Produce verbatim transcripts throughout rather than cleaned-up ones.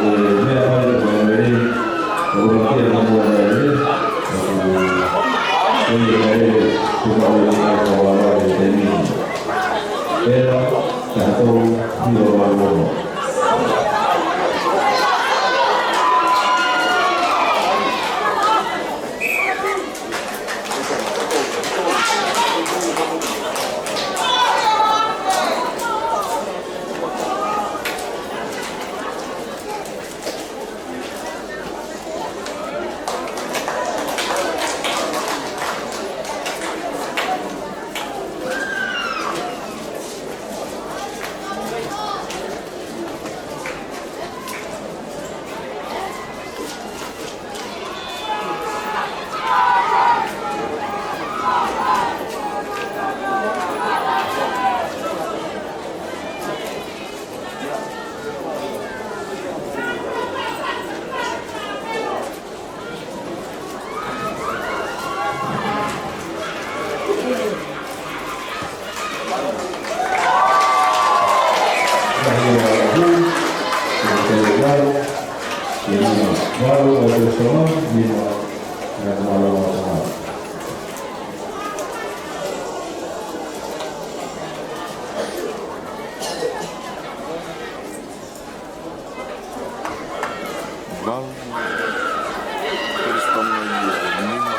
Meʻa mai ko e mele, ʻo ʻuluaki ʻa e maʻu ʻa e mele, ʻo ʻuluaki ʻa e mele, ko e maʻu ʻa e mele. ʻEra, taha tolu, hiva valu ono. Valu, Kolisi Tonga ia, nima.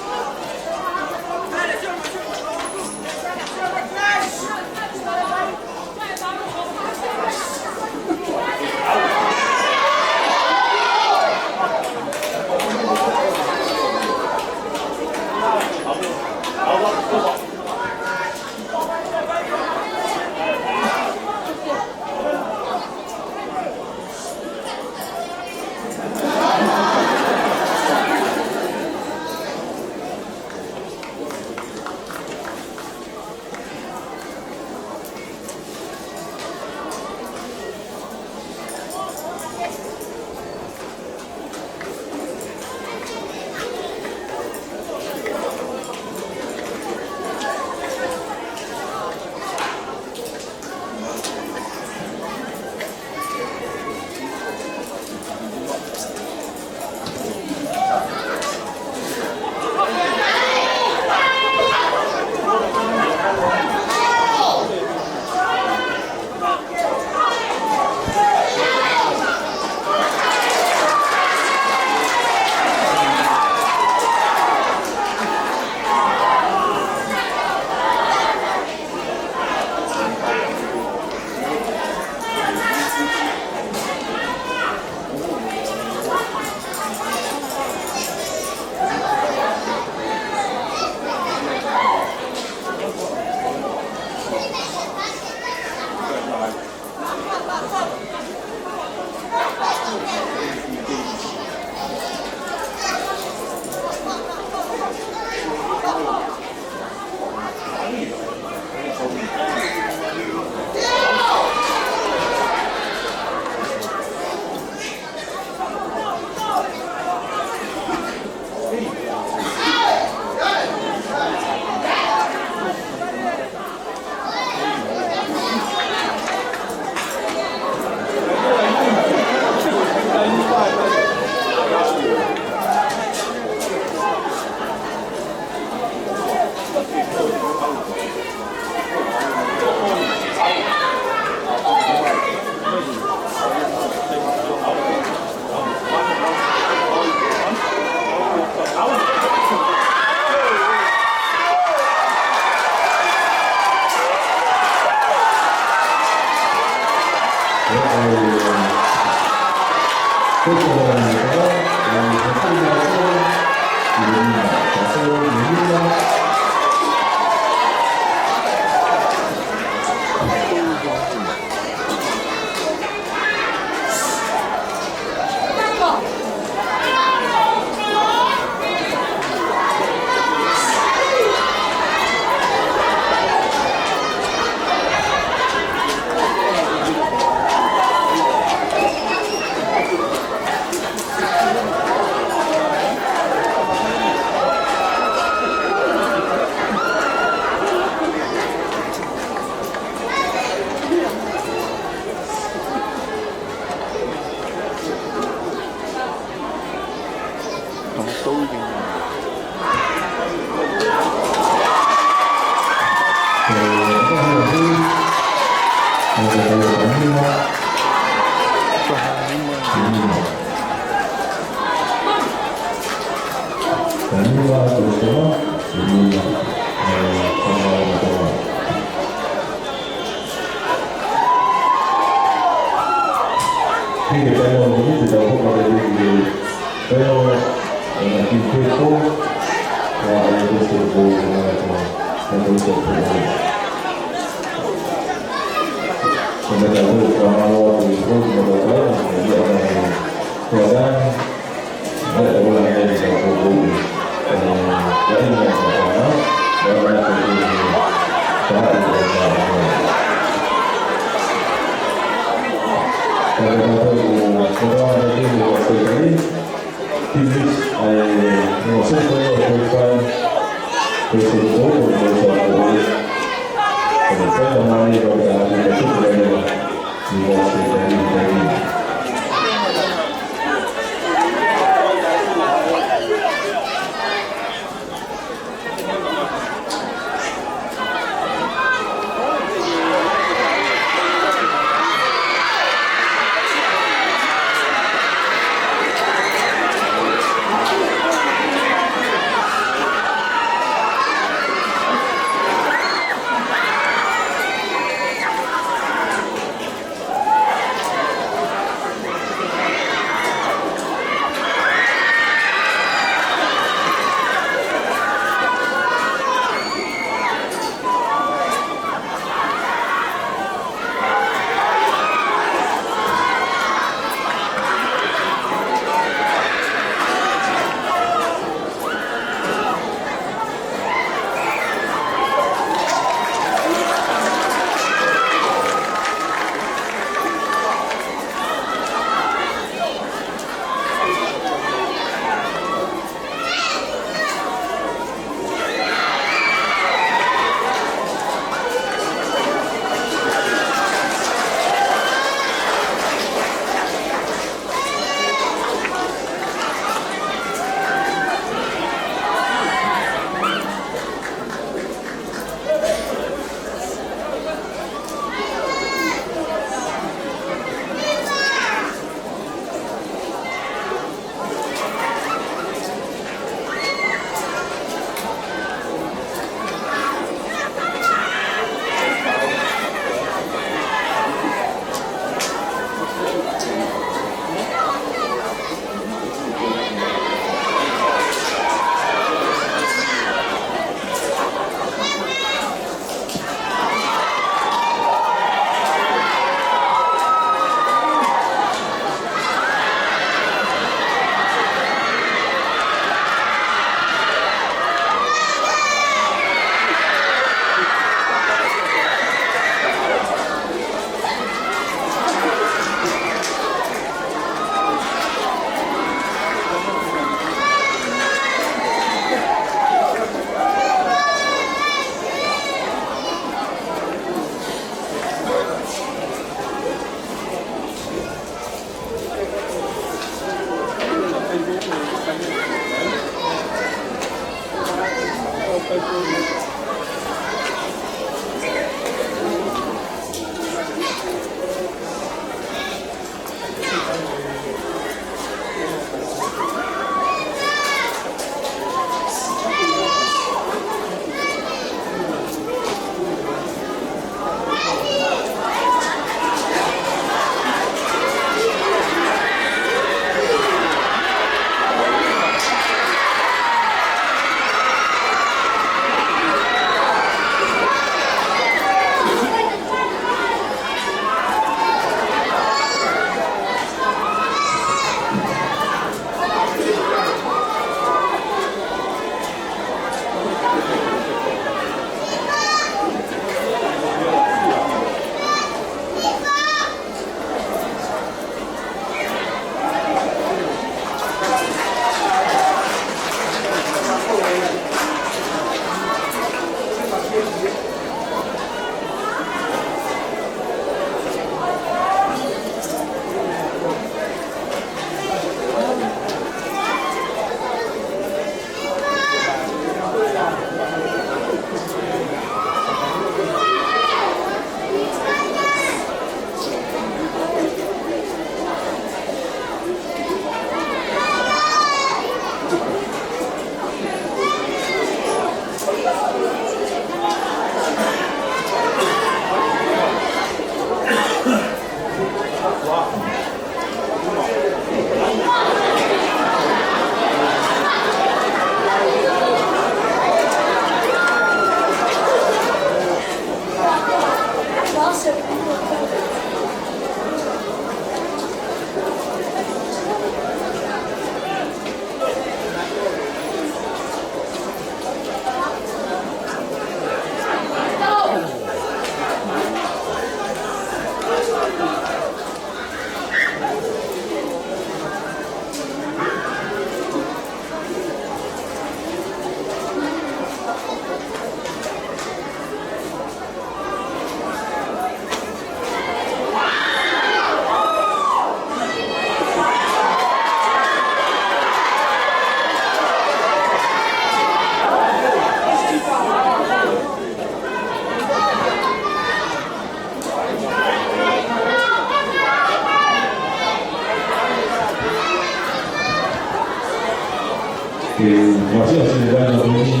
Siasi Vainamoni,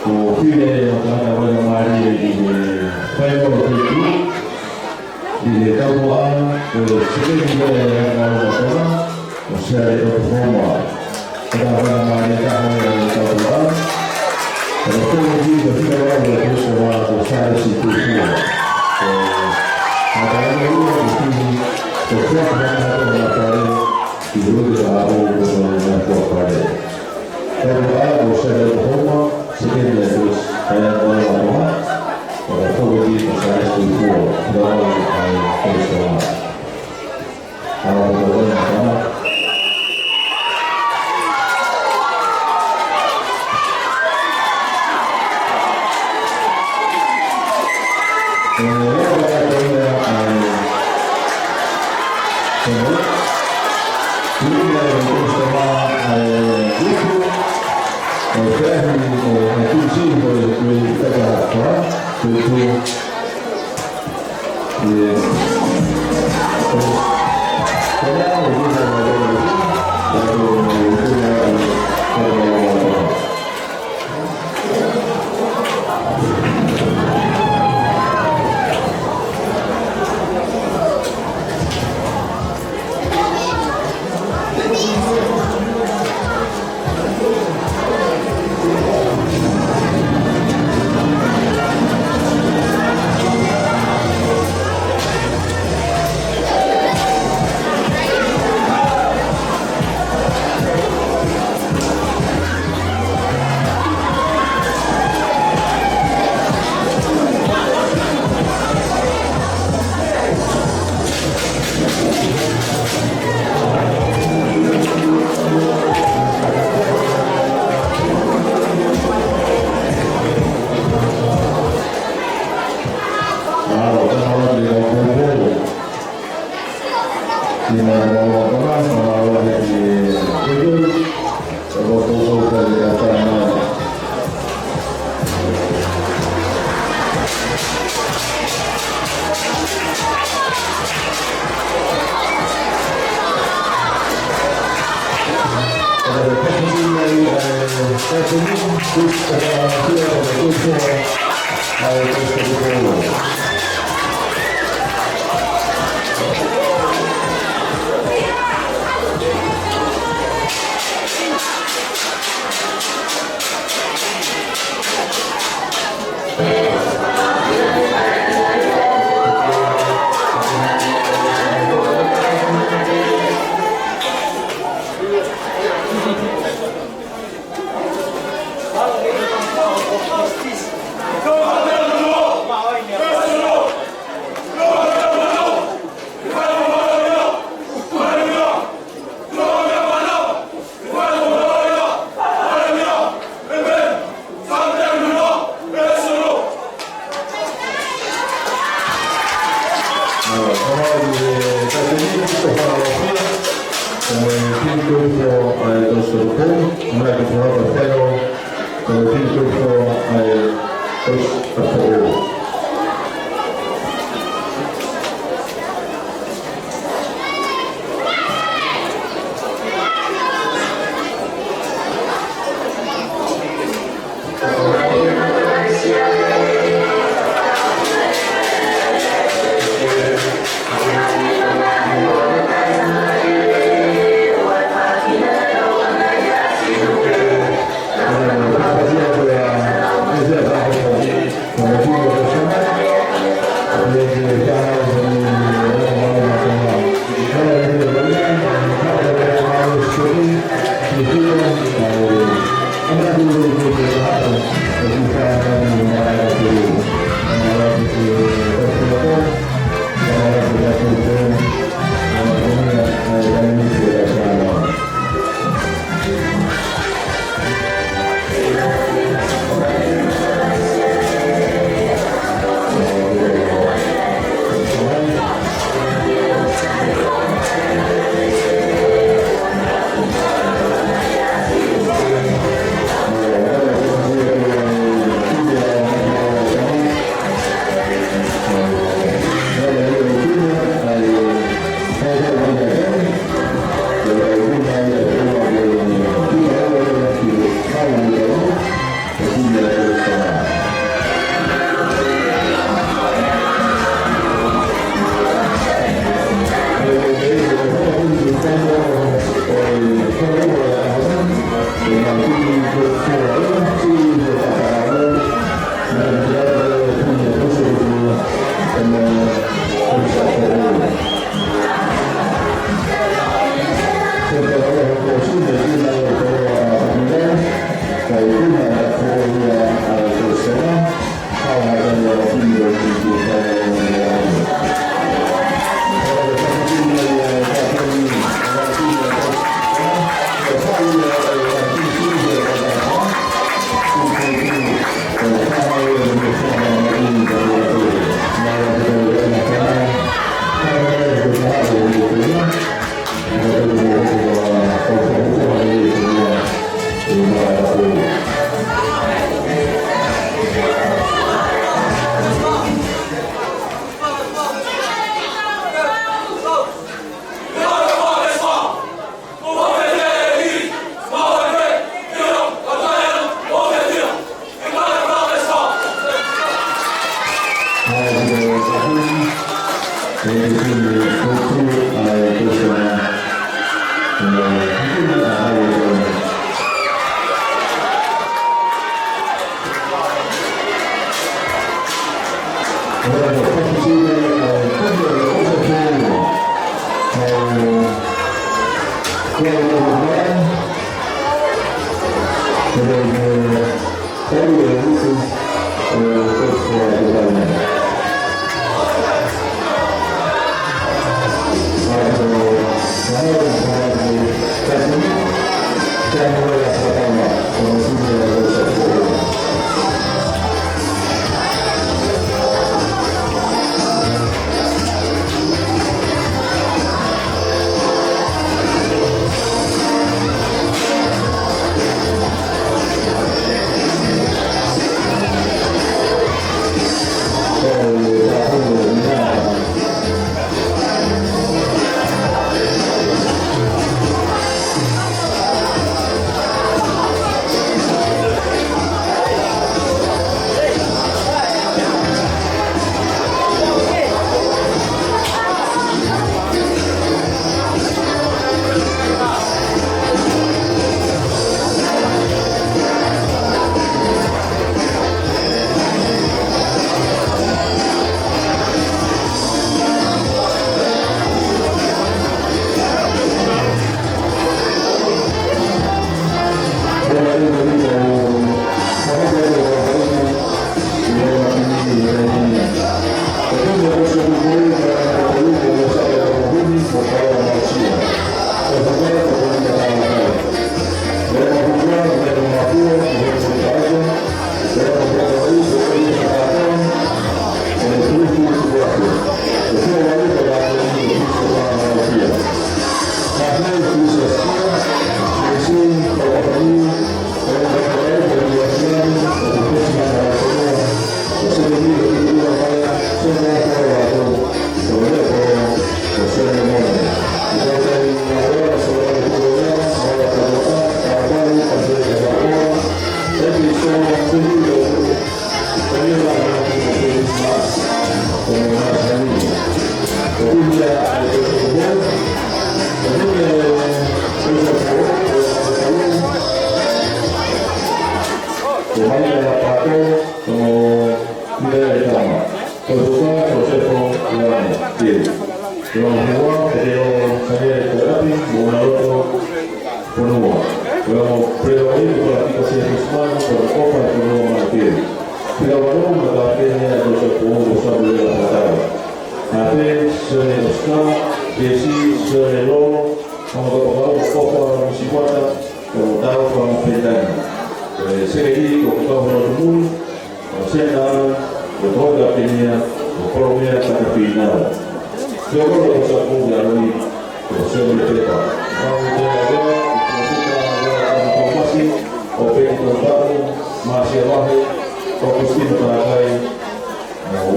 ko File ʻo Tangata Vainamālie ʻi he fainolo ko ē. ʻI he taumuʻa, ko e sekeni ko ē ʻa e Anga ʻo Tona, ko Siale ʻOtohoma. Ko e Vainamālie taha ʻi he taumuʻa. Ko e tolu ki ko File ʻo Tona, ko Siale Situfua. Ko e Vainamālie ko File, ko File ʻo Tona, ko Siale Situfua. Ki he uike ʻa ʻo ʻo ʻo ʻo ʻo pare. Taumuʻa ko Siale ʻOtohoma, sekeni ko Siale ʻOtohoma, ʻo ka fōki ko Siale Situfua, ʻo ka fōki ko Siale. ʻA ʻo ka fōki ko Siale.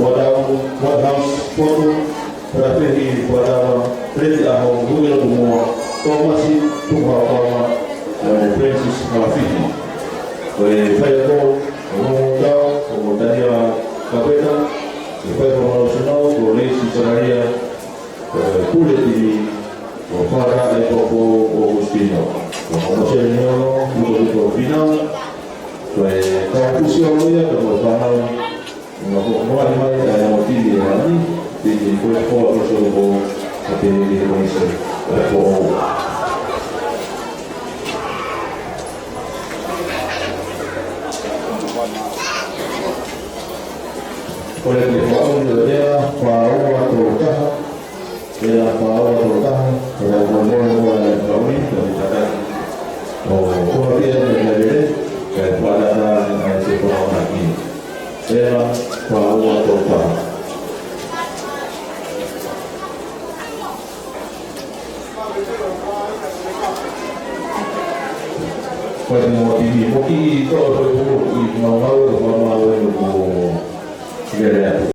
Waterhouse Potu, Perapehi Padava, Fred Aho, Ruia Tumoa, Thomas Tuhapawa, Francis Halafiti. Ko e faiako ʻo Moʻungatao, ko Mōtania Kapeta, ko e faiako mālohi sino, ko Leisi Sakaria, ko e pule timi, ko Fara ʻAipopo ʻOkusitino. Ko Mōsese Niolo, Luko Luko Finau, ko e kau pusi ʻo ia, ko e fānau, ʻo, ʻo, ʻo, mai, mai, ʻa e ʻo timi ʻa ni, timi ko e fo, ko e solo ko, ʻa te ni ko ise, ʻa e fo. Ko e te fo, ʻo ia, fā ua tolu taha, ʻe fā ua tolu taha, ko e fo, ʻo, ʻo, ʻo, ʻo, ʻo, ʻo, ko e pia ni, ni, ni, ni, ko e fā taha, ni, ni, se fo, ni, ni. Ena, fā ua tolu taha. Ko e mo i mo ki to to i mo mau mau mo mau mo lele atu.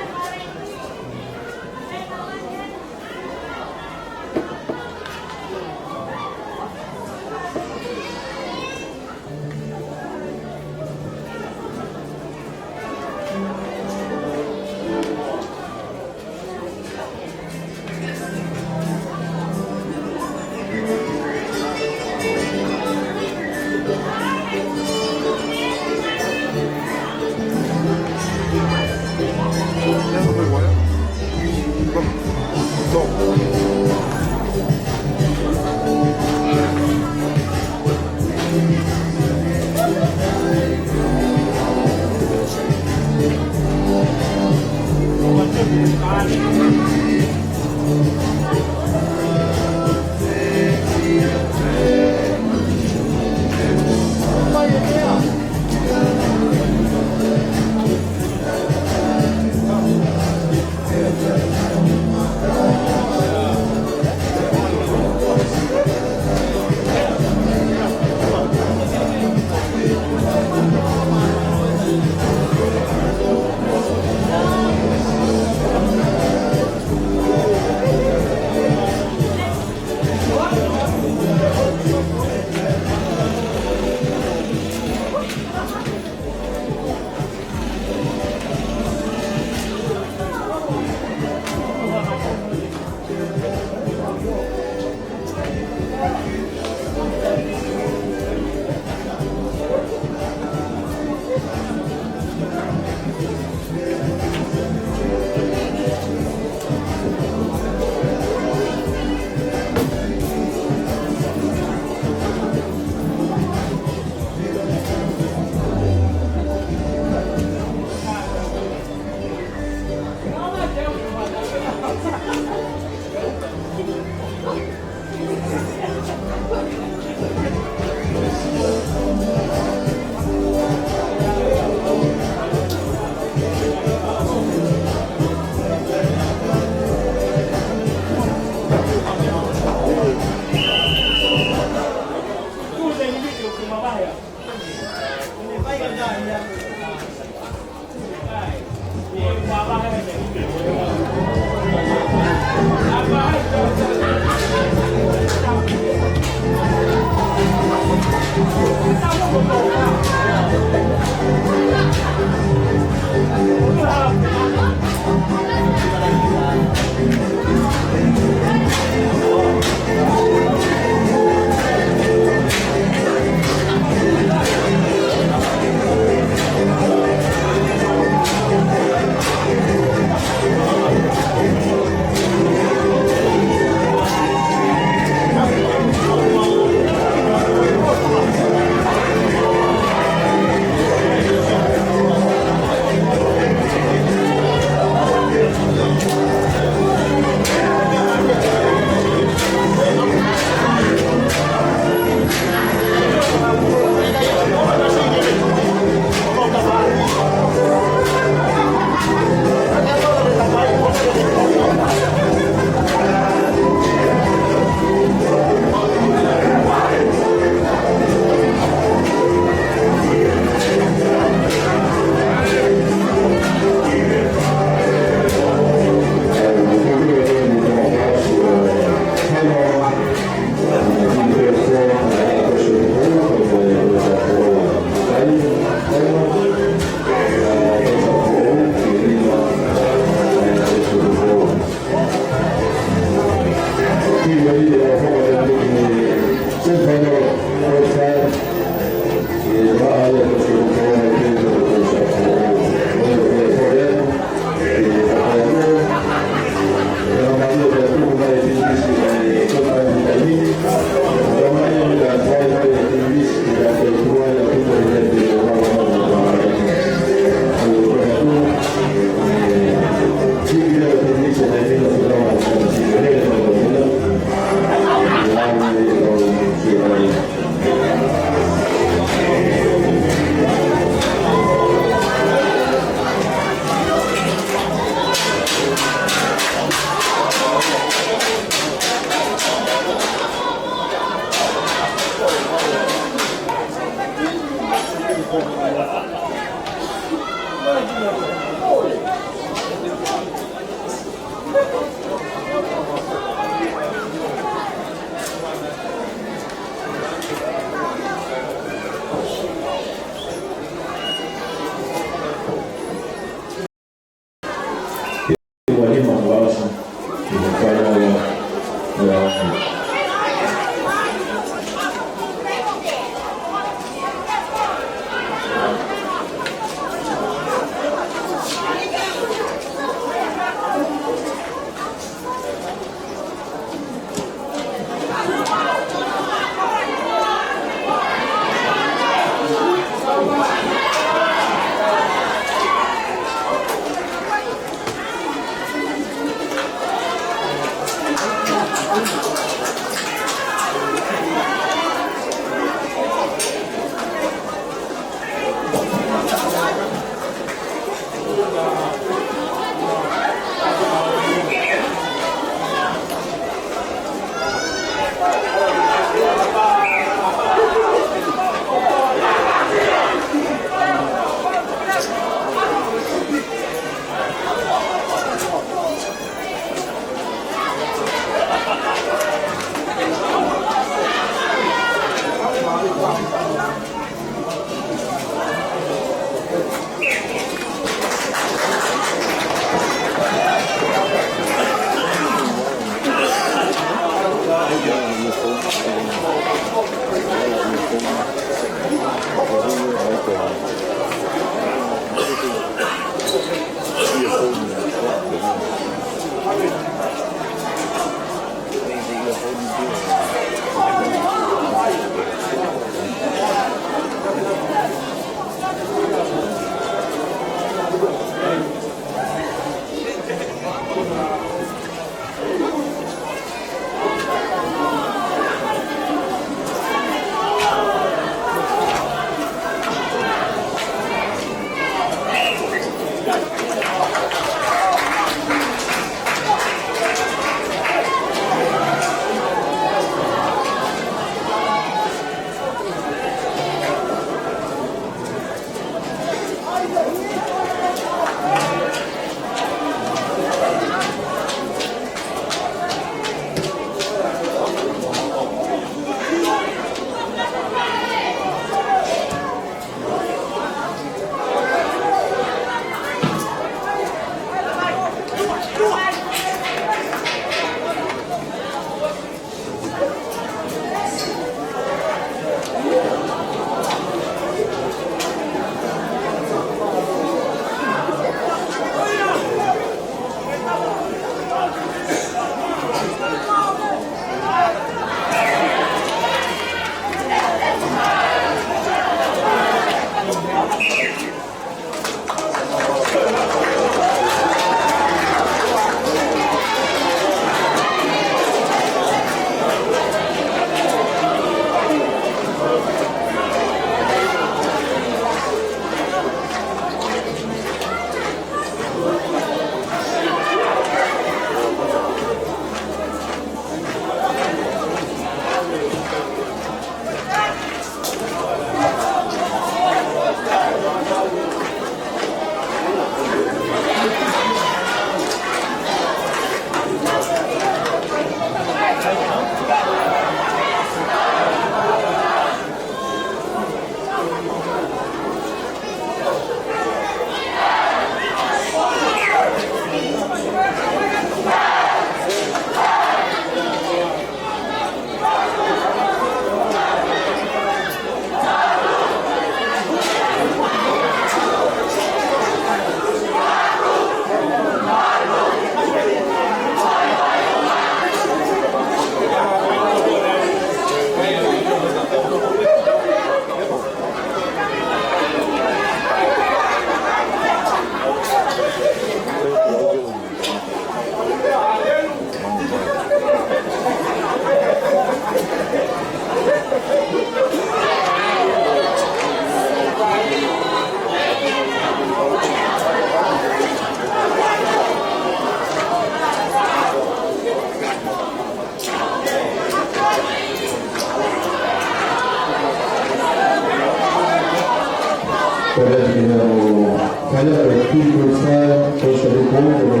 Pito Fai, Kosipeli Kolo,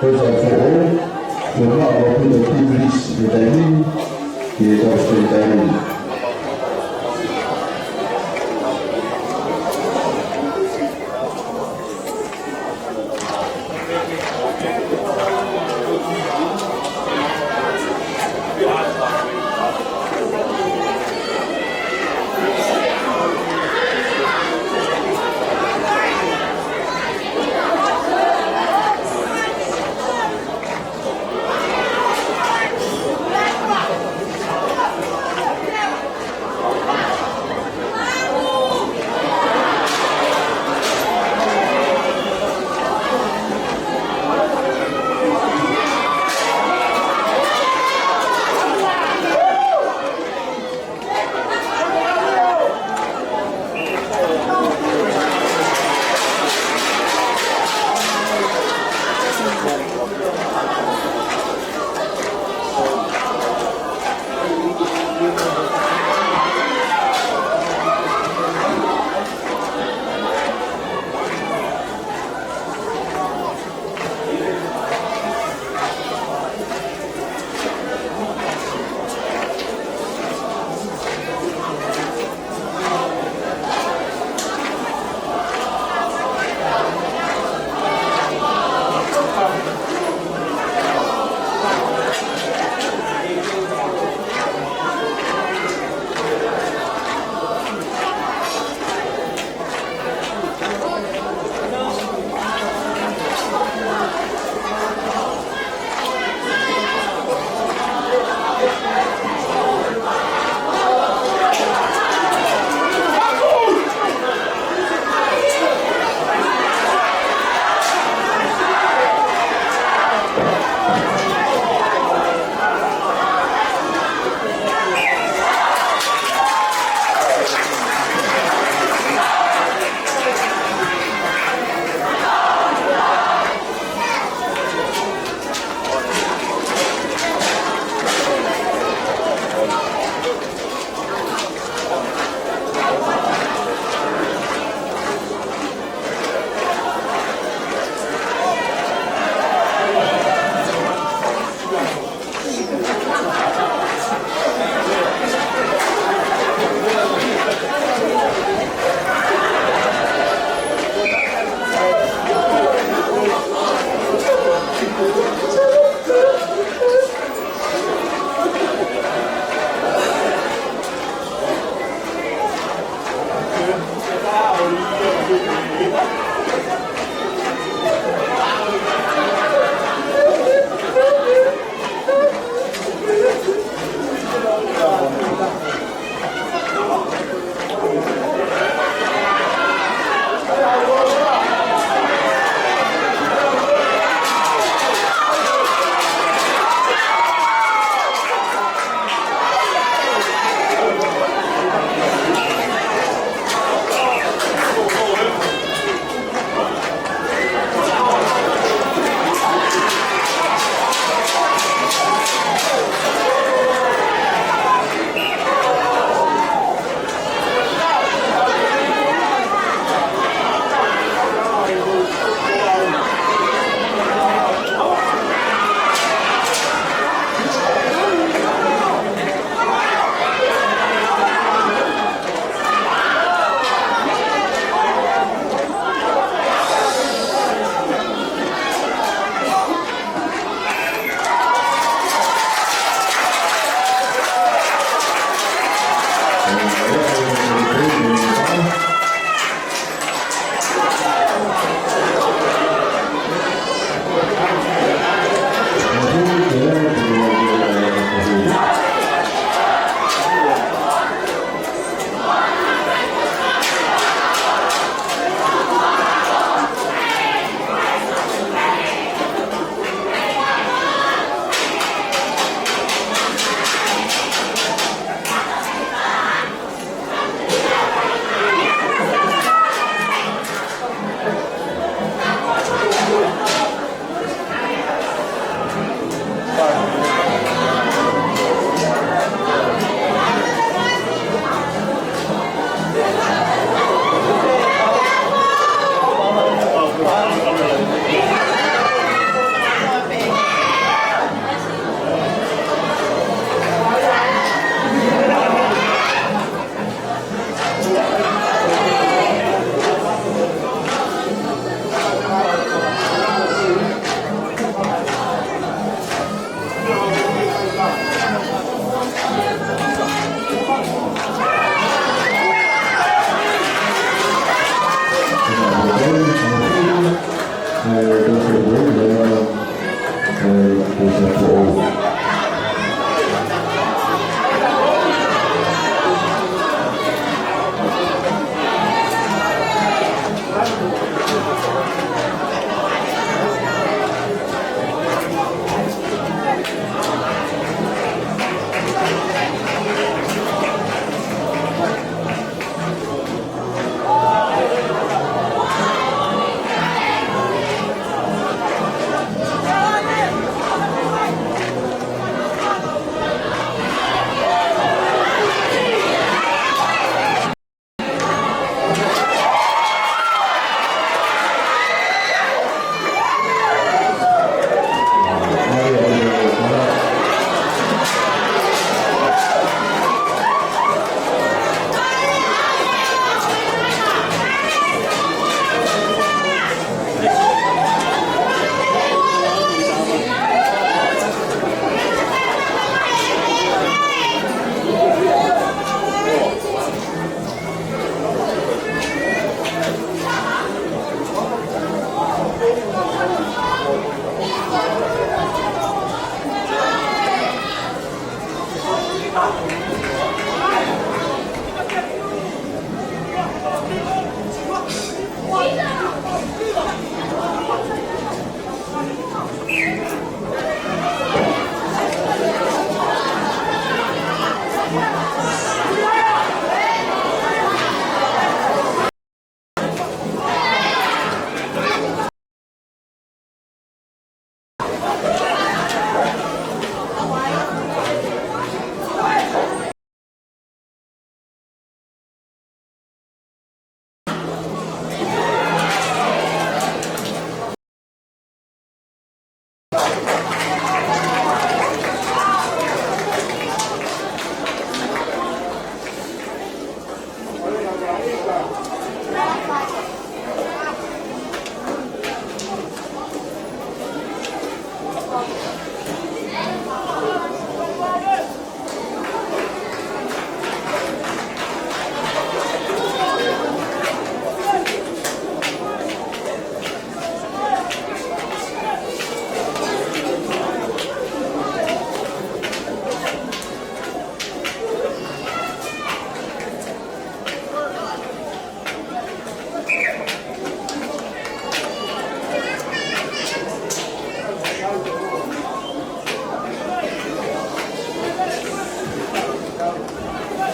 Kosipeli Foʻou, mo Maʻa Pito Piblis, mo Taimini, ki he Kosipeli Taimini.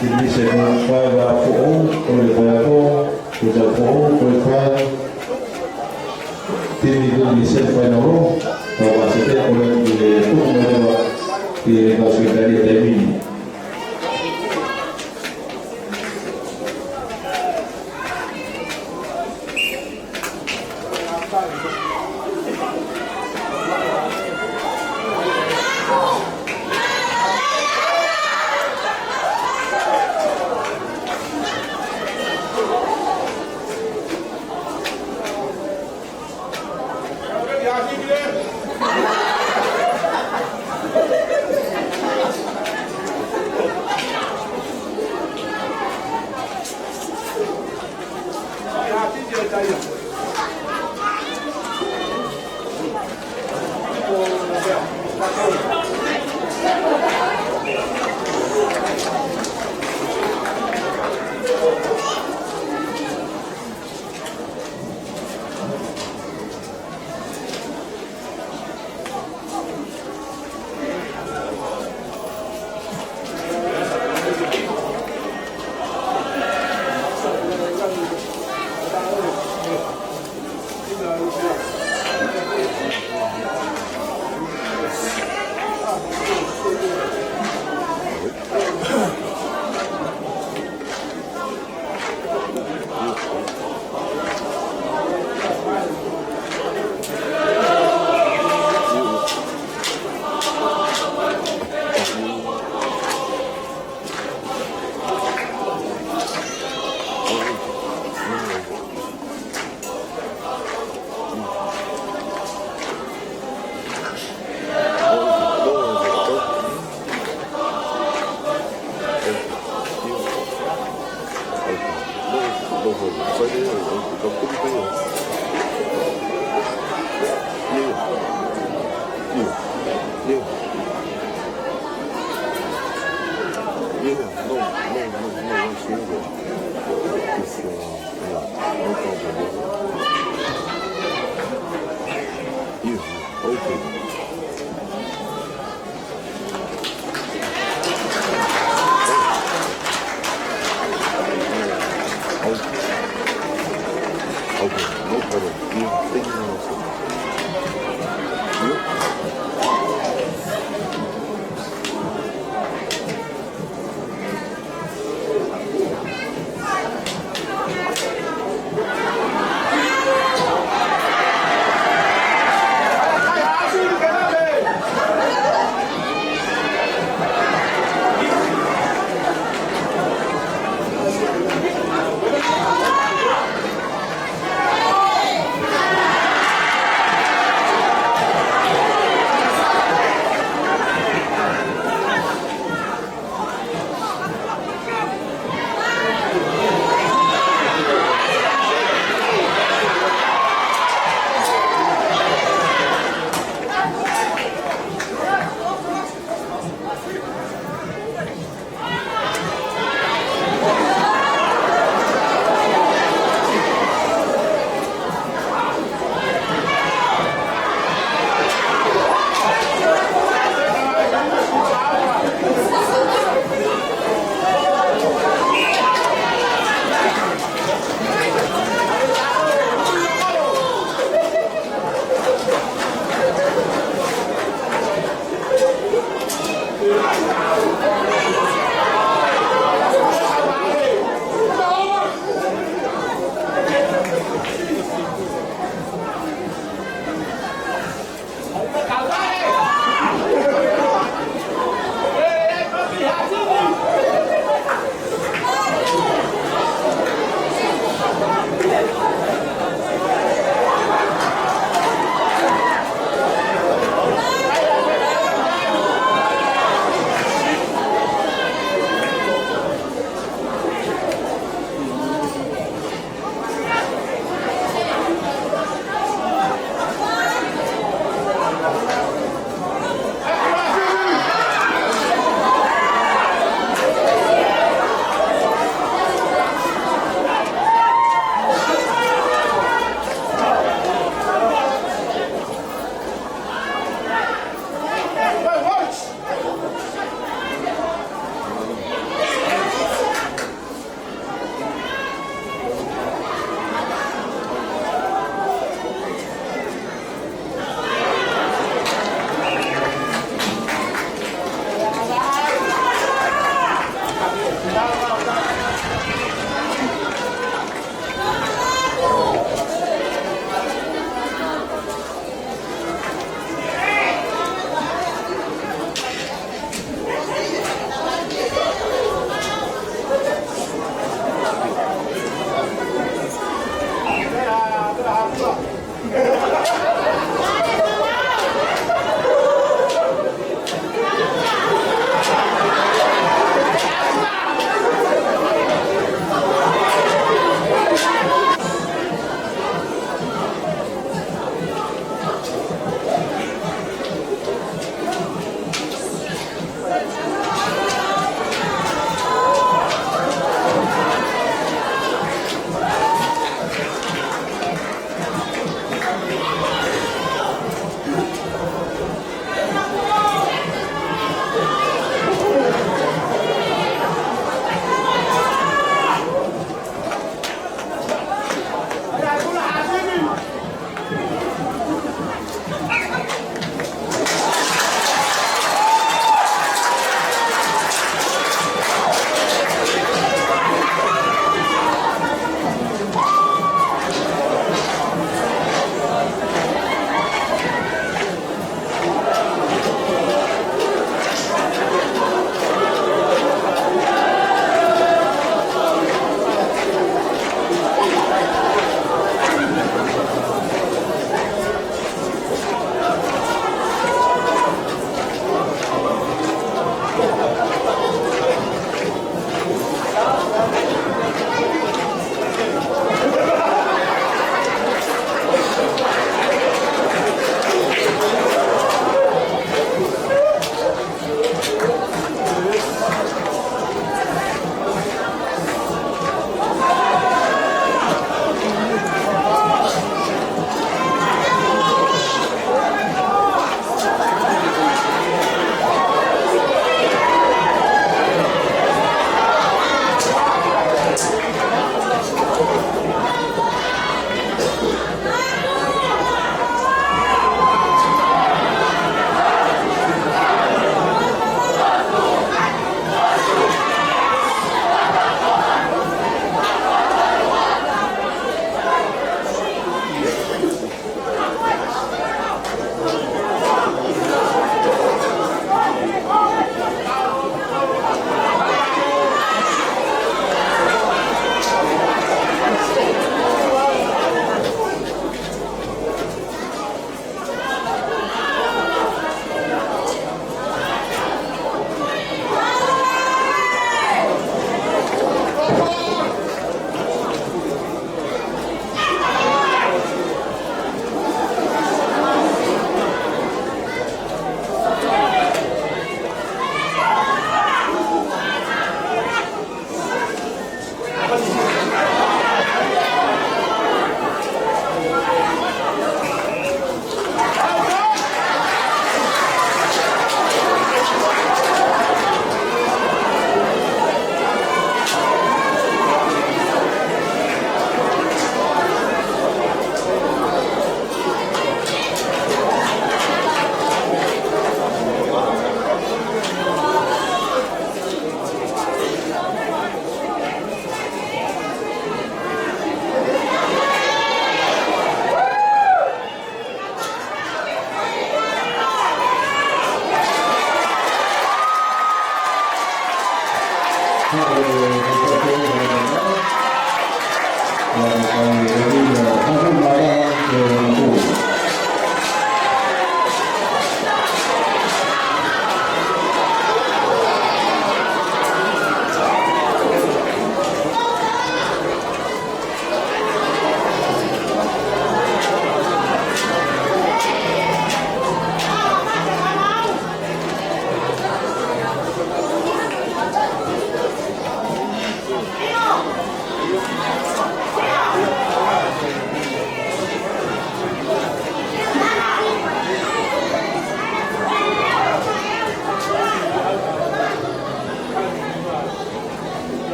Timi Sēnesi ʻa Foʻou, ko e Foʻou, ko e Foʻou, ko e Foʻou. Timi Sēnesi ʻa Nolo, ko e Sēnesi ko e tuku mai leva ki he Pasifiki ʻi he taimi ni.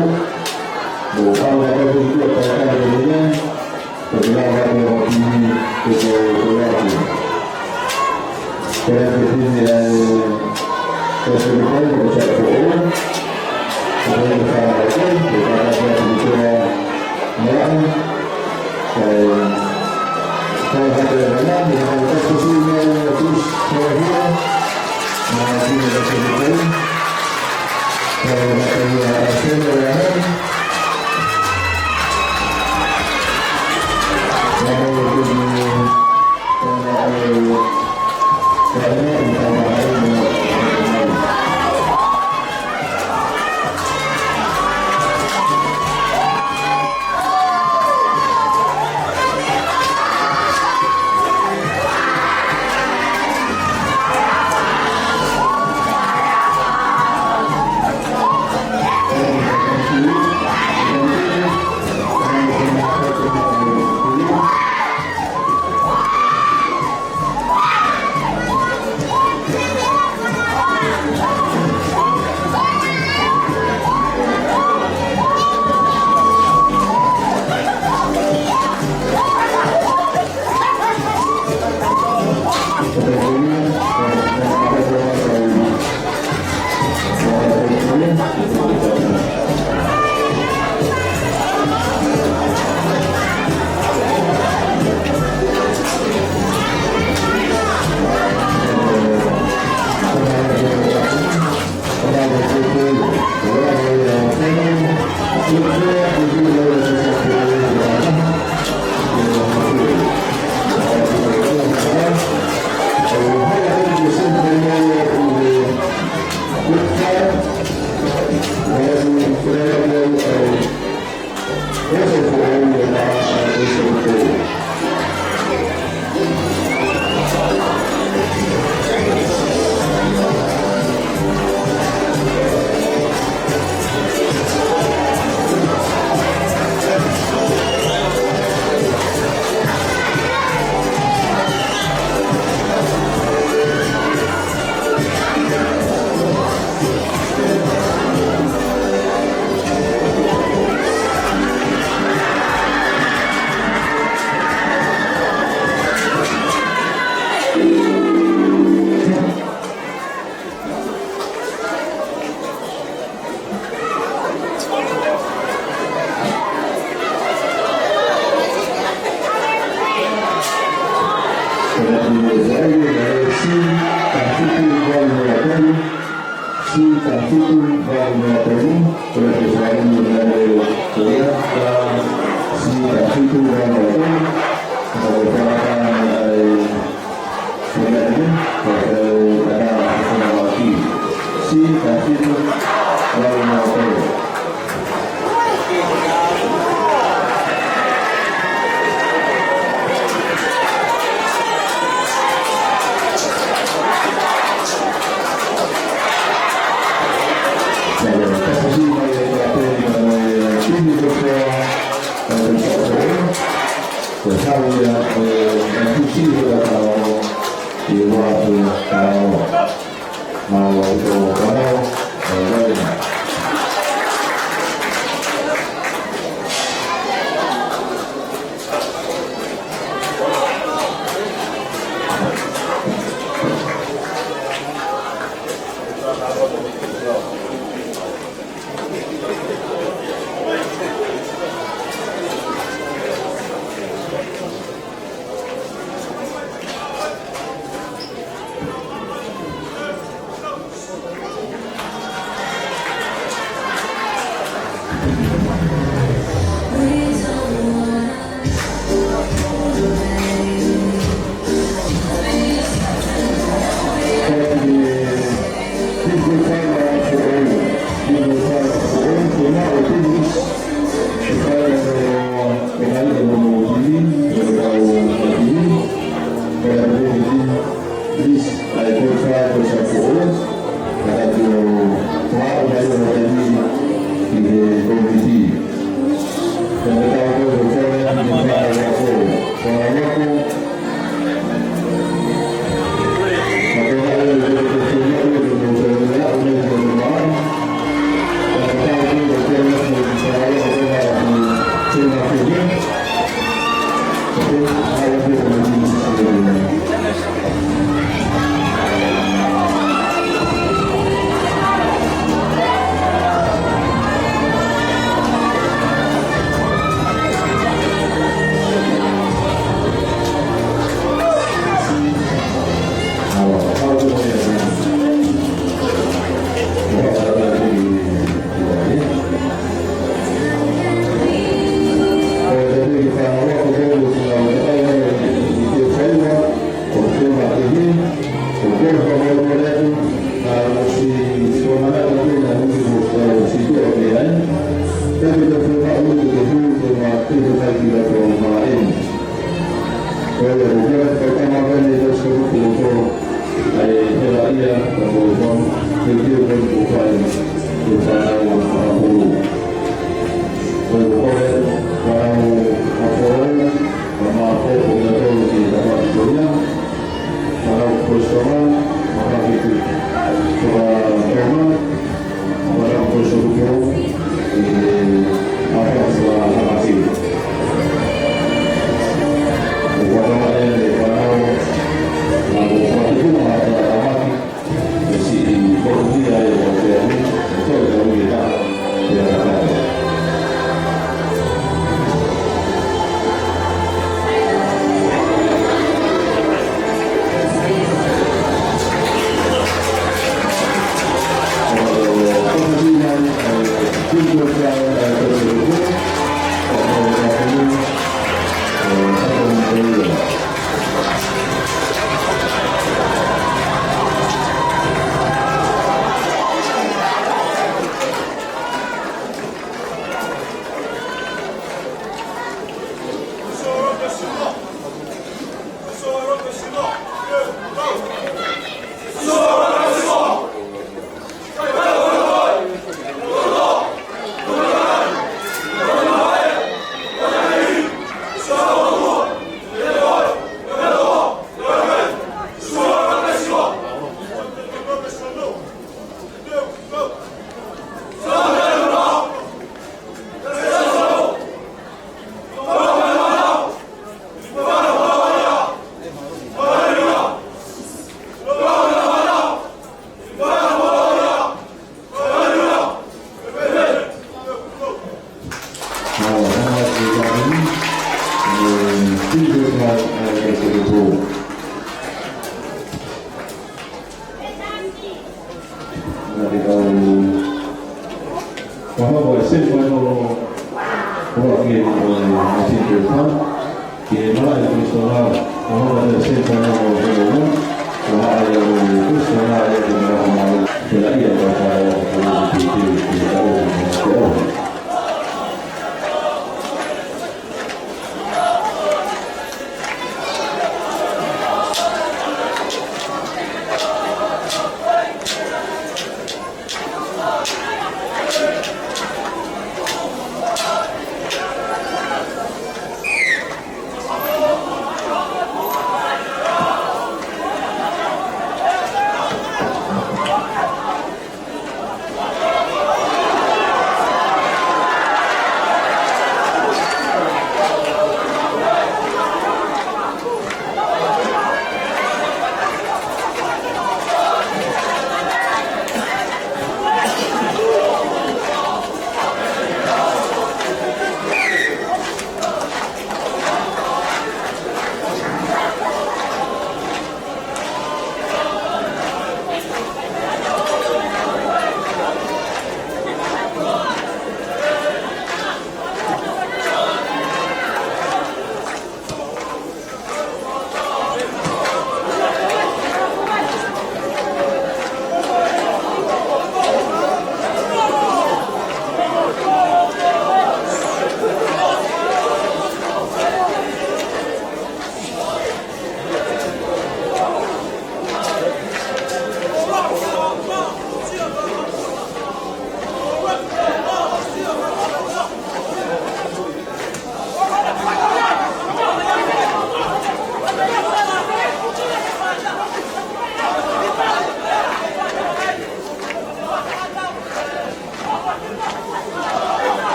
Ko e pau atu ki he tau tau ko e lea, ko e lea atu ʻo e timi ko e tau tau atu. Ko e timi ʻa e Pacific Bowl, ko e Sapo ʻo. Ko e tau tau atu, ko e tau tau atu ki he tau mea.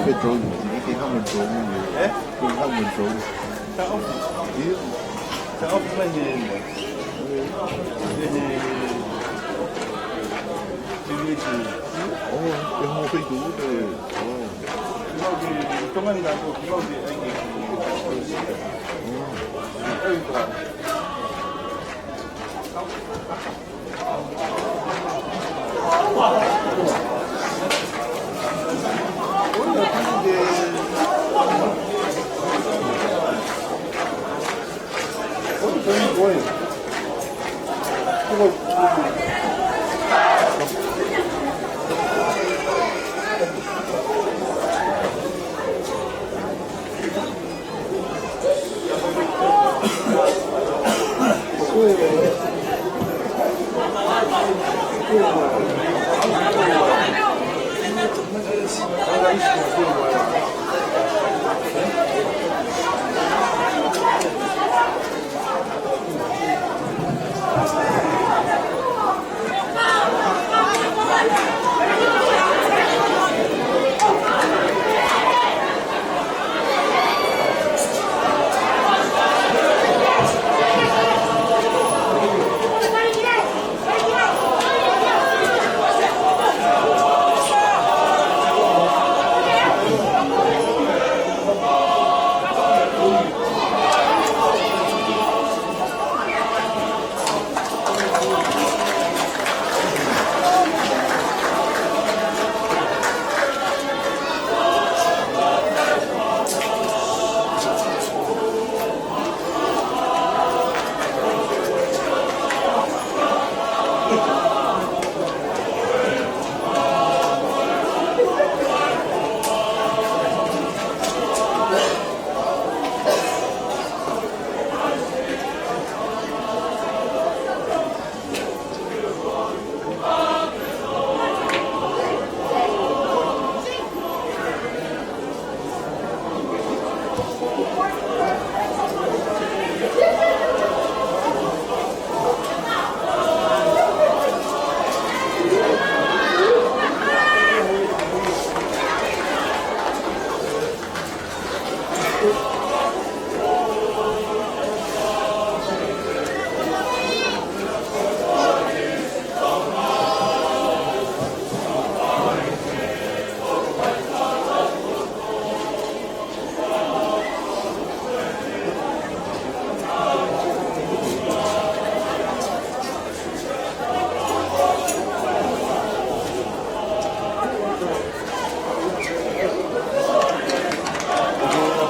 Ke drone, ʻikai ke hanga drone. Eh? Ke hanga drone. Taʻofi. Ia. Taʻofi mai he. He, he. He, he. Oh, he mo fei tu, he. Oh. Kimautolu, Tonga ni ka ko, kimautolu, ʻai ke. Oh. ʻAi ka.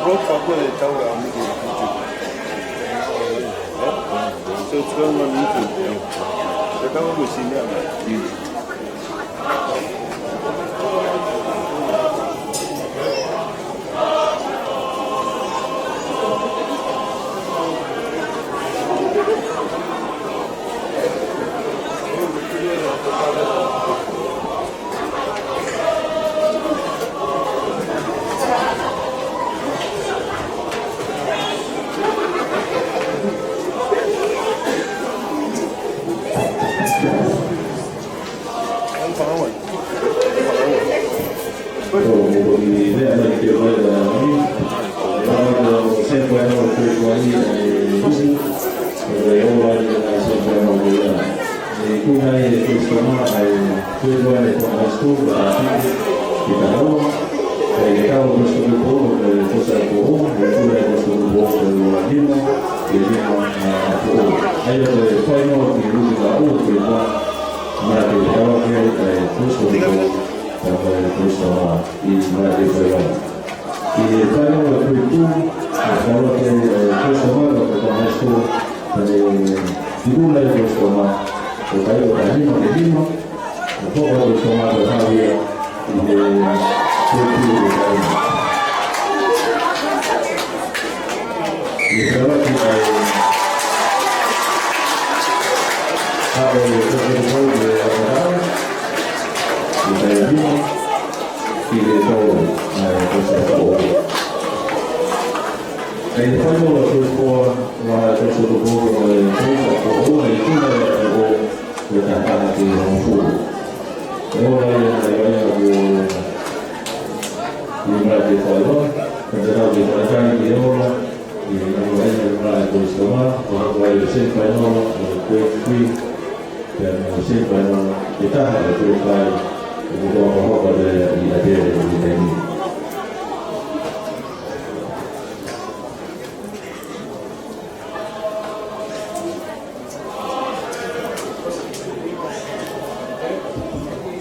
Ropa ko e tau a miki. So it's going on YouTube. The tau a miki.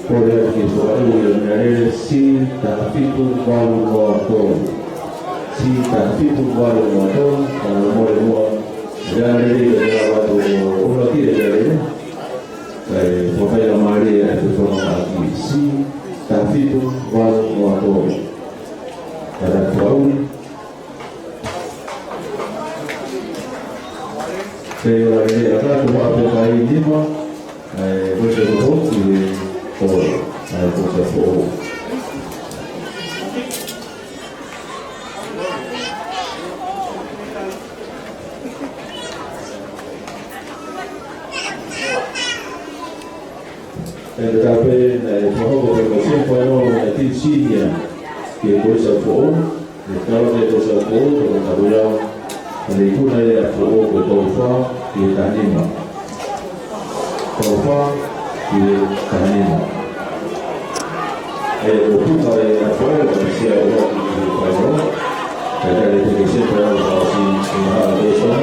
Ko ia ke fakaʻuli e meʻalele C taha fitu valu noa tolu. C taha fitu valu noa tolu, ka mole mua. Meʻalele ia ke lava atu ʻo ʻuluaki e meʻalele. Kae fakaila mālie e fakaʻaki C taha fitu valu noa tolu. Ka ta fakaʻuli. Ke ʻoua lele ʻa ka tuha pe kai nima, ʻa e ko e ko ki he ko, ʻa e ko e ko. ʻE te tape, ʻe fakahopo pe ko semifinal, ʻe tisi ia, ke ko e sa foʻou, ʻe kala ke ko sa foʻou, ko e tapu ia, ʻe ikuna ia foʻou ko e tau fā, ki he taha nima. Tau fā, ki he taha nima. ʻE ko puka e foʻou, ʻe sia ua ki he final, ʻe kale te ke semifinal, ʻa si, ʻe ha, ʻe sona,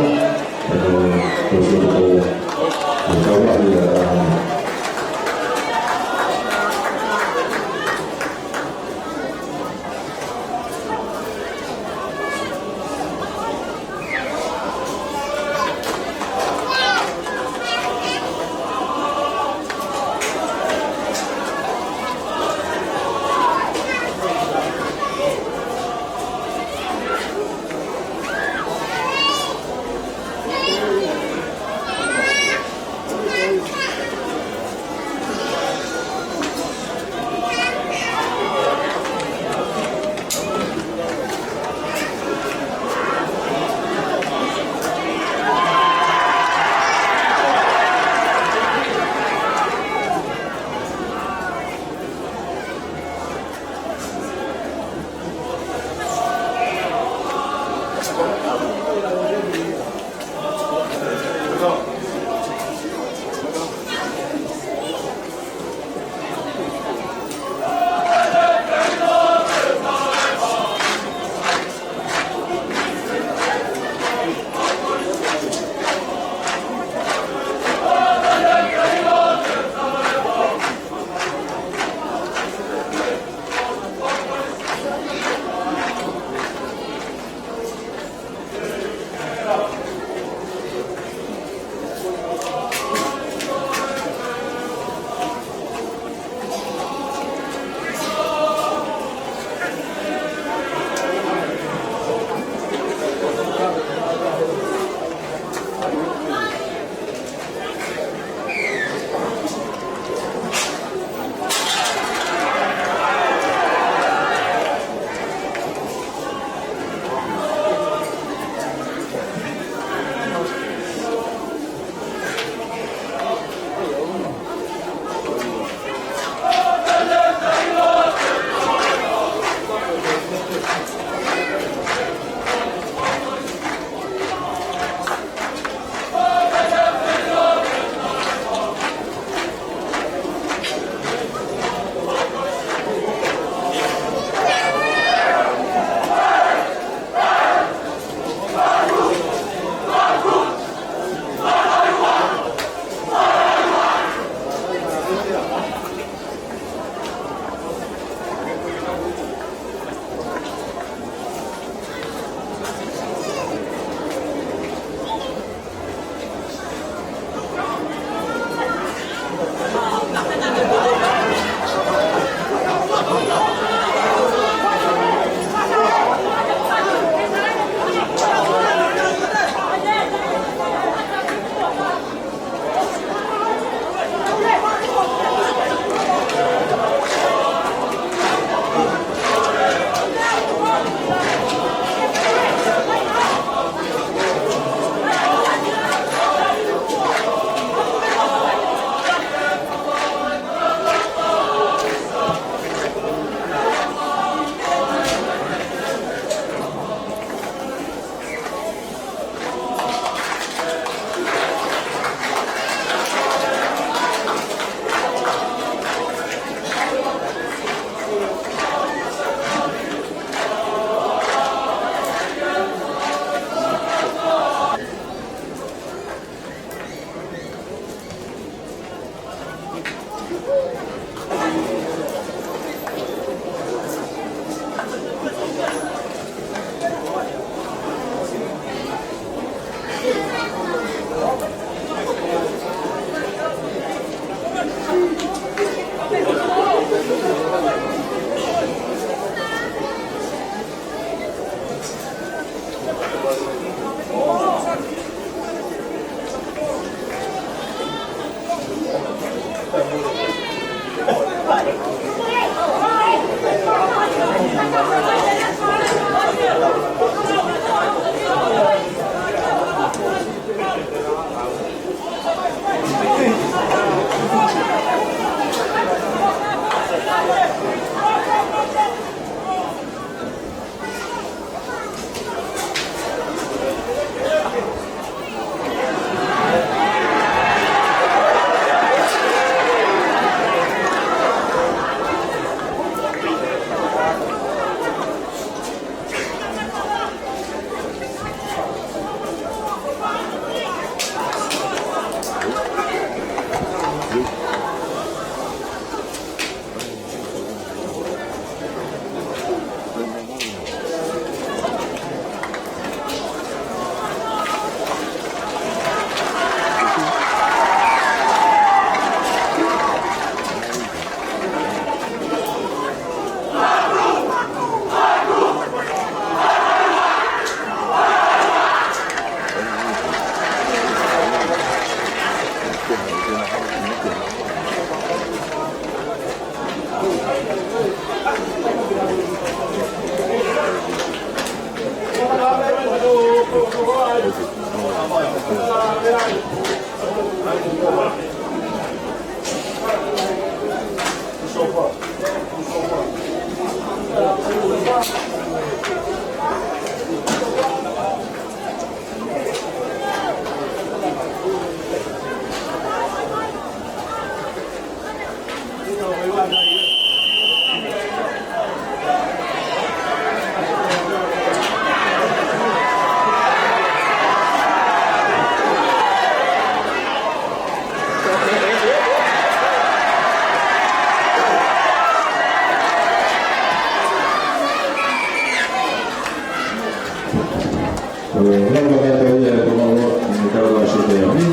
ʻE, lau ka mea tau ia e tau maua, ʻe tau la sete ami.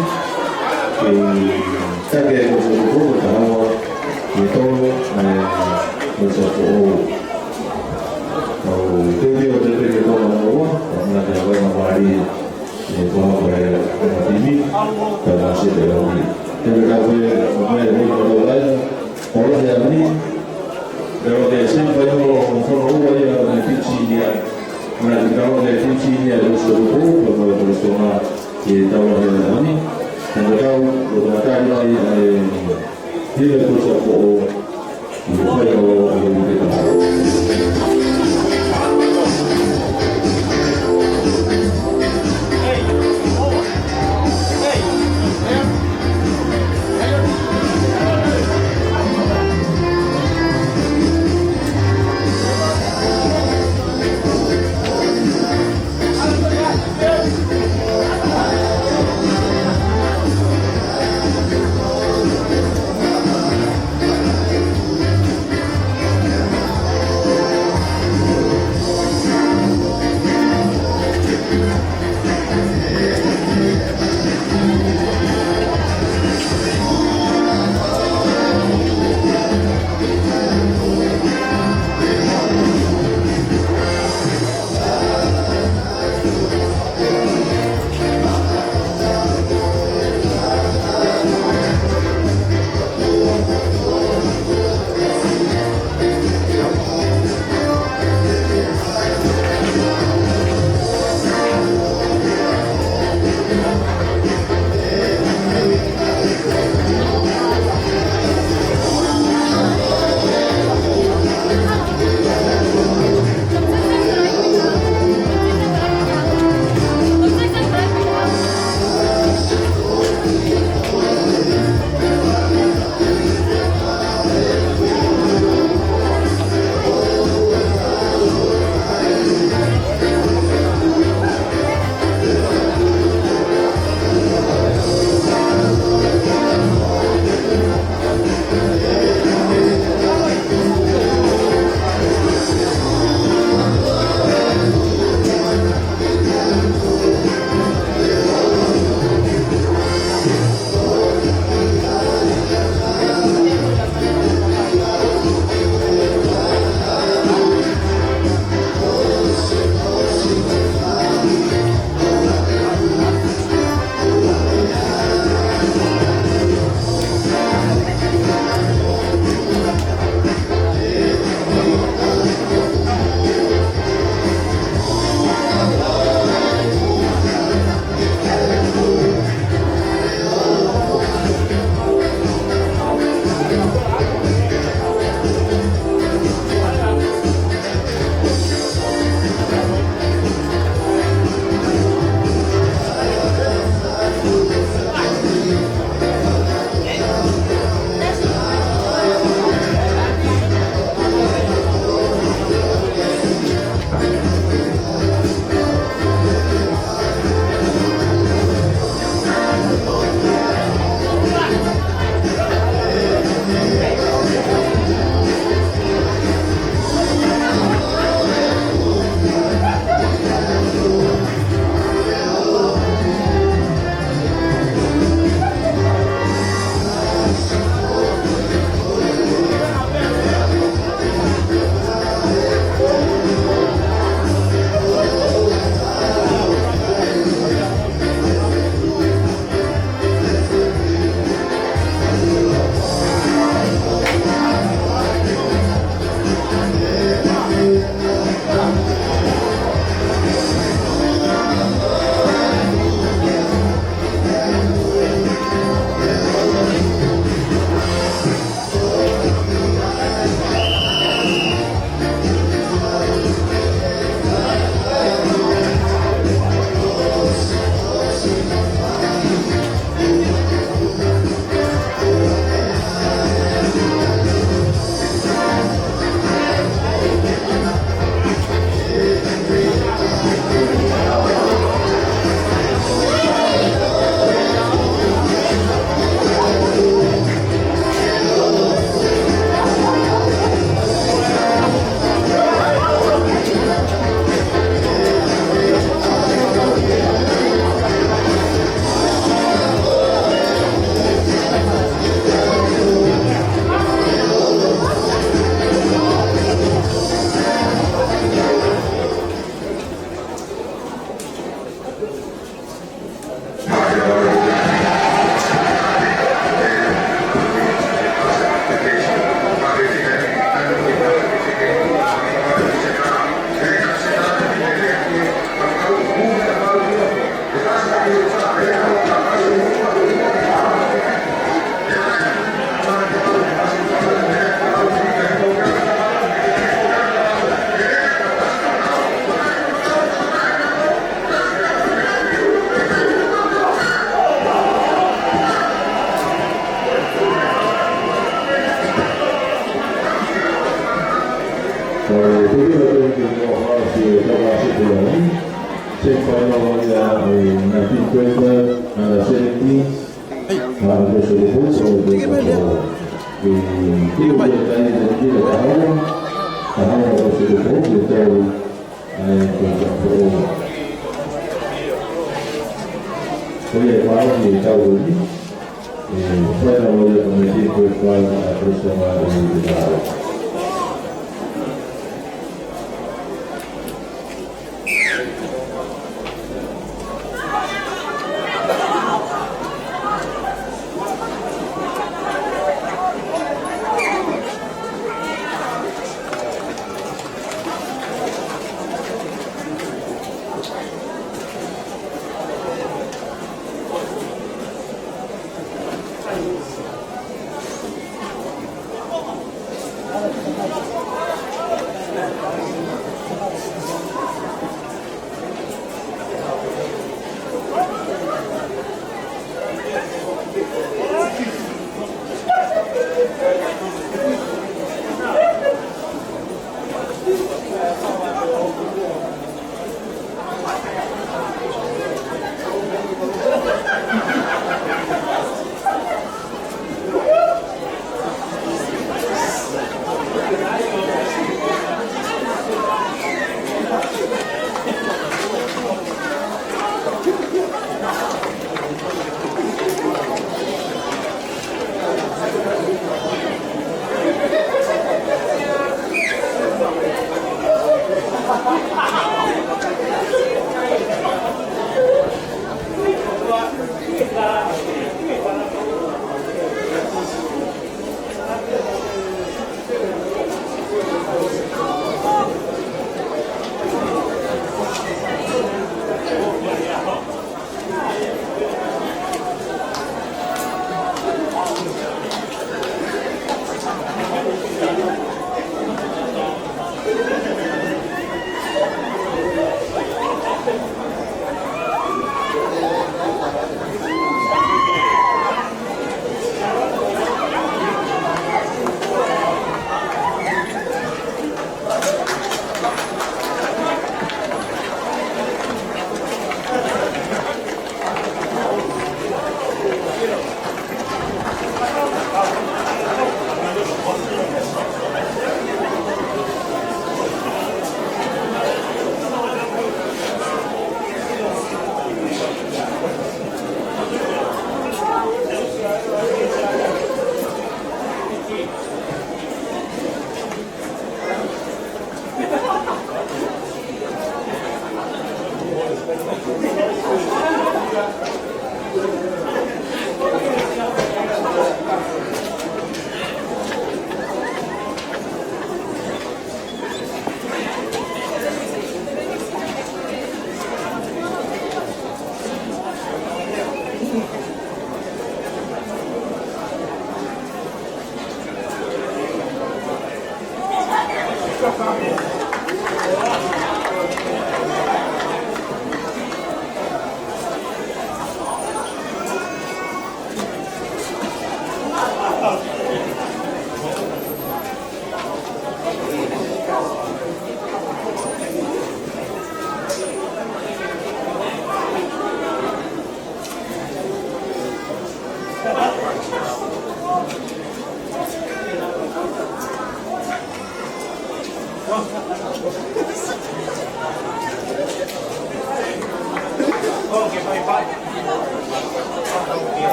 Ke take e ko ko ko ko tau maua, ʻe tau, ʻe, ko sa ko o. Tau te te o te te ke tau maua, tau mea te a vai ma mari, ʻe tau maua e, e ma timi, tau la sete ami. Te me ka ko e, ko e, ko e, ko e, ʻOla he ani, leo ke sema fai o fono ua ia na titi ia, na titi ia, uso ko, ko, ko, ko, e tau he ani, na tau, ko, ko, tau, e, e, e, ko, ko, ko, ko, ko, ko, ko, ko, ko, ko, Semifinal ia ʻo e nineteen twenty-five under seventeen.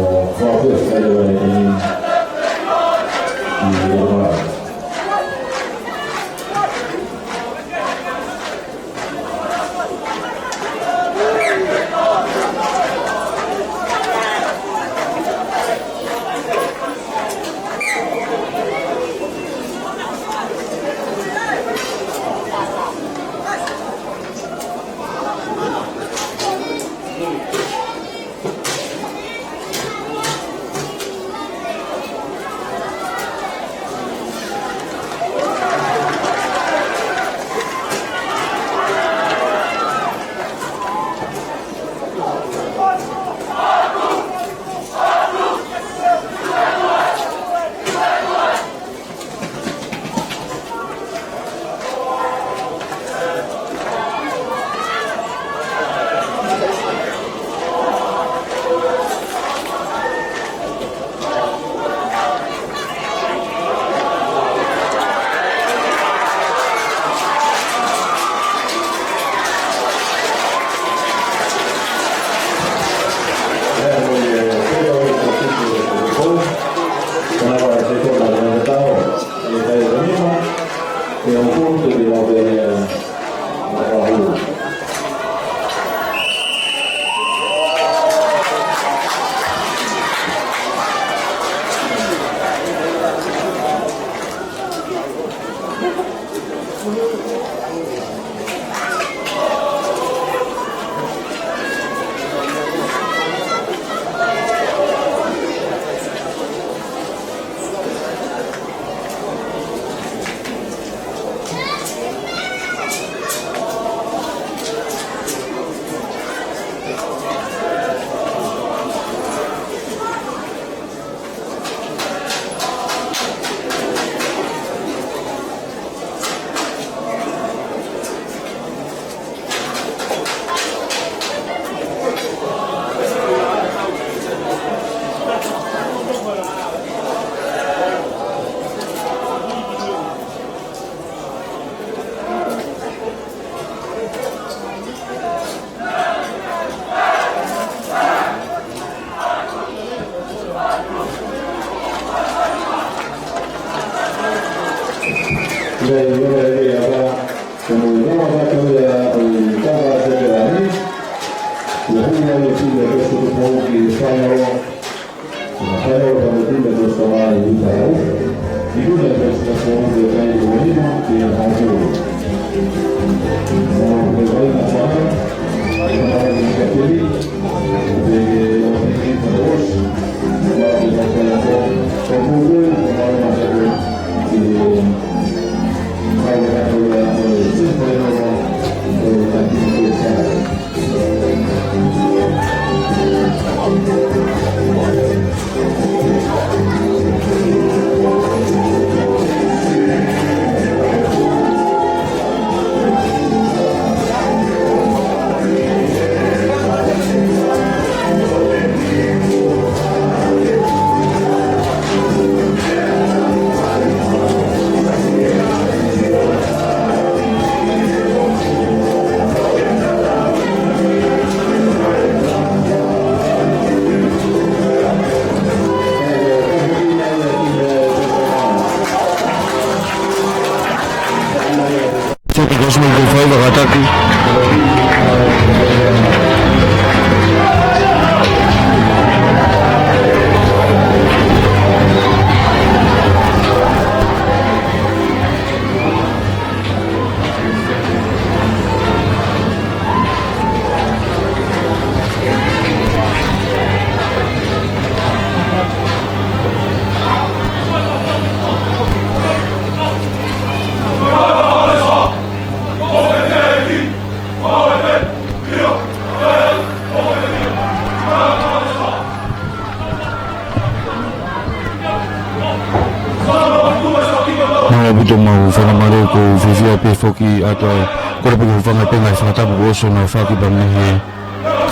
mo Fafo, ʻa ia ʻe ʻi ai ʻi ʻolunga. Foki Cosmo ko fai vakataki. Mālō ʻaupito, mau fakamālō, ʻoku fiefia pē foki atu ai. Kole pē ke u hūfanga pē he ngaahi fakatapu kuo ʻosi hono fakahoko pea mei he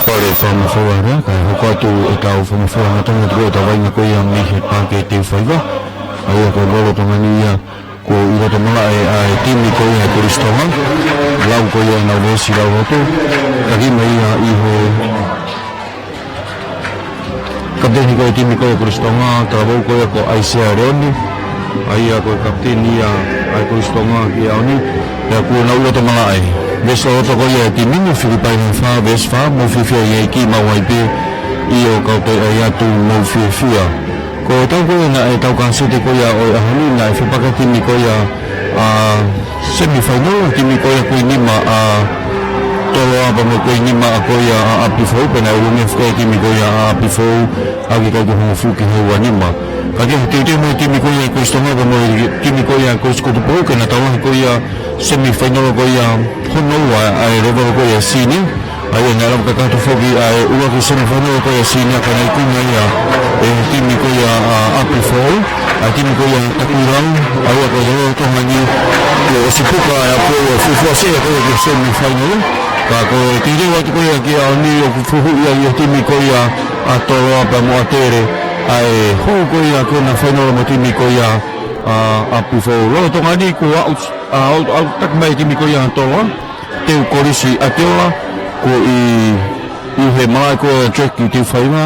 Fale Fakamafola, kae hoko atu ʻetau fakamafola hangatonu atu ko ē ʻetau vaʻinga ko ia mei he Paʻake Teufaiva. ʻA ia ko e lolotonga ni ia kuo ʻi loto malaʻe ʻa e timi ko ia ʻa Kolisi Tonga. Lau ko ia ʻenau veesi lauloto. Taki mai ia ʻi he kapiteni ko e timi ko ia Kolisi Tonga, talavou ko ia ko ʻAisea Leone, ʻa ia ko e kapiteni ia ʻa e Kolisi Tonga ki he ʻaho ni, pea kuo nau ʻi loto malaʻe. Veesi lauloto ko ia ʻa e timi ni, Filipai vahe fā, veesi fā, mou fiefia ʻi he ʻEiki, maʻu ai pē, ʻio kau toe ʻai atu, mou fiefia. Ko e tau ko ia naʻe tau kāsete ko ia ʻo e ʻaho ni, naʻe fepaki e timi ko ia ʻa semifainolo, timi ko ia ko ē nima ʻa Toloa pea mo e ko ē nima ʻa ko ia ʻa ʻApifoʻou, pea naʻe ʻulungia foki e timi ko ia ʻa ʻApifoʻou, ʻaki e kai ko e hongofulu ki he ua nima. Ka ko e teuteu mai e timi ko ia Kolisi Tonga pea mo e timi ko ia Kolisi Kotopou, ke na tau lahi ko ia semifainolo ko ia hono ua ʻa e lēvolo ko ia senior. ʻA ia naʻe lava kakato foki ʻa e ua ki he semifainolo ko ia senior, ka naʻe ikuna ia ʻe he timi ko ia ʻa ʻApifoʻou, ʻa e timi ko ia Takuilau, ʻa ia ko e lolotonga ni kuo ʻosi puka ʻa e ʻApifoʻou, fuofua seʻe ko ia ki he semifainolo. Ka ko e teuteu atu ko ia ki he ʻaho ni ʻoku fuhu ia ʻi he timi ko ia ʻa Toloa pea mo ʻAtele, ʻa e hū ko ia ki hona fainolo mo e timi ko ia ʻa ʻApifoʻou. Lolotonga ni kuo aʻu, ʻa, aʻu, aʻu taki mai e timi ko ia ʻa Toloa. Teu Kolisi ʻAkiola, ko e ʻi, ʻi he malaʻe ko ia Drake ʻi Teufaiva,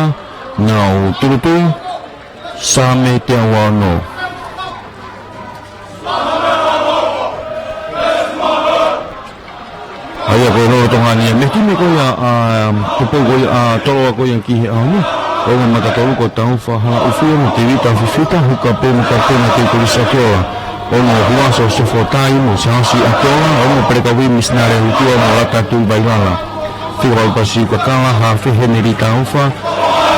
nau tūʻulutui, Saame teau ono. ʻA ia ko e lolotonga ni ia mei he timi ko ia ʻa Tupou ko ia ʻa Toloa ko ia ki he ʻaho ni. Ongo matatolu ko Taufa Halaʻufio mo Tevita Fifita, huka pē mo kapiteni ʻa Teu Kolisi ʻAkiola. Ongo hua Sosefo Tai mo Siaosi ʻAkiola, ongo pelekaui Misinale Hutua mo Lata Tuvailala. Fika valu Pasi Kakala, hafe Heneli Taufa,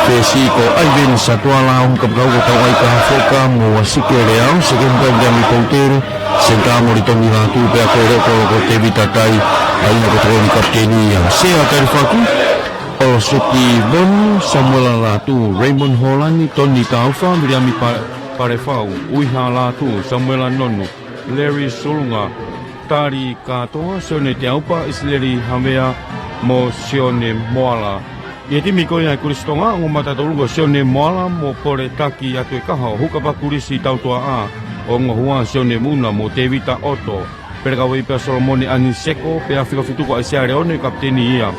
fesi ko ʻAiveni Satuala, ongo kapakau ko Tauʻaika Hafoka mo Uasike Leao, sekeni ko Viliami Poutele, senitā Molitoni Lātū, pea ko e loko ko Tevita Tai, ʻa ia ko e tokoni kapiteni ia. Sea Talifaku, ʻOloseti Vonu, Samuela Lātū, Raymond Holani, Toni Taufa, Viliami Pa-, Palefau, Uiha Lātū, Samuela Nonu, Larry Sulunga, Tali Kātoa, Sione Teaupa, ʻIsileli Havea mo Sione Moala. ʻI he timi ko ia ʻa Kolisi Tonga, ongo matatolu ko Sione Moala mo Pole Taki ʻAtuekaho, huka pē Kolisi Tautuaʻa, ongo hua Sione Muna mo Tevita ʻOto, pelekaui pē ʻa Solomone ʻAniseko, pea fika fitu ko ʻAisea Leone, kapiteni ia.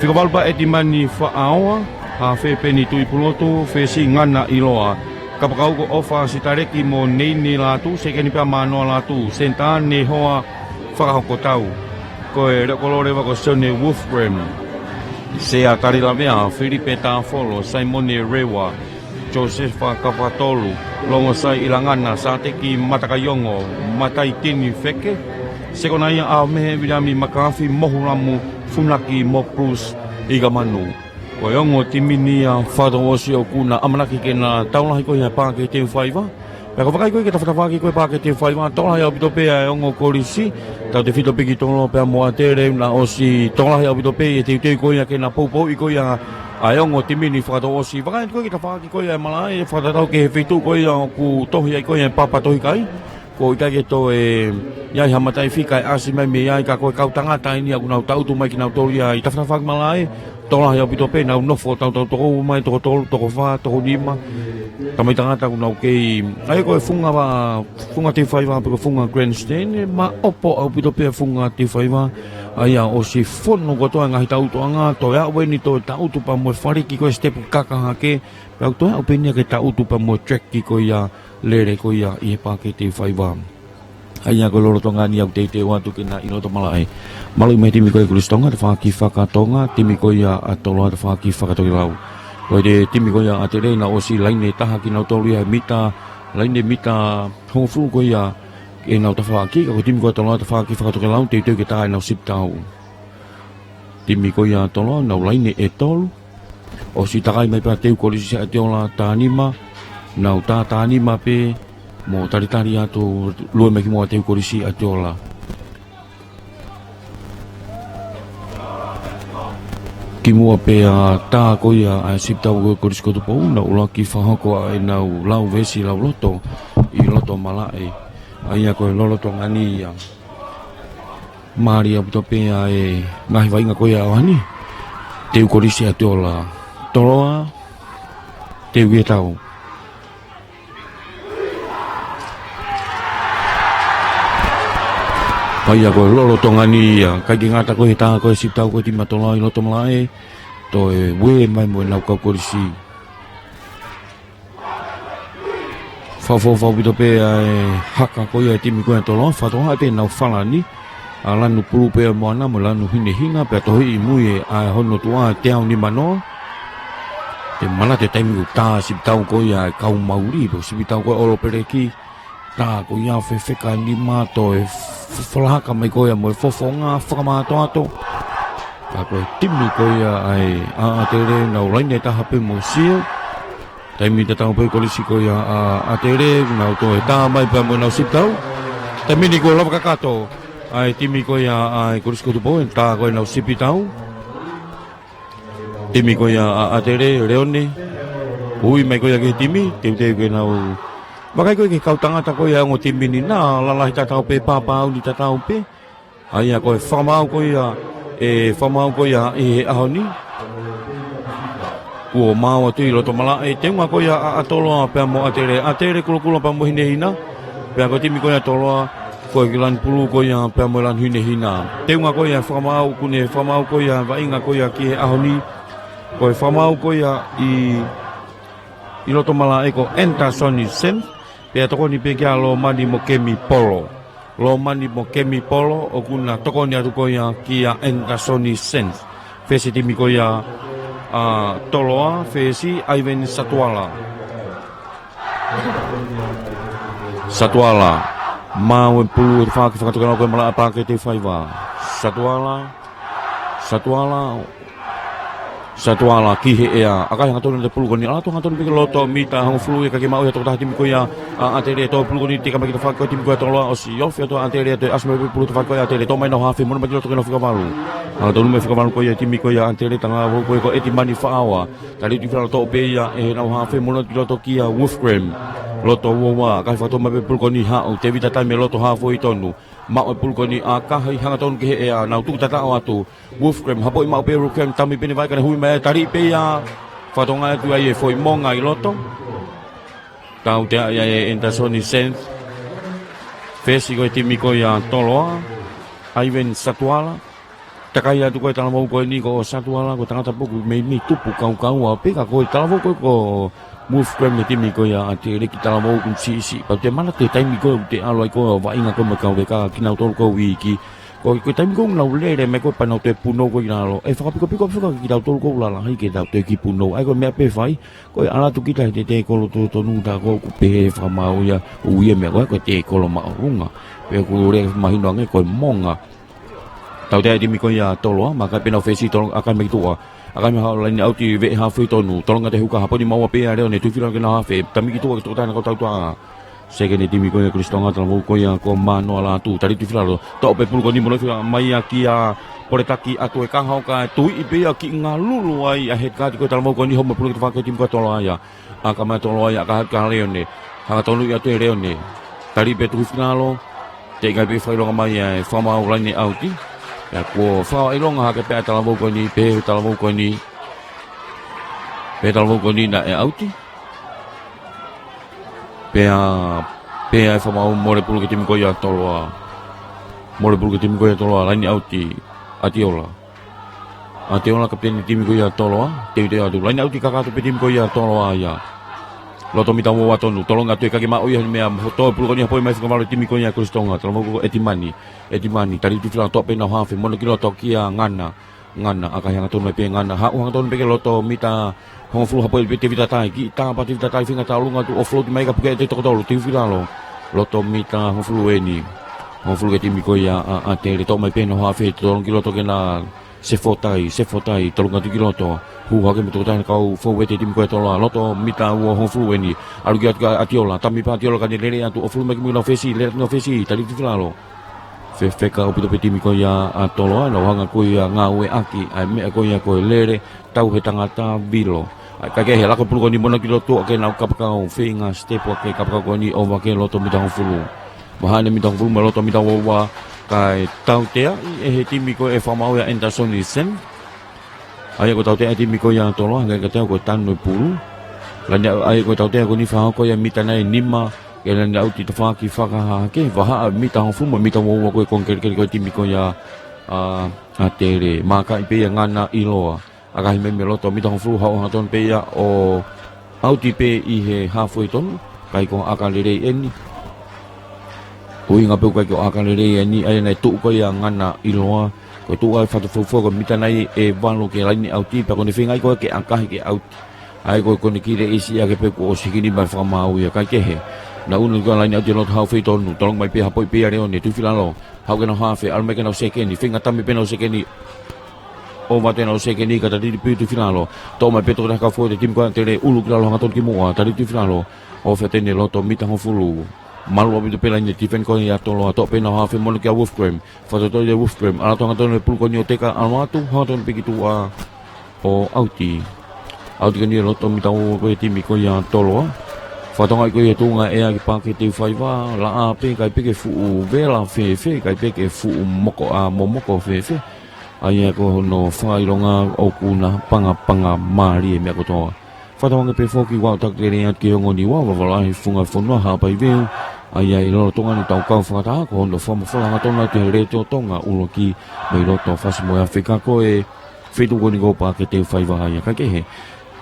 Fika valu pē ʻa ʻEtimani Faʻaoa, hafe Peni Tuʻipulotu, fesi Ngana ʻIloa. Kapakau ko ʻOfa Sitaleki mo Neini Lātū, sekeni pea Mānoa Lātū, senitā Nehoa Fakahokotau. Ko e leʻo kolo leva ko Sione Wolfgram. Sea Talilavea, Filipe Tāfolo, Saimone Rewa, Josefa Kafatolu, Longosai ʻIlangana, Sateki Matakaiongo, Matai Tini Feke, Sekonaia ʻAomehe, Viliami Makafi, Mohu Lamu, Funaki mo Bruce Ikamanu. Ko e ongo timi ni ia fakatouʻosi ʻoku na ʻamanaki ke na tokolahi ko ia he Paake Teufaiva. Pea ko e vakai ko ia ki he tafaʻaki ko ia he Paake Teufaiva, tokolahi ʻaupito pē ʻa e ongo kolisi, tautefito pē ki Toloa pea mo ʻAtele, na ʻosi tokolahi ʻaupito pē ʻi he teuteu ko ia ke na poupouʻi ko ia ʻa e ongo timi ni fakatouʻosi. Vakai ko ia ki he tafaʻaki ko ia ʻa e malaʻe, fakatatau ki he feituʻu ko ia ʻoku tohi ai ko ia e papa tohi kai. Ko e ʻikai ke toe ʻi ai ha mataʻi fika ʻe ʻasi mai mei ai, ka ko e kau tangata eni ʻoku nau tangutu mai kinautolu ia ʻi he tafaʻaki malaʻe, tokolahi ʻaupito pē, nau nofo tautau toko ua mai, toko tolu, toko fā, toko nima. Tamaiki tangata ʻoku nau kei, ʻa ia ko e funga va-, funga teufaiva pe ko e funga grandstand, ʻe maʻopo ʻaupito pē funga teufaiva, ʻa ia ʻosi fonu kotoa e ngaahi tauʻutuʻanga, toe aʻu eni toe tangutu pea mo e faliki ko e sitepu kaka hake, pea toe aʻu pē eni ia ke tangutu pea mo e track ko ia lele ko ia ʻi he Paake Teufaiva. ʻA ia ko e lolotonga ni ʻoku teuteu atu ke na ʻi loto malaʻe. Maluʻi mai e timi ko ia Kolisi Tonga, tafaʻaki fakatonga, timi ko ia ʻa Toloa, tafaʻaki fakatokelau. Ko e timi ko ia ʻa ʻAtele na ʻosi laine taha kinautolu ia he mita, laine mita hongofulu ko ia ʻenau tafaʻaki, ka ko e timi ko ia ʻa Toloa, tafaʻaki fakatokelau, teuteu ke tā ʻenau sipitau. Timi ko ia ʻa Toloa, nau laine ʻe tolu. ʻOsi takai mai pē ʻa Teu Kolisi ʻAteola tā nima, nau tā tā nima pē, mo talitali atu, lue mai ki muʻa ʻa Teu Kolisi ʻAteola. Ki muʻa pē ʻa e tā ko ia ʻa e sipitau ko ia Kolisi ko Tupou, nau ʻuluaki fakahoko ʻa ʻenau lau veesi lau loto ʻi loto malaʻe. ʻA ia ko e lolotonga ni ia. Mālie ʻaupito pē ʻa e ngaahi vaʻinga ko ia ʻo ʻaho ni. Teu Kolisi ʻAteola. Toloa, Teu ʻi he tau. ʻA ia ko e lolotonga ni ia, ʻikai ke ngata ko e tā ko e sipitau ko e timi ʻa Toloa ʻi loto malaʻe, toe ue mai mo ʻenau kau kolisi. Fakaʻofoʻofa ʻaupito pē ʻa e haka ko ia ʻa e timi ko ia ʻa Toloa, fakatokangaʻi pē ʻenau falani, ʻa e lanu pulu pea mo ʻana mo e lanu hinehina, pea tohiʻi ʻi mui ʻa hono tuʻa ʻe teau nimanoa. Te u manatu he taimi ʻoku tā sipitau ko ia ʻa e kau mauli, pe ko e sipitau ko ia ʻo Lopeleki, tā ko ia fefeka nima toe f-, falahaka mai ko ia mo e fofonga fakamātoato. Ka ko e timi ko ia ʻa e ʻa ʻAtele nau laine taha pē mo sio. Taimi tatau pē Kolisi ko ia ʻa ʻAtele, nau toe tā mai pea mo ʻenau sipitau. Taimi ni kuo lava kakato ʻa e timi ko ia ʻa e Kolisi ko Tupou, ʻenau tā ko ia ʻenau sipitau. Timi ko ia ʻa ʻAtele, Leone. Ui mai ko ia ki he timi, teuteu ke nau. Vakai ko ia ki he kau tangata ko ia ongo timi ni na, lalahi tatau pē, pāpāu ni tatau pē. ʻA ia ko e fakamaau ko ia, ʻe fakamaau ko ia ʻi he ʻaho ni. Kuo maau atu ʻi loto malaʻe, teunga ko ia ʻa, ʻa Toloa pea mo ʻAtele, ʻAtele kulokula pea mo hinehina, pea ko e timi ko ia ʻa Toloa, ko e lanu pulu ko ia pea mo e lanu hinehina. Teunga ko ia fakamaau, ʻoku ne fakamaau ko ia, vaʻinga ko ia ki he ʻaho ni. Ko e fakamaau ko ia ʻi, ʻi loto malaʻe ko Anderson Sen, pea tokoni pē kia Lomani mo Kemi Polo. Lomani mo Kemi Polo, ʻoku na tokoni atu ko ia kia Anderson Sen. Fesi timi ko ia ʻa Toloa, fesi Ivan Satuala. Satuala, maau e pulu ʻe tafaʻaki fakatokelau ko e malaʻe Paake Teufaiva. Satuala, Satuala, Satuala ki he ʻea. ʻAkai hangatonu e pulu ko eni, ʻalu atu hangatonu pē ki loto mita hongofulu ʻikai ke maʻu ʻe he tokotaha timi ko ia ʻa ʻAtele. Tō e pulu ko eni, teka mai ki tafaʻaki ko e timi ko ia ʻa Toloa, ʻosi ofi atu ʻa ʻAtele, toe ʻasi mai pē pulu tafaʻaki ko ia ʻa ʻAtele. Tō mai ʻenau hafe, monū mai ki loto ki heʻenau fika valu. Hangatonu mai fika valu ko ia timi ko ia ʻa ʻAtele, tangata ko e ko ʻEtimani Faʻaoa. Talitali fila toʻo pē ia ʻe heʻenau hafe, monū atu ki loto kia Wolfgram. Loto ua ua, ʻakai fakatō mai pē pulu ko eni, haʻu Tevita Taime loto hafoi tonu. Maʻu e pulu ko eni ʻa ʻAkai hangatonu ki he ʻea, nau tuku tataʻo atu. Wolfgram, hapoʻi maʻu pē Wolfgram, tami pē ʻene vai ka ne hui mai, tali pē ia. Fakatokangaʻi atu ai e foʻi monga ʻi loto. Tautea ia ʻe Anderson Sen. Fesi ko e timi ko ia ʻa Toloa. Ivan Satuala. Takai atu ko e talavou ko eni ko Satuala, ko e tangata pē ʻoku meimei tupu kaukaua pē, ka ko e talavou ko ē ko Wolfgram e timi ko ia ʻa ʻAtele, kiʻi talavou ʻoku siʻisiʻi. Pea te manatu he taimi ko ē ʻoku te ʻalu ai ko ē ʻo vaʻinga ko ē mo e kau veka, kinautolu ko ē ʻoku iiki. Ko, ko e taimi ko ē ʻoku nau lele mai ko ē pea nau toe punou ko ē ki lalo, ʻe fakapikopiko fika kitautolu ko ē ʻoku lalahi ke tau toe kiʻi punou. ʻA ia ko e meʻa pē ʻe fai, ko e ʻalu atu kita he tekolo totonu, tā ko ē ʻoku pehē ʻe he fakamaau ia, ʻoku ui e meʻa ko ē ko e tekolo māʻolunga. Pea ʻoku lele mahino ange ko e monga. Tautea e timi ko ia ʻa Toloa, maʻa e kakai pē ʻenau fesi, Toloa, ʻakahi mai ki tuʻa. ʻAkahi mai haʻu laine ʻauti, veʻe haafe tonu, tolonga atu e huka, haponi maua pē ʻa Leone, tuʻu filalo ki heʻenau haafe, tami ki tuʻa ki he tokotaha ʻo e kau tautea. Sekeni e timi ko ia ʻa Kolisi Tonga, talavou ko ia ko Manoa Lātū, tali tuʻu filalo, toʻo pē pulu ko eni, monū fila mai ia kia Poletaki Atuekaha, ʻo ka tuiʻi pē ia kiʻi ngalulu ai ʻa e head guard ko ē talavou ko eni, homo pulu ki he tafaʻaki ko ē timi ko ia ʻa Toloa ia. ʻAkahi mai ʻa Toloa ia, ʻakahi atu kia Leone. Hanga tonu ia ʻa Leone. Tali pē tuʻu finalo. Teʻeki ai pē fakaʻilonga mai ʻe he fakamaau laine ʻauti. Pea kuo fakaʻilonga hake pē ʻa e talavou ko eni, pehē ʻe he talavou ko eni, pehē ʻe he talavou ko eni naʻe ʻauti. Pea, pea ʻe fakamaau, mole pulu ki he timi ko ia ʻa Toloa. Mole pulu ki he timi ko ia ʻa Toloa, laine ʻauti, ʻAtiola. ʻAtiola kapiteni timi ko ia ʻa Toloa, teuteu atu. Laine ʻauti kakato pē timi ko ia ʻa Toloa ia. Loto mita ua ua tonu, tolonga atu e kakai maʻu ia he meʻa, hoto e pulu ko eni, hapoi mai fakavalu e timi ko ia ʻa Kolisi Tonga, talavou ko ē ko ʻEtimani. ʻEtimani, tali tuʻu filalo, toʻo pē ʻenau haafe, monū ki loto kia Ngana. Ngana, ʻakahi hangatonu mai pē Ngana, haʻu hangatonu pē ki loto mita hongofulu, hapoi pē Tevita Tai, kiʻi tapa Tevita Tai, feinga tauʻolunga atu ʻo float mai ka puke ʻe he toko tolu, tuʻu filalo. Loto mita hongofulu eni. Hongofulu ki he timi ko ia ʻa, ʻa ʻAtele, toʻo mai pē ʻenau haafe, tolonga ki loto kia Sefotai, Sefotai, tolonga atu ki loto. Hū hake mo e tokotaha ʻo e kau foueti e timi ko ia ʻa Toloa, loto mita ua hongofulu eni. ʻAlu ki atu kia ʻAtiola, tami pē ʻa ʻAtiola kae ne lele atu ʻo float mai ki muʻa ki heʻenau fesi, lele atu ki heʻenau fesi, tali tuʻu filalo. Fefeka ʻaupito pē timi ko ia ʻa Toloa, nau hanga ko ia ʻo ngāueʻaki ʻa e meʻa ko ia ko e lele tau he tangata, vilo. ʻA ia, kae kehe, laka e pulu ko eni, monū ki loto ʻa e kau kapakau, feinga step ʻa e kau kapakau ko eni ʻo ʻova ki he loto mita hongofulu. Vahaʻa eni e mita hongofulu mo e loto mita ua ua, kae tauteaʻi ʻe he timi ko ē ʻa e fakamaau ia ʻa Anderson Sen. ʻA ia ko e tautea e timi ko ia ʻa Toloa, hangē ko e tau ko e tanu e pulu. Laine ʻa-, ʻa ia ko e tautea ko eni, fakahoko ia mita nai ʻe nima, ki he laine ʻauti tafaʻaki fakahahake, vahaʻa mita hongofulu mo e mita ua ua ko ē, konga kelekele ko ē e timi ko ia ʻa, ʻa ʻAtele, maʻa e kakai pē ia ʻa Ngana ʻIloa. ʻAkahi mai mei loto mita hongofulu, haʻu hangatonu pē ia ʻo ʻauti pē ʻi he haafe tonu, ʻikai ko ha ʻaka lelei eni. ʻUhinga pē ʻoku ʻikai ko ha ʻaka lelei eni, ʻa ia naʻe tuʻu ko ia ʻa Ngana ʻIloa, ko e tuʻu ai fatu fuafua ko e mita nai ʻe valu ki he laine ʻauti, pea ko ʻene feinga ia ko ē ke ʻakahi ke ʻauti. ʻA ia ko e, ko ʻene kiʻi leʻisi ʻaki pē kuo ʻosi hikinipa e fakamaau ia, kae kehe. Naʻe ʻunu ko ē laine ʻauti loto haafe tonu, tolonga mai pē, hapoi pē ia ʻa Leone, tuʻu filalo. Haʻu ki heʻenau haafe, ʻalu mai ki heʻenau sekeni, feinga tami pē ʻenau sekeni. ʻOva atu ʻenau sekeni, ka tali pē tuʻu filalo. Toʻo mai pē tokotaha ʻo e kau foueti e timi ko ia ʻa ʻAtele, ʻulu ki lalo hangatonu ki muʻa, tali tuʻu filalo. ʻOfa atu eni e loto mita hongofulu. Malu ʻaupito pē laine tifeni ko ia ʻa Toloa, toʻo pē ʻenau haafe, monū kia Wolfgram. Fakatotolo ʻe Wolfgram, ʻalu atu hangatonu e pulu ko eni ʻo teka, ʻalu atu, hangatonu pē ki tuʻa ʻo ʻauti. ʻAuti ko eni e loto mita ua ua ko ē e timi ko ia ʻa Toloa. Fakatokangaʻi ko ia e tuʻunga ʻea ki he paʻake teufaiva, laʻā pē, ʻikai pē ke fuʻu vela fēfē, ʻikai pē ke fuʻu moko, ʻa, momoko fēfē. ʻA ia ko hono fakaʻilonga ʻoku na pangapanga mālie e meʻa kotoa. Fakatauange pē foki ʻoku ou taki lelei atu ki he ongo Niua, Vavalahi, Funga Fonua, Haʻapai Veu. ʻA ia ʻi lolotonga eni ʻetau kau fakataha, ko hono fakamafola hangatonu atu he Letiō Tonga ʻUluaki mei loto Fasi mo e Afi, ka ko e feituʻu ko eni ko e paʻake teufaiva ia, kae kehe.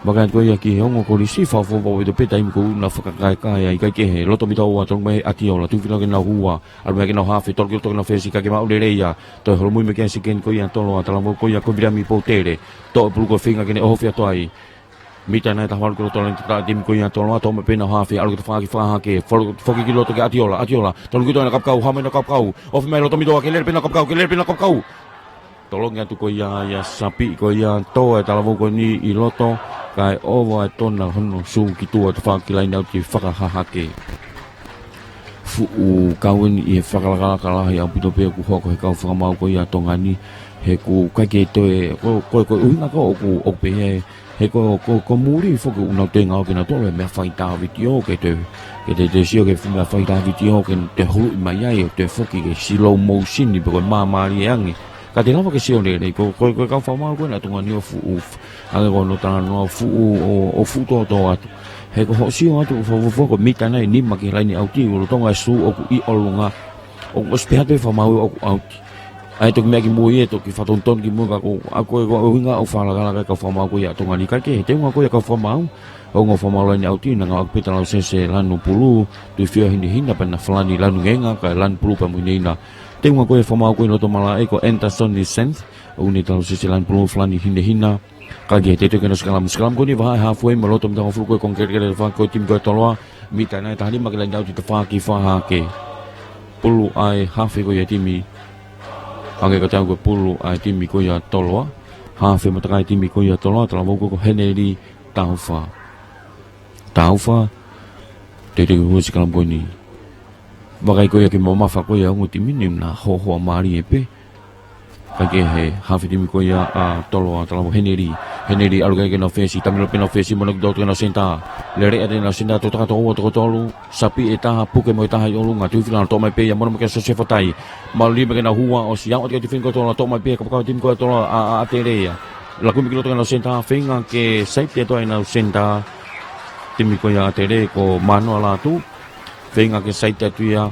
Maka atu ko ia ki he ongo kolisi, fakafoʻou ʻaupito pē taimi ko ē ʻoku na fakakaekae ai, kae kehe. Loto mita ua, tolonga mai ʻe ʻAtiola, tuʻu filalo ki heʻenau hua, ʻalu mai ki heʻenau haafe, tolonga ki loto ki heʻenau fesi, kae ke maʻu lelei ia. Toe holomui mai ki he sekeni ko ia ʻa Toloa, talavou ko ia ko Viliami Poutele. Toʻo e pulu ko ē, feinga ke ne ʻohofi atu ai. Mita nai ʻe taha valu ki loto laine tata e timi ko ia ʻa Toloa, toʻo mai pē ʻenau haafe, ʻalu ki he tafaʻaki fakahahake, folo-, foki ki loto kia ʻAtiola, ʻAtiola, tolonga ki tuʻa ʻenau kapakau, hā mai ʻenau kapakau, ʻofa mai loto mita ua, ke lele pē ʻenau kapakau, ke lele pē ʻenau kapakau. Tolonga atu ko ia ʻa Sapi, ko ia tō e talavou ko eni ʻi loto, kae ʻova e tona hono sū ki tuʻa tafaʻaki laine ʻauti fakahahake. Fuʻu kau eni ʻi he fakalakalaka lahi ʻaupito pē ʻoku hoko he kau fakamaau ko ia ʻa Tonga ni, he ʻoku ʻikai ke toe, ko, ko, ko e ʻuhinga ko ē ʻoku, ʻoku pehē, he ko, ko, ko muli foki ʻoku nau toe ngaohi kinautolu e meʻa faitā vitiō, ke toe, ke toe, toe sio ki he meʻa faitā vitiō, ke toe huluʻi mai ai, ʻo toe foki ki he slow motion pe ko e māmālie ange. Ka te lava ke sio lelei, ko, ko, ko e kau fakamaau ko ena ʻa Tonga ni ʻoku fuʻu, hangē ko hono talanoa, fuʻu, ʻo, ʻo fuʻu tōtō atu. He ko hoʻo sio atu, fuafua ko e mita nai ʻe nima ki he laine ʻauti, ʻoku lolotonga e sū ʻoku ʻi ʻolunga, ʻoku ʻosi pehē atu e fakamaau ʻoku ʻauti. ʻA ia toki meʻa ki mui, ʻe toki fakatonutonu ki mui, ka ko, ʻa ko e, ko e ʻuhinga ʻoku fakalakalaka e kau fakamaau ko ia ʻa Tonga ni, kae kehe, teunga ko ia e kau fakamaau, Ongo fakamaau laine ʻauti, naʻe ngāueʻaki pē Talausese Lanupulu, Tuʻifio Hinehina pea na Falani Lanungeinga, kae Lanupulu pea mo Hinehina. Teunga ko ē fakamaau ko ē ʻi loto malaʻe ko Anderson Nisent, ʻo ʻunuʻi Talausese Lanupulu, Falani Hinehina. Kae kehe, teuteu ke nau sikalamu, sikalamu ko eni vahaʻa e haafe mo e loto mita hongofulu ko ē, ko e kelekele tafaʻaki ko ē timi ko ē ʻa Toloa, mita ʻe nai taha nima ki he laine ʻauti tafaʻaki fakahahake. Pulu ʻa e haafe ko ia ʻa e timi. Hangē ko e tau ko e pulu ʻa e timi ko ia ʻa Toloa. Haafe matakai timi ko ia ʻa Toloa, talavou ko ē ko Heneli Taufa. Taufa. Teuteu ke hū sikalamu ko eni. Vakai ko ia ki he mamafa ko ia ʻa e ongo timi ni, naʻe hohoʻa mālie pē. Kae kehe, haafe timi ko ia ʻa Toloa, talavou Heneli. Heneli ʻalu ki ai ke nau fesi, tami loto pē nau fesi, mono ki loto ke nau senitā. Lele ʻa e nau senitā, toko taha, toko ua, toko tolu, sapi ʻe taha, puke mo e taha ʻi ʻolunga, Tuʻifilalo toʻo mai pē ia, mono mai kia Siosefa Tai. Mālie mai ke nau hū ʻo ʻosi, ʻoatu ki he timi ko ē ʻa Toloa, toʻo mai pē ia, kapakau timi ko ē ʻa Toloa, ʻa, ʻa, ʻa Tele ia. Laku mai ki loto ke nau senitā, feinga ke saiti atu ai ʻenau senitā. Timi ko ia ʻa Tele ko Manoa Latu. Feinga ke saiti atu ia,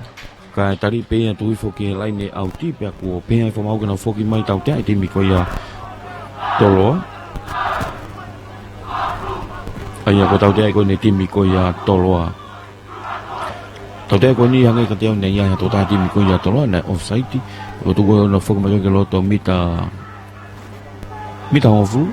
kae tali pē ia tuʻu hifo ki he laine ʻauti, pea kuo pehē ʻa e fakamaau ke nau foki mai, tautea e timi ko ia ʻa Toloa. ʻA ia ko e tautea ko eni e timi ko ia ʻa Toloa. Tautea ko eni hangē kiate au naʻe ʻi ai ha toko taha timi ko ia ʻa Toloa naʻe offside. Ko e tuku ʻo nau foki mai ki loto mita, mita hongofulu.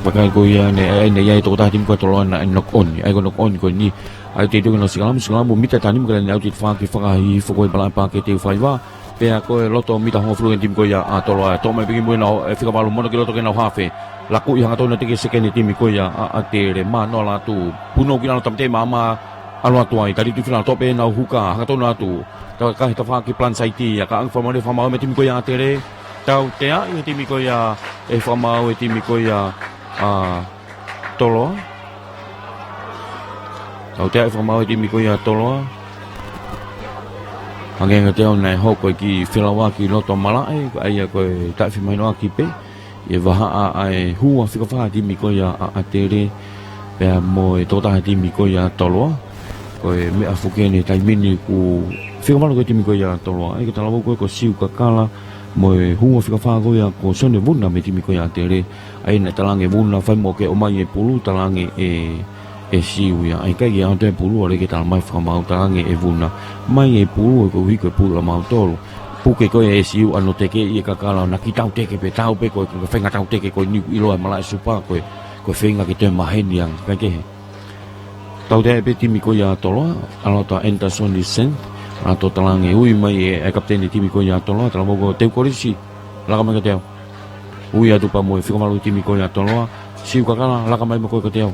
Vakai ko ia naʻe, ʻa ia naʻe ʻi ai e toko taha timi ko ē ʻa Toloa naʻe knock on. ʻA ia ko e knock on ko eni. ʻA ia teuteu ke nau sikalamu, sikalamu mita ʻe taha nima ki he laine ʻauti tafaʻaki fakahihifo ko ē ʻi he malaʻe Paʻake Teufaiva. Pea ko e loto mita hongofulu ʻa e timi ko ia ʻa Toloa, toʻo mai pē ki mui ʻenau, e, fika valu, mono ki loto ke nau haafe. Laku ʻi hangatonu atu ki he sekeni timi ko ia ʻa, ʻa Tele, Manoa Latu. Punou ki lalo, tāmateʻi maʻamaʻa, ʻalu atu ai, tali Tuʻifilalo, toʻo pē ʻenau huka, hangatonu atu. Tau ka he tafaʻaki plan saiti ia, ka ʻange fakamaau, fakamaau mei he timi ko ia ʻa Tele. Tautea ʻe he timi ko ia, e fakamaau e timi ko ia ʻa Toloa. Tautea e fakamaau e timi ko ia ʻa Toloa. Hangē kiate au naʻe hoko e kiʻi felauʻaki ʻi loto malaʻe, ʻa ia ko e taʻefimahinoʻaki pē ʻi he vahaʻa ʻa e hua fika fā timi ko ia ʻa, ʻa Tele, pea mo e toko taha timi ko ia ʻa Toloa. Ko e meʻa foki eni he taimi ni kuo fika valu ko ē timi ko ia ʻa Toloa. ʻA ia ko e talavou ko ē ko Siu Kakala, mo e hua fika fā ko ia ko Sone Vuna mei he timi ko ia ʻa Tele. ʻA ia naʻe talaange ʻe Vuna fai mo ke ʻomai e pulu, talaange ʻe, ʻe Siu ia. ʻA ia ʻikai ke ʻoatu e pulu, ʻalu ke tala mai fakamaau, talaange ʻe Vuna, mai e pulu, ʻe ko hiko e pulu ʻa mautolu. Puke ko ē ʻe Siu ʻa hono teke ʻe Kakala, naʻe kiʻi tau teke pē, tau pē ko e, ko e feinga tau teke ko eni ʻiloa e malaʻe Supa, ko e, ko e feinga ke toe maheni ange, kae kehe. Tautea pē timi ko ia ʻa Toloa, ʻalu atu ʻa Anderson Nisent, ʻalu atu ʻo talaange ui mai e, e kapiteni timi ko ia ʻa Toloa, talavou ko Teu Kolisi, laka mai kiate au. Ui atu pea mo e fika valu timi ko ia ʻa Toloa, Siu Kakala, laka mai mo koe kiate au.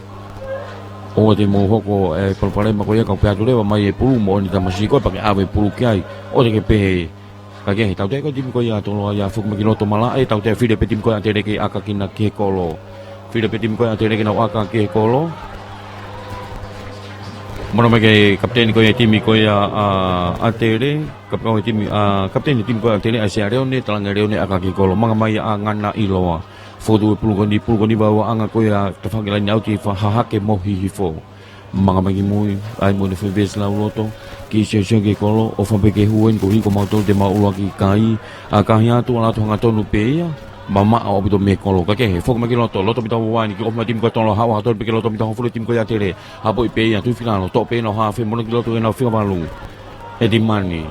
ʻOua te mou hoko e palopalema ko ia, ka u pehē atu leva mai e pulu moʻoni tamasiʻi ko ē pea ke ʻave e pulu ki ai. ʻOua te ke pehē. Kae kehe, tautea ko e timi ko ia ʻa Toloa ia, foki mai ki loto malaʻe, tautea, fili pē timi ko ia ʻa Tele ke ʻaka ki he kolo. Fili pē timi ko ia ʻa Tele ke nau ʻaka ki he kolo. Mono mai ki he kapiteni ko ia e timi ko ia ʻa, ʻa Tele, kapiteni timi, ʻa, kapiteni timi ko ia ʻa Tele, ʻa Sea Leone, talaange ʻe Leone ʻaka ki he kolo. Manga mai ʻa Ngana ʻiloa. Fotu e pulu ko eni, pulu ko eni vauʻanga ko ia tafaʻaki laine ʻauti fakahahake mo hihifo. Manga mai ki mui, ʻai mo ne fai vesi lau loto, kiʻi siosio ki he kolo, ʻofa pē ke hū eni koeʻuhi ko mautolu te mau ʻuluaki kai, ʻa kahi atu, ʻalu atu hangatonu pē ia, mamaʻo ʻaupito mei he kolo, kae kehe, foki mai ki loto, loto mita ua eni, kiʻi ʻofa mai timi ko ia ʻa Toloa, haʻu hangatonu pē ki loto mita hongofulu timi ko ia ʻa Tele, hapoʻi pē ia, Tuʻifilalo, toʻo pē ʻenau haafe, mono ki loto ke nau fika valu. ʻEdimani.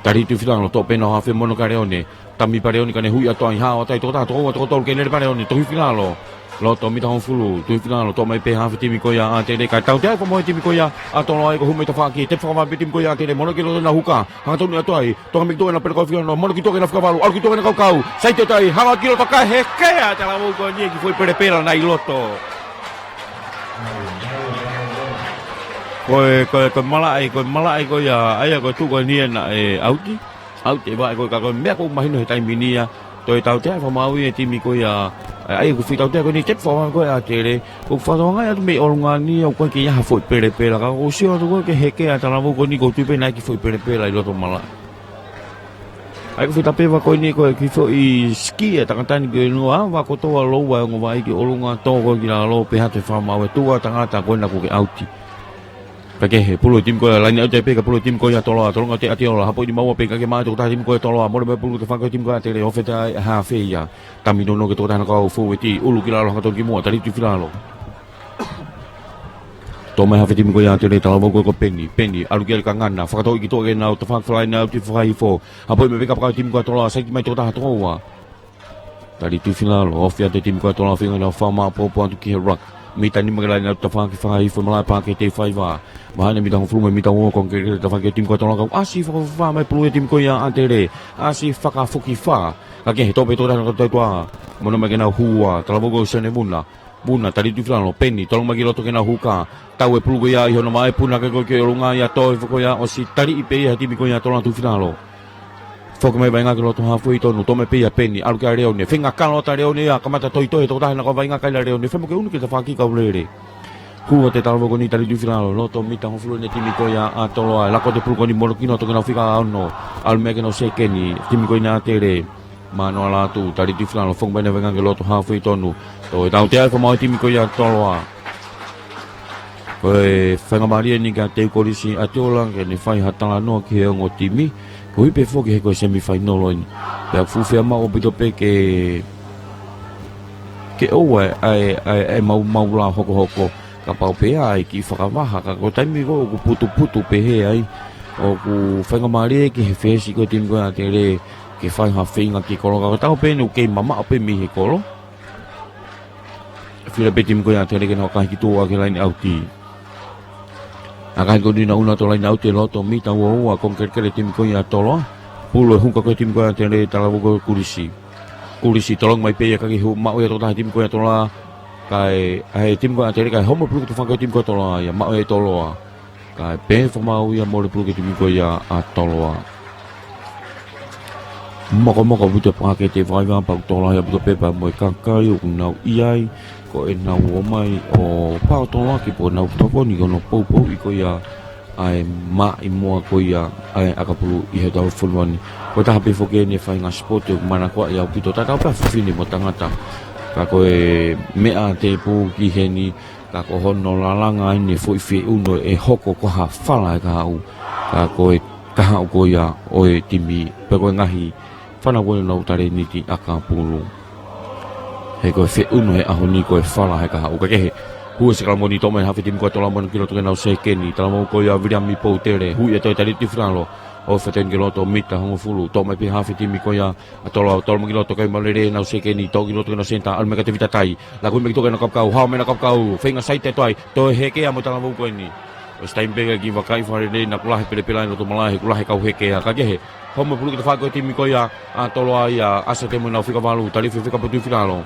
Tali Tuʻifilalo, toʻo pē ʻenau haafe, mono kia Leone, tami pē ʻa Leone ka ne hui atu ai, haʻu atu ai, toko taha, toko ua, toko tolu, ke lele pē ʻa Leone, Tuʻifilalo. Loto mita hongofulu, Tuʻifilalo, toʻo mai pē haafe timi ko ia ʻa Tele, kae tautea e fakamaau e timi ko ia ʻa Toloa, ʻa ia ko e hū mai tafaʻaki, tepi fakamaau pē timi ko ia ʻa Tele, mono ki loto ʻenau huka, hangatonu atu ai, toka mai ki tuʻa ʻenau peleko fika, mono ki tuʻa ʻenau fika valu, ʻalu ki tuʻa ʻenau kaukau, saiti atu ai, hanga ki loto kae hekea, talavou ko eni e kiʻi foʻi pelepela naʻe ʻi loto. Ko e, ko e, ko e malaʻe, ko e malaʻe ko ia, ʻa ia ko e tuʻu ko eni ʻe naʻe ʻauti. ʻAuti e vaʻe ko ē ka ko e meʻa ʻoku mahino he taimi ni ia, toe tautea e fakamaau e timi ko ia, ʻa ia ʻoku fai tautea ko eni tepi fakamaau ko ē ʻa Tele, ʻoku fakatokangaʻi atu mei ʻolunga ni ʻoku ʻikai ke ʻi ai ha foʻi pelepela, ka ʻoku ou sio atu ko ē ke hekea talavou ko eni ʻoku ou tui pē naʻe ʻi ai e kiʻi foʻi pelepela ʻi loto malaʻe. ʻA ia ko e fitapeva ko eni ko e kiʻi foʻi siki e tangata ni ki ʻolunga, ʻave kotoa lōua e ongo vaʻe ki ʻolunga, tō ko ē ki lalo, pehē atu e fakamaau ʻe tuʻu ʻa e tangata ko ena kuo ke ʻauti. Ka kehe, pulu e timi ko ia, laine ʻauti pē ka pulu e timi ko ia ʻa Toloa, tolonga ʻo Teʻatiʻola, hapo ʻi ni maua pē ka ke maʻu e tokotaha timi ko ia ʻa Toloa, mole mai pulu ki he tafaʻaki ko e timi ko ia ʻa ʻAtele, ʻo feta ai hafe ia. Tami nounou ki he tokotaha naʻe kau fou ʻeti, ʻulu ki lalo hangatonu ki muʻa, Talituifilalo. Toʻo mai hafe timi ko ia ʻa ʻAtele, talavou ko ē ko Peni, Peni, ʻalu ki ai ka ngana, fakatoʻi ki tuʻa ke nau tafaʻaki fakalaine ʻauti fakahifo, hapo ʻi mai pē ka paka timi ko ia ʻa Toloa, saiti mai tokotaha tokoua. Talituifilalo, ofi atu e timi ko ia ʻa Toloa, feinga nau fakamāʻopoʻopo atu ki he ruck. Mita nima ki he laine ʻauti tafaʻaki fakahifo, malaʻe pā ke te faiva. Mahani mita hongofulu mo e mita uofulu, kongekele tafaʻaki e timi ko ia ʻa Toloa, kau ʻasi fakafā mai pulu e timi ko ia ʻa ʻAtele. ʻAsi fakafokifā. Ka kehe, toʻo pē tokotaha naʻe kau tau tuʻa. Mono mai ke nau hū ua, talavou ko Sione Vuna. Vuna, Talituifilalo, Peni, tolonga mai ki loto ke nau hū ka. Tau e pulu ko ia ʻi hono maʻu e puna ke ko ē ki ʻolunga ia toe fo ko ia ʻosi taliʻi pē ia he timi ko ia ʻa Toloa, Tuifilalo. Foki mai vaʻinga ki loto hafo ʻi tonu, toʻo mai pē ia ʻa Peni, ʻalu ki ai ʻa Leone, feinga kalo atu ʻa Leone ia, kamata toitoi he tokotaha naʻe kau vaʻinga ki ai ʻa Leone, fai mo ke unu ki he tafaʻaki kau lele. Hū atu e talavou ko eni, Talituifilalo, loto mita hongofulu ʻene timi ko ia ʻa Toloa, lako atu e pulu ko eni mono ki loto ke nau fika ono, ʻalu mai ke nau sekeni, timi ko eni ʻa ʻAtele. Mano ala atu, Talituifilalo, foki mai ʻene vaʻinga ki loto hafo ʻi tonu. Toe tautea e fakamāu e timi ko ia ʻa Toloa. Ko e faingamālie eni kia Teu Kolisi ʻAtiola ke ne fai ha talanoa ki he ongo timi. Koeʻuhi pē foki he ko e semifinal eni. Pea fuʻu fiemaʻu ʻaupito pē ke, ke ʻoua ʻe, ʻe, ʻe, ʻe maumau la hokohoko. Kapau pē ʻe ʻi ai e kiʻi fakavaha, ka ko e taimi ko ē ʻoku putuputu pehē ai. ʻOku faingamālie ki he fesi ko e timi ko ia ʻa ʻAtele ke fai ha feinga ki kolo, ka ko e tau pē eni ʻoku kei mamaʻo pē mei he kolo. Fili pē timi ko ia ʻa ʻAtele ke nau ʻakahi ki tuʻa ki he laine ʻauti. ʻAkahi ko eni, nau ʻunu atu e laine ʻauti ʻi loto mita uofulu, kongekele timi ko ia ʻa Toloa. Pulu e huka ko e timi ko ia ʻa ʻAtele, talavou ko Kulisi. Kulisi, tolonga mai pē ia ka ke hū, maʻu ia e tokotaha e timi ko ia ʻa Toloa. Kae, ʻa e timi ko ia ʻa ʻAtele, kae homo pulu ki he tafaʻaki ko e timi ko ia ʻa Toloa ia, maʻu ia ʻe Toloa. Kae pehē fakamāu ia, mole pulu ki he timi ko ia ʻa Toloa. Mokomoko ʻaupito e paketi e faiva, pau Toloa ia ʻaupito pē pea mo e kakai ʻoku nau ʻi ai, ko ʻenau ō mai ʻo pau Toloa ki he pō, nau tokoni ki hono poupouʻi ko ia ʻa e maʻimoa ko ia ʻa e ʻakapulu ʻi he tau fonua ni. Ko e taha pē foki eni e faʻahinga sipoti ʻoku manakoaʻi ʻaupito, tatau pē ʻa fefine mo tangata. Ka ko e meʻa tēpū ki heni, ka ko hono lalanga eni e foʻi feʻunu ʻe hoko ko ha fala he kahaʻu. Ka ko e kahaʻu ko ia ʻo e timi, pe ko e ngaahi fānau ko ē ʻoku nau talēniti ʻakapulu. He ko e feʻunu he ʻaho ni ko e fala he kahaʻu. Ka kehe, hū e sikalamoni, toʻo mai hafe timi ko ia ʻa Toloa mono ki loto ke nau sekeni, talavou ko ia ʻa Viliami Poutele, hū ia toe, Talituifilalo, ʻo feteni ki loto mita hongofulu, toʻo mai pē hafe timi ko ia ʻa Toloa, tolonga mai ki loto, kai malele, nau sekeni, toʻo ki loto ke nau senitā, ʻalu mai kia Tevita Tai, laku mai ki tuʻa ke nau kapakau, hao mai nau kapakau, feinga saiti atu ai, toe hekea mo e talavou ko eni. ʻOsi taimi pē ke kiʻi vakai fakalelei, naʻa ku lahi pelepela ʻi loto malaʻe, he ʻoku lahi e kau hekea, ka kehe, homo pulu ki he tafaʻaki ko e timi ko ia ʻa Toloa ia, ʻasi atu mo ʻenau fika valu, Talifefika pea Tuifilalo.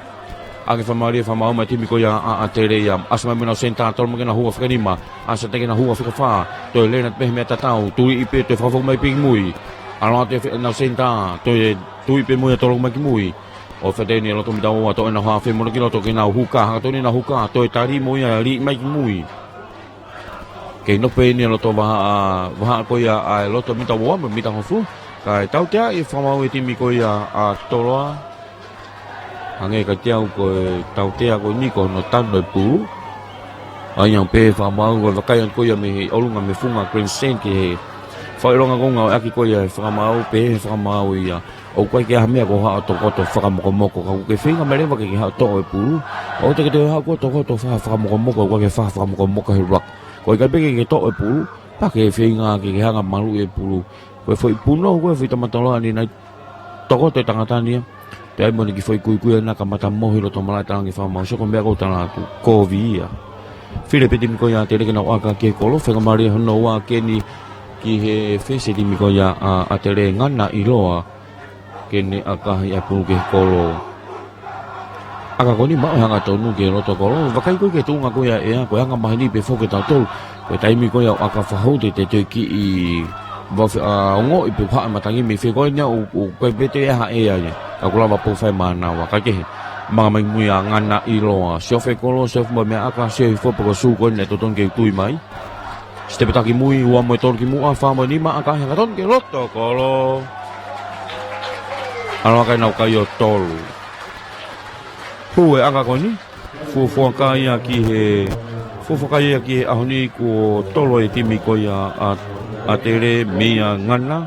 ʻAki e fakamālie, fakamāu mai e timi ko ia ʻa ʻAtele ia, ʻasi mai mo ʻenau senitā, tolonga mai ke nau hū ua fika nima, ʻasi atu ke nau hū ua fika fā, toe lele atu pē he meʻa tatau, tuli ʻi pē, toe fakafoki mai pē ki mui. ʻAlu atu e fe-, ʻenau senitā, toe tuli pē mo ia, tolonga mai ki mui. ʻO feteni ʻi loto mita ua, toʻo ʻenau hafe mono ki loto ke nau hū ka, hanga tonu ʻenau hū ka, toe tali mo ia, liʻi mai ki mui. Kei nofo pē eni ʻi loto vahaʻa, vahaʻa ko ia ʻa e loto mita ua mo e mita hongofulu. Kae tauteaʻi e fakamāu e timi ko ia ʻa Toloa. Hangē kiate au ko e tautea ko eni ko hono tanu e pulu. ʻAi ange pē fakamāu, ʻo vakai ange ko ia mei he ʻolunga mei he funga grandstand ki he fakaʻilonga konga ʻo e ʻaki ko ia e fakamāu, pehē he fakamāu ia. ʻOku ʻikai ke ʻi ai ha meʻa ko haʻo tokoto fakamokomoko, ka ʻoku ke feinga mai leva ke ke haʻu ʻo toʻo e pulu. ʻOua te ke toe haʻu koe ʻo tokoto fakamokomoko, ʻoku ʻikai ke fai ha fakamokomoko he ruck. ʻOku ʻikai pē ke ke toʻo e pulu, pea ke feinga ke ke hanga ʻo maluʻi e pulu. Ko e foʻi punou, ko e foʻi tama Toloa ni naʻe tokoto e tangata ni ia. Pea ʻi ai mo ʻene kiʻi foʻi kuikui ʻana, kamata mohe ʻi loto malaʻe, talaange fakamāu, sio ko e meʻa ʻoku ou tala atu, kovi ia. Fili pē timi ko ia ʻa ʻAtele ke nau ʻaka ki he kolo, fakamālie hono ua ʻeni ki he fesi e timi ko ia ʻa ʻAtele, ngana ʻiloa ke ne ʻakahi e pulu ki he kolo. ʻAka ko eni maʻu e hangatonu ki he loto kolo, vakai ko ē ki he tuʻunga ko ia ʻa e ʻea, ko e anga maheni pē foki ʻa tautolu. Ko e taimi ko ia ʻo e ʻaka fakahoute te te kiʻi vave ʻa ongoʻi pe ʻoku haʻu e matangi mei fē, ko eni ʻoku, ʻoku ʻikai pē toe ʻi ai ha ʻea ia. Ka ʻoku lava pē ʻo fai e mānava, ka kehe. Manga mai ki mui ʻa ngana ʻiloa. Sio fē kolo, sio fē mo e meʻa ʻaka, sio hifo pe ko e sū ko eni naʻe totonu ke tui mai. Sitepu ʻe taha ki mui, ua mo e tolu ki muʻa, fā mo e nima, ʻakahi hangatonu ki he loto kolo. ʻAlu ʻa e ʻaka ʻe nau kai ʻo tolu. Hū e ʻaka ko eni, fuofua kai ia ki he Ko e fakaʻaiʻai ki he ʻaho ni, kuo tolo e timi ko ia ʻa, ʻa ʻAtele mei a Ngana.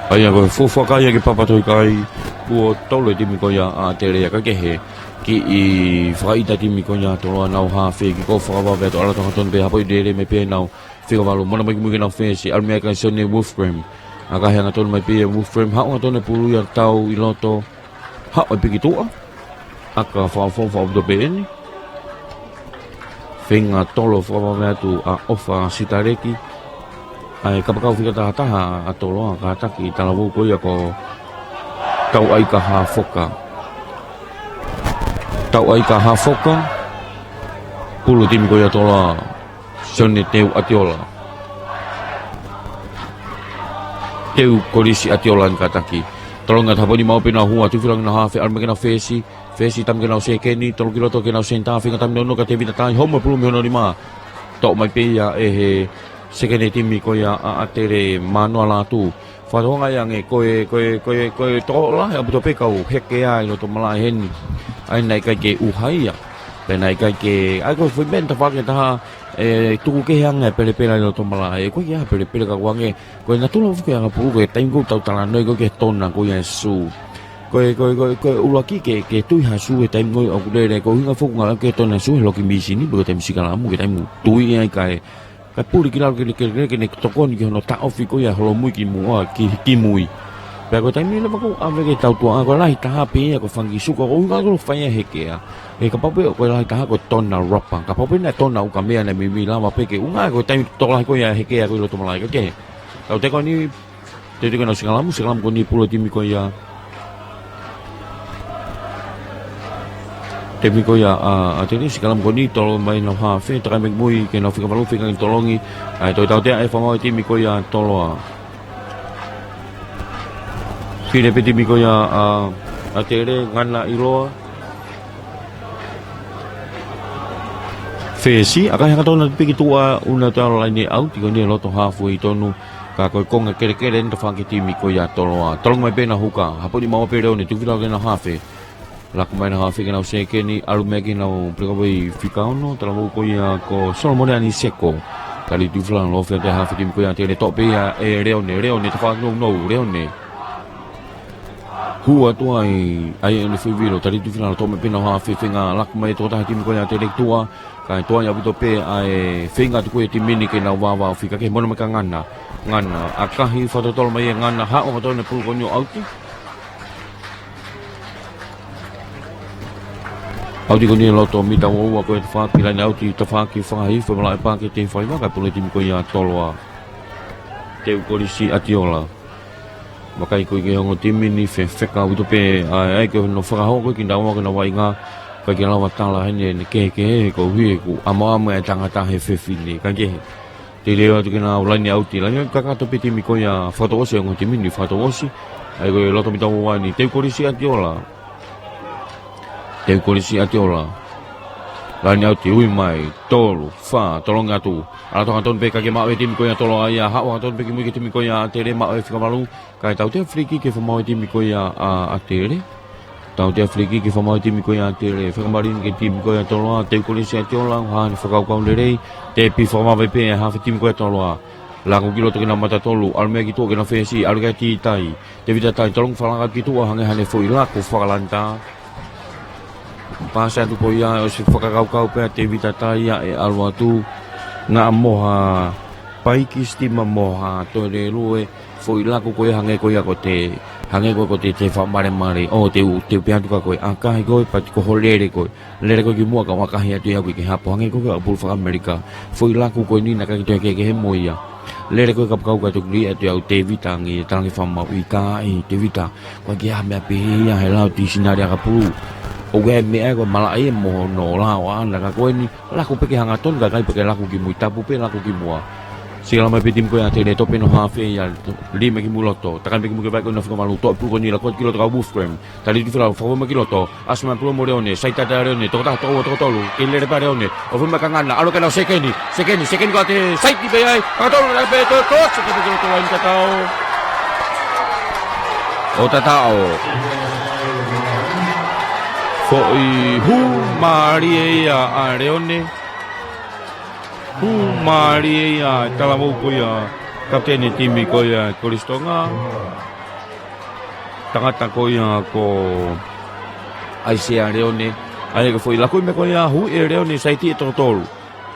ʻA ia ko e fuofua kai ʻa e papa tohi kai, kuo tolo e timi ko ia ʻa ʻAtele, ʻa ia ka kehe, kiʻi fakaʻita timi ko ia Toloa ʻenau hafe, kiʻi kau fakavave atu, ʻalu atu hangatonu pē, hapo i lele mai pē ʻenau fika valu, mona mai ki mui ki heʻenau fesi, ʻalu mei ai kia Sione Wolfgram. ʻAkahi hangatonu mai pē ia Wolfgram, haʻu hangatonu e pulu ia tau ʻi loto, haʻu e piki tuʻa. ʻAka fakaʻofoʻofa ʻaupito pē eni. Feinga tolo fakavave atu ʻa ʻOfa Sitaleki. ʻA e kapakau fika taha taha ʻa Toloa, kātaki talavou ko ia ko Tauʻaika Hafoka. Tauʻaika Hafoka. Pulu timi ko ia Toloa. Sione Teu ʻAtiola. Teu Kolisi ʻAtiola ʻeni kātaki. Tolongi atu hapo ni maʻu pē ʻenau hua, tuʻu fila ki heʻenau hafe, ʻalu mai ki heʻenau fesi, fesi tama ki heʻenau sekeni, tolo ki loto ki heʻenau senitā, feinga tama nono kia Tevita Tai, homo e pulu mei hono nima. Toʻo mai pē ia ʻe he sekeni timi ko ia ʻa ʻAtele, Manoa Lātū. Fakatokangaʻi ange, ko e, ko e, ko e, ko e tokolahi ʻaupito pē kau hekea ʻi loto malaʻe heni. ʻA ia naʻe ʻikai ke ʻuha ia. Pea naʻe ʻikai ke, ʻa ia ko e foʻi meʻa ʻeni tafaʻaki ʻe taha, ʻe tuku kehe ange e pelepela ʻi loto malaʻe. Ko ia pelepela ka kuange, ko e natula foki ʻa e anga pulu, ko e taimi ko ē ʻoku tau talanoa ai ko ē ki he tona ko ia e sū. Ko e, ko e, ko e, ko e ʻuluaki ke, ke tui ha sū he taimi ko ē ʻoku lele, ko e ʻuhinga foki ʻoku ngalo ki he tona sū, he loki mīsini, pe ko e taimi sikalamu, ko e taimi ʻoku tui ai ka e, ka puli ki lalo ke, ke, ke, ke ne tokoni ki hono taʻofi ko ia holomui ki muʻa, ki, ki mui. Pea ko e taimi leva ʻoku ʻave ki he tautuʻa, ko e lahi taha pē ia ko e fanga kiʻi suka, ko e ʻuhinga ko e fai ʻe he hekea. He kapau pē ko e lahi taha ko e tona rapa. Kapau pē naʻe tona ukamea naʻe meimei lava pē ke ʻuhinga ko e taimi tokolahi ko ia ʻe he hekea ko ē ʻi loto malaʻe ka kehe. Tau teko ni, teu teu ke nau sikalamu, sikalamu ko eni pulu timi ko ia. Timi ko ia ʻa, ʻAtele, sikalamu ko eni, tolo mai ʻenau hafe, takai mai ki mui ki heʻenau fika valu, feinga ke tolongi. ʻA ia toe tautea e fakamaau e timi ko ia Toloa. Fili pē timi ko ia ʻa, ʻAtele, Ngana ʻiloa. Fesi, ʻakahi hangatonu piki tuʻa, ʻuna tau laine ʻauti ko eni ʻi loto hafe ʻi tonu. Ka ko e konga kelekele ʻeni tafaʻaki e timi ko ia Toloa. Tolongi mai pē ʻenau huka, hapo ni maʻu pē Leone, tuʻu fila ki heʻenau hafe. Laku mai ʻenau hafe ki heʻenau sekeni, ʻalu mai ki heʻenau pelekāpoi fika ono, talavou ko ia ko Solomone Aniseko. Tali tuʻu fila ʻo fea te hafe timi ko ia ʻAtele, toʻo pē ia ʻe Leone, Leone, tafaʻaki nounou, Leone. Hū atu ai, ʻa ia ʻene foʻi vilo, tali tuʻu fila ʻo toʻo mai pē ʻenau hafe, feinga laku mai e tokotaha timi ko ia ʻAtele ki tuʻa, kae toe ʻaupito pē ʻa e feinga atu ko ē e timi ni ke nau vāvā ʻo fika kehe, mona mai kia Ngana. Ngana, ʻakahi fakatotolo mai ʻe Ngana, haʻu hangatonu e pulu ko eni ʻo ʻauti. ʻAuti ko eni ʻi loto mita ua ua ko e tafaʻaki laine ʻauti tafaʻaki fakahifo malaʻe pāketi faiva, kae pulu e timi ko ia Toloa. Teu Kolisi ʻAtiola. Vakai ko ē ki he ongo timi ni fefeka ʻaupito pē, ʻa ia ko hono fakahoko ko ē kinaua ko ʻenau vaʻinga, ʻikai ke lava tala heni ʻene kehekehe, ko e ʻuhi ʻoku ʻamuʻamu e tangata he fefine, ʻikai ke he. Te leo atu ki heʻenau laine ʻauti, laine ʻauti kakato pē timi ko ia Fatuosi, ongo timi ni Fatuosi, ʻa ia ko e loto mita ua ua ni, Teu Kolisi ʻAtiola. Teu Kolisi ʻAtiola. Laine ʻauti ui mai, tolu, fā, tolongi atu. ʻAlu atu hangatonu pē kae maʻu e timi ko ia Toloa ia, haʻu hangatonu pē ki mui ki he timi ko ia ʻAtele maʻu e fika valu, kae tautea filikiki ke fakamaau e timi ko ia ʻa, ʻAtele. Tautea filikiki ke fakamaau e timi ko ia ʻAtele, fakamalini ki he timi ko ia Toloa, Teu Kolisi ʻAtiola, ʻoku haʻane fakakaukau lelei, tepi fakavave pē ʻe he hafe timi ko ia Toloa. Laku ki loto ki heʻenau mata tolu, ʻalu mai ki tuʻa ki heʻenau fesi, ʻalu ki ai Tevita Tai. Tevita Tai, tolongi fakalaka ki tuʻa hangē haʻane foʻi laku fakalanitā. Pasi atu ko ia, ʻosi fakakaukau pē ʻa Tevita Tai ia ʻe ʻalu atu. Ngaʻa mo ha paiki sitima mo ha toelelue, foʻi laku ko ia hangē ko ia ko te, hangē ko ia ko te, te fakamalemale. ʻO te u, te u pehē atu kia koe, ʻakahi koe, pea ko hoʻo lele koe. Lele koe ki muʻa kae ʻakahi atu ia koe ki he hapo, hangē ko ia ko e pulu faka-ʻAmelika. Foʻi laku ko eni naʻe ʻikai ke toe kehekehe mo ia. Lele koe kapakau kae toki lī atu ia ʻo Tevita ange, talange fakamaau ʻikai, Tevita. ʻOku ʻikai ke ʻi ai ha meʻa pehē ia he lao tisinale ʻakapulu. ʻOku ʻi ai e meʻa ia ko e malaʻe mo hono lao ʻaʻana ka ko eni, laku pē ke hangatonu kae ʻikai pē ke laku ki mui, tapu pē laku ki muʻa. Sikalamu mai pē timi ko ia ʻAtele, toʻo pē ʻenau hafe ia, lī mai ki mui loto, takai mai ki mui ki he vaʻe ko eni ʻo fika valu, toʻo e pulu ko eni laku atu ki loto kia Wolfgram. Tali tuʻu fila ʻo fakamaau mai ki loto, ʻasi mai pulu mo Leone, sai tata Leone, tokotaha toko ua toko tolu, kei lele pē Leone, ʻo fuma kia Ngana, ʻalu ki heʻenau sekeni, sekeni, sekeni ko ʻAtele, sai ti pē ai, hangatonu lele pē, toe, toe, sekeni pē ki loto ai, tatau. ʻO tatau. Foʻi hū mālie ia ʻa Leone. Hū mālie ia ʻa e talavou ko ia, kapiteni timi ko ia Kolisi Tonga. Tangata ko ia ko ʻAisea Leone. ʻA ia ko e foʻi laku meʻa ko ia, hū ʻe Leone, saiti ʻe toko tolu.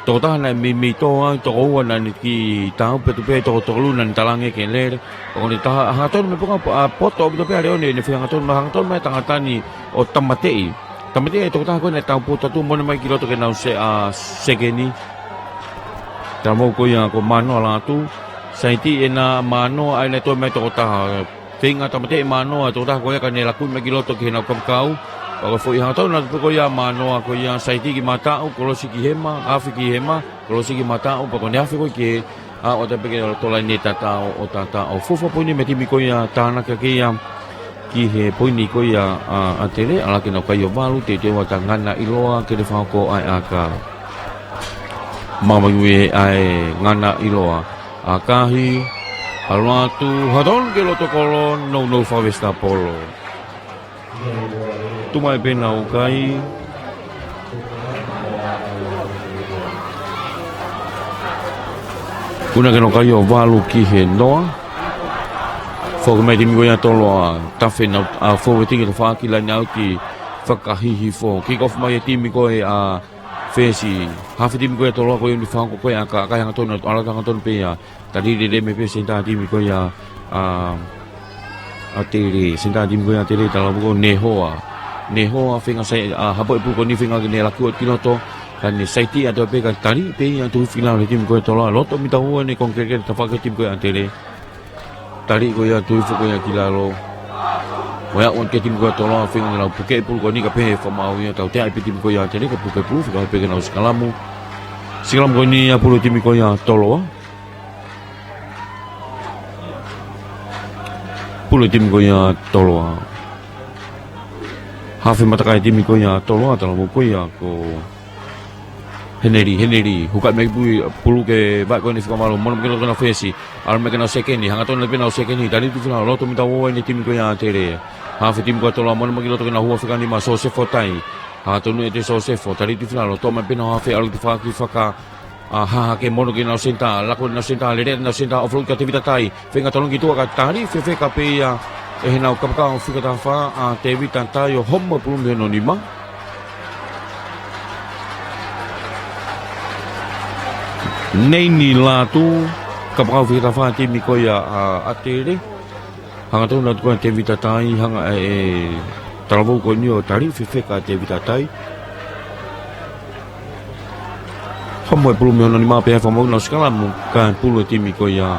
Tokotaha naʻe meimei tō ai, toko ua naʻa ne kiʻi tāupetu pē, toko tolu naʻa ne talaange ke lele. ʻO ne taha, hangatonu mei he puka, ʻa, poto ʻaupito pē ʻa Leone, ne fai hangatonu, hangatonu mai tangata ni ʻo tāmateʻi. Tāmateʻi e tokotaha ko ē naʻe tāupetu atu, mo ne ō mai ki loto ke nau sē-, ʻa, sekeni. Talavou ko ia ko Manoa Lātū, saiti ʻe Manoa, ʻa ia naʻe toe mai tokotaha. Feinga tāmateʻi ʻe Manoa e tokotaha ko ia ka ne laku mai ki loto ki heʻenau kapakau. Pea ko e foʻi hangatonu atu pē ko ia ʻa Manoa ko ia, saiti ki mataʻu, kolosi ki hema, afe ki hema, kolosi ki mataʻu, pea ko ʻene afe ko ē ki hē, ʻa, ʻo ʻave pē ki loto laine tata ʻo, ʻo tata ʻo fakapoini mei he timi ko ia Tānaki, ʻa ia ki he poini ko ia ʻa, ʻa ʻAtele, ʻa ia ke nau kai ʻo valu, teuteu atu ʻa Ngana ʻIloa, ke ne fakahoko ʻa e ʻaka. Māmani ē ʻa e Ngana ʻIloa. ʻAkahi, ʻalu atu, hangatonu ki loto kolo, nounou fakavesitapolo. Tuʻu mai pē ʻenau kai. Kuo nau kai ʻo valu ki he noa. Foki mai timi ko ia Toloa, tafe ʻenau, ʻa, fōueti ki he tafaʻaki, laine ʻauti fakahihifo. Kick off mai e timi ko ia ʻa Fesi. Hafe timi ko ia Toloa ko ia ʻoku ne fakahoko ko ia e ʻaka, ʻaka hangatonu, ʻalu hangatonu pē ia. Tali lelei mai pē senitā timi ko ia ʻa, ʻa ʻAtele, senitā timi ko ia ʻa ʻAtele, talavou ko Nehoa. Nehoa feinga sai, ʻa, hapo e pulu ko eni, feinga ke ne laku atu ki loto. Ka ne saiti atu pē, ka tali pē ia atu ki lalo he timi ko ia Toloa. Loto mita ua ʻene konga kelekele tafaʻaki e timi ko ia ʻa ʻAtele. Tali ko ia atu hifo ko ia ki lalo. Ko ia ʻoku ʻi ai e timi ko ia Toloa, feinga ke nau puke e pulu ko eni, ka pehē ʻe he fakamaau ia, tautea ai pē timi ko ia ʻa ʻAtele ke puke pulu, fika pē ke nau sikalamu. Sikalamu ko eni ʻa e pulu timi ko ia Toloa. Pulu timi ko ia Toloa. Hafe matakai timi ko ia Toloa, talavou ko ia ko Heneli, Heneli, huka mai pui, pulu ke vaʻe ko eni fika valu, mo ne ō mai ki loto ke nau fesi, ʻalu mai ke nau sekeni, hangatonu pē ʻenau sekeni, tali atu ki lalo, loto mita ua ʻene timi ko ia ʻa ʻAtele. Hafe timi ko ia Toloa, mo ne ō mai ki loto ke nau hua fika nima, Sosefo Tai. Hangatonu ʻe Sosefo, tali atu ki lalo, toʻo mai pē ʻenau hafe, ʻalu ki tafaʻaki faka, ʻa, hahake mo ne ō ki heʻenau senitā, laku ʻenau senitā, lele ʻenau senitā, ʻo folo kia Tevita Tai, feinga tolongi tuʻa ka tali fefeka pē ia ʻe heʻenau kapakau fika taha fā ʻa Tevita Tai ʻo homo e pulu mei hono nima. Neini Lātū, kapakau fika taha fā timi ko ia ʻa, ʻa ʻAtele. Hangatonu atu ko ia Tevita Tai, hanga ʻe he talavou ko eni ʻo tali fefeka ʻa Tevita Tai. Homo e pulu mei hono nima pea fakamoʻoni ʻenau sikalamu, ka pulu e timi ko ia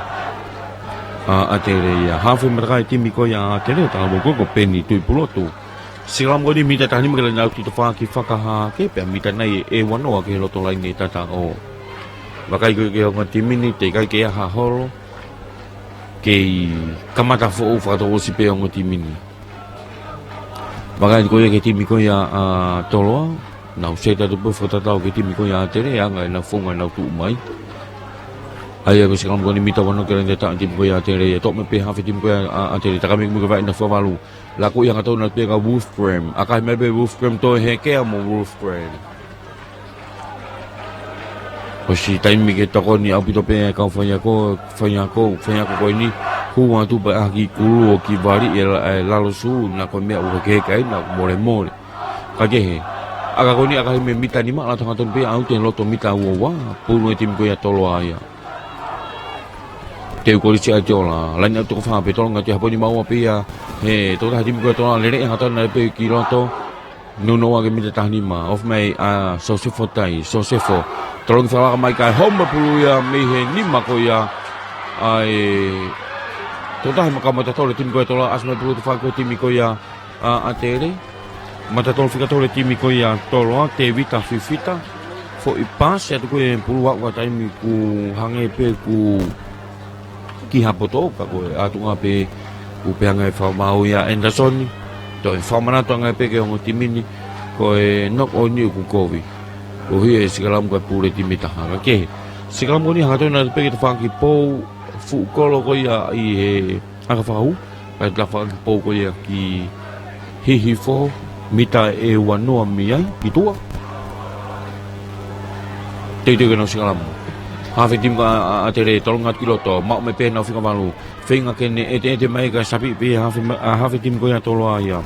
ʻa, ʻa ʻAtele ia. Hafe matakai timi ko ia ʻa ʻAtele, talavou ko ia ko Peni Tuʻipulotu. Sikalamu ko eni mita taha nima ke laine ʻauti tafaʻaki fakahahake, pea mita nai ʻe ua noa ki he loto laine tata ʻo vakai ko ia ki he ongo timi ni, teʻeki ai ke ʻi ai ha holo. Kei kamata foʻou fakatouʻosi pē ongo timi ni. Vakai ko ia ki he timi ko ia ʻa Toloa. Nau sētata atu pē fakatatau ki he timi ko ia ʻa ʻAtele, anga ʻenau founga ʻenau tuʻu mai. ʻA ia ko e sikalamu ko eni mita ua noa ki he laine tata ʻo e timi ko ia ʻa ʻAtele, ia toʻo mai pē hafe timi ko ia ʻa, ʻa ʻAtele, taka mai ki muʻa ke vaʻe ʻenau fika valu. Laku ia hangatonu atu pē kia Wolfgram. ʻAkahi mai pē Wolfgram, toe hekea mo Wolfgram. ʻOsi taimi ke tokoni ʻaupito pē e kau faiako, faiako, faiako ko eni. Hū atu pē ʻa e kiʻi kulu ʻo kiʻi vali e la-, e lalo sū, naʻa ko e meʻa ʻoku hekeheke ai, naʻa molemole. Ka kehe. ʻAka ko eni, ʻakahi mei he mita nima, ʻalu hangatonu pē ʻo ʻauti he loto mita ua ua, pulu e timi ko ia Toloa ia. Teu Kolisi ʻAitiola, laine ʻauti toko fā pē, tolongi atu he hapo nima ua pē ia, he tokotaha timi ko ia Toloa, lele hangatonu pē ki loto, nounou ʻa e mita taha nima, ofi mai ʻa Sosefo Tai, Sosefo, tolongi fakalaka mai kae homo e pulu ia mei he nima ko ia ʻa e tokotaha maka matatolu e timi ko ia Toloa, ʻasi mai pulu tafaʻaki ko e timi ko ia ʻa, ʻa ʻAtele. Matatolu fika tolu e timi ko ia Toloa, Tevita Fifita. Foʻi pasi atu ko e pulu ʻa e taimi kuo hangē pē kuo kiʻi hapoto, ka ko e ʻatunga pē kuo pehē ange ʻe he fakamaau ia Anderson. Toe fakamanatu ange pē ki he ongo timi ni, ko e knock on ia ʻoku kovi. Koeʻuhi he sikalamu ka pulu e timi ʻe taha, ka kehe. Sikalamu ko eni hangatonu atu pē ki he tafaʻaki pou, fuʻu kolo ko ia ʻi he ʻakafau, ka ko e tafaʻaki pou ko ia ki Hihifo, Mita ʻe ua noa mei ai ki tuʻa. Teuteu ke nau sikalamu. Hafe timi ko ia ʻa ʻAtele, tolonga atu ki loto, maʻu mai pē ʻenau fika valu. Feinga ke ne ʻeteʻete mai kae sapi pē hafe ma-, ʻa hafe timi ko ia Toloa ia.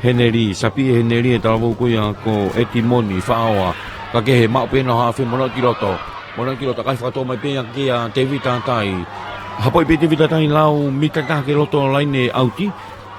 Heneli, sapi ʻe Heneli e talavou ko ia ko ʻEtimoni Faʻaoa. Kae kehe, maʻu pē ʻenau hafe, monūʻia ki loto. Monūʻia ki loto, kae fakatō mai pē ia kia Tevita Tai. Hapoʻi pē Tevita Tai lau mita taha ki loto laine ʻauti.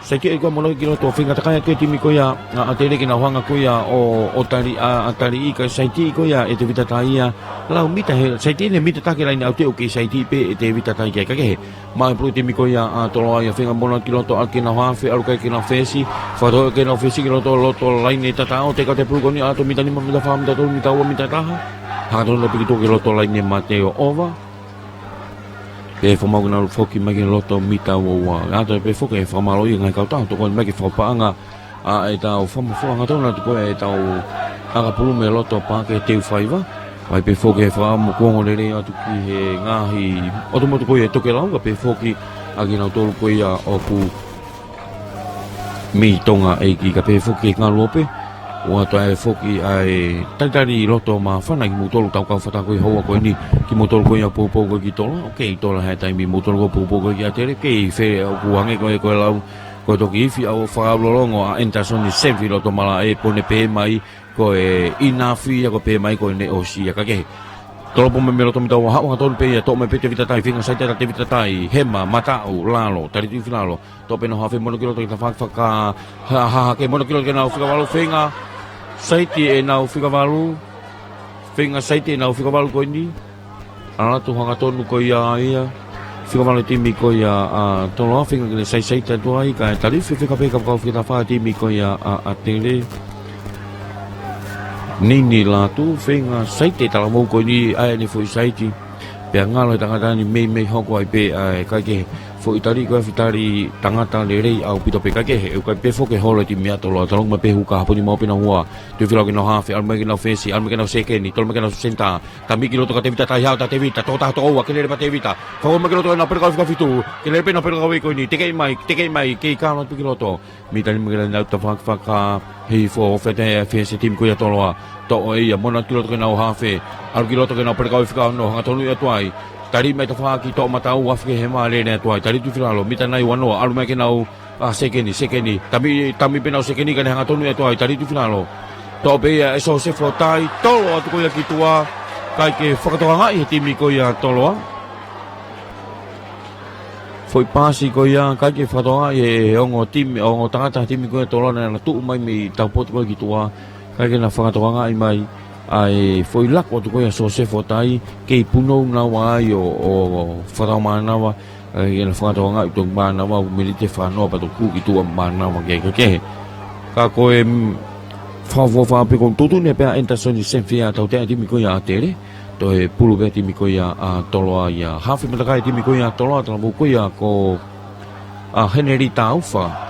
Saiti ʻe ko ia monūʻia ki loto, feinga takai atu e timi ko ia ʻa ʻAtele ke nau hanga ko ia ʻo, ʻo tali, ʻa, ʻa tali ika, saiti ko ia ʻe Tevita Tai ia. Lau mita he, saiti ʻene mita taha ki laine ʻauti ʻoku kei saiti pē ʻe Tevita Tai ke kae kehe. Maʻu e pulu timi ko ia ʻa Toloa ia, feinga monūʻia ki loto ʻaki ʻenau hafe, ʻalu kai ki heʻenau fesi, fakatō ki heʻenau fesi ki loto, loto laine tataʻo, teka te pulu ko eni ʻato mita nima, mita fā, mita tolu, mita ua, mita taha. Hangatonu pē ki tuʻa ki loto laine mate ʻo ova. Pea fakamālō ke nau foki mai ki loto mita ua ua. ʻAto pē foki e fakamālō ia ngaahi kautaha, tokoni mai ki he fakapaʻanga ʻa ʻetau fakafofonga, hangatonu atu ko ē ʻetau ʻakapulu mei loto Paʻake Teufaiva. ʻAi pē foki e fakamokuongo lelei atu ki he ngaahi ʻotu motu ko ē ʻe tokelau, kae pehē foki ʻa kinautolu ko ia ʻoku mei Tonga ʻEiki, kae pehē foki ki he ngaluope. ʻOatu ai foki ʻa e talitali loto māfana kimoutolu tau kau fata ko ē houa ko eni, kimoutolu ko ia poupou ko ē ki Toloa, ʻoku kei Toloa he taimi, moutolu ko ē poupou ko ē ki ʻAtele, kei fē ʻoku hangē ko ē ko e lau, ko e toki ifi ʻa e fakaʻaulolongo ʻa Anderson Senfi loto malaʻe, pea ne pehē mai ko e ʻinafi ia, ko e pehē mai ko ʻene ʻosi ia kae kehe. Tolopo mai mei loto mita ua, haʻu hangatonu pē ia, toʻo mai pē Tevita Tai, feinga saiti ʻa Tevita Tai, hema, mataʻu, lalo, tali tuʻi filalo, toʻo pē ʻenau hafe, monūʻia ki loto ki he tafaʻaki faka-, ha-, ha-, hake, monūʻia ki loto ki heʻenau fika valu, feinga saiti ʻenau fika valu, feinga saiti ʻenau fika valu ko eni. ʻAlu atu hangatonu ko ia ia. Fika valu timi ko ia ʻa Toloa, feinga ke ne saisaiti atu ai, kae talifi fika pē kapakau fika tafaʻaki timi ko ia ʻa, ʻAtele. Nini Latu, feinga saiti e talavou ko eni, ʻai ʻene foʻi saiti. Pea ngalo e tangata ni, meimei hoko ai pē ʻa e kae kehe, foʻi tali ko ē fitali tangata lelei ʻaupito pē kae kehe, ʻoku ʻikai pē foki e holo e timi ʻa Toloa, tolonga mai pē huka, hapo ni maʻu pē ʻenau hua. Tuʻi filalo ki heʻenau hafe, ʻalu mai ki heʻenau fesi, ʻalu mai ki heʻenau sekeni, tolo mai ki heʻenau senitā, tami ki loto kia Tevita Tai, haʻu atu ʻa Tevita, toko taha toko ua, kelele pē ʻa Tevita. Fakahū mai ki loto ʻenau pelekau fika fitu, kelele pē ʻenau pelekau ko eni, tekeʻi mai, tekeʻi mai, kei kalo atu ki loto. Mita nima ki laine ʻauti, tafaʻaki fakahihifo, ʻo fete e fesi timi ko ia Toloa. Toʻo ʻe ia, monūʻia ki loto ki heʻenau hafe, ʻalu ki loto ki heʻenau pelekau fika ono, hangatonu ia atu ai. Tali mai tafaʻaki, toʻo mataʻu, afe ki he hema, lele atu ai, tali tuʻi filalo, mita nai ua noa, ʻalu mai ki heʻenau ʻa sekeni, sekeni. Tami, tami pē ʻenau sekeni kae ne hangatonu ia atu ai, tali tuʻi filalo. Toʻo pē ia ʻe Sosefo Tai, tolo atu ko ia ki tuʻa, ʻikai ke fakatokangaʻi he timi ko ia Toloa. Foʻi pasi ko ia, ʻikai ke fakatokangaʻi he ongo timi, ongo tangata timi ko ia Toloa naʻa na tuʻu mai mei taupotu ko ia ki tuʻa. ʻIkai ke na fakatokangaʻi mai ʻa e foʻi lako atu ko ia Sosefo Tai, kei punou naua ai ʻo, ʻo fakatau mānava, ʻikai ke na fakatokangaʻi toki mānava, ʻoku miniti ʻe fā noa pea toki hū ki tuʻa mānava ke kae kehe. Ka ko e, mm, fakafuofua pē ko e tuʻutuʻuni pē ʻa Anderson Senfi ʻa e tautea timi ko ia ʻa ʻAtele, toe pulu pē timi ko ia ʻa Toloa ia. Hafe matakai timi ko ia ʻa Toloa, talavou ko ia ko ʻa Heneli Taufa.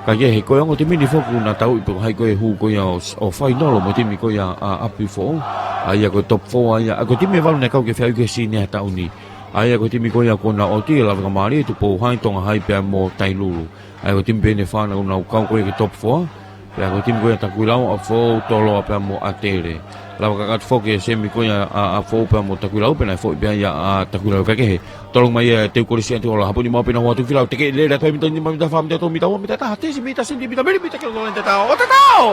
Kae kehe, ko e ongo timi ni foki naʻa tau ʻi pē ko hai ko e hū ko ia ʻo, ʻo fainolo mo e timi ko ia ʻa ʻApifoʻou. ʻA ia ko e top four ʻa ia, ʻa ko e timi ʻe valu naʻe kau ki he feʻauhi ki he sini he taʻu ni. ʻA ia ko e timi ko ia ko ʻena ʻoti, Lavekamālie, Tupou Hai, Tonga Hai pea mo Tailulu. ʻA ia ko e timi pē ʻe fā naʻa nau kau ko ia ki he top four. Pea ko e timi ko ia Takuilau, ʻApifoʻou, Toloa pea mo ʻAtele. Lava kakato foki e semi ko ia ʻa, ʻApifoʻou pea mo Takuilau, pea naʻe foʻi pē ia ʻa Takuilau kae kehe. Tolonga mai ia Teu Kolisi ʻAtiola, hapo ni maʻu pē ʻenau hua, tuʻi filalo, tekeʻi lelei atu ai, mita nima, mita fā, mita tolu, mita ua, mita taha, tesi mita, sentimita, milimita, ki loto laine tataʻo, ʻo tataʻo!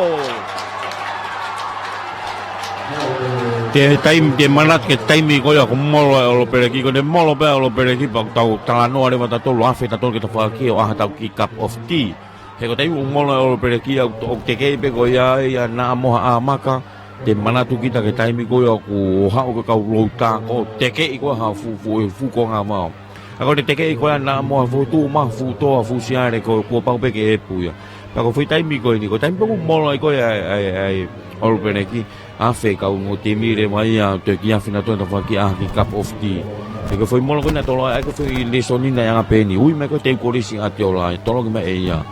Ko e taimi, ko e manatu ki he taimi ko ia ʻoku molo ai e ʻolopeleki, ko ʻene molo pē ʻa e ʻolopeleki, pea ʻoku tau talanoa leva tautolu, afe tautolu ki he tafaʻaki ʻo ʻai haʻatau kiʻi cup of tea. He ko e taimi ʻoku molo ai e ʻolopeleki ia, ʻoku tekeʻi pē ko ia ia naʻa mo ha ʻamaka, te manatu kita ki he taimi ko ia ʻoku haʻu ko e kau louta, ʻoku tekeʻi ko ia ha fuʻu, fuʻu, fuʻu konga vao. ʻA ko e tekeʻi ko ia naʻa mo ha fuʻu tuʻumaʻu, fuʻu toa, fuʻu siale, ko, kuo pau pē ke ʻepu ia. Pea ko e foʻi taimi ko eni, ko e taimi pē ʻoku molo ai ko ia ʻa e, ʻa e, ʻa e ʻolopeleki, afe kau ongo timi leva ia, toe kiʻi afe nautolu tafaʻaki ʻai ha kiʻi cup of tea. He ko e foʻi molo ko ena Toloa, ʻa ia ko e foʻi lēsoni naʻe anga pē eni. Ui mai ko Teu Kolisi ʻAtiola, ʻe tolongi mai ʻe ia.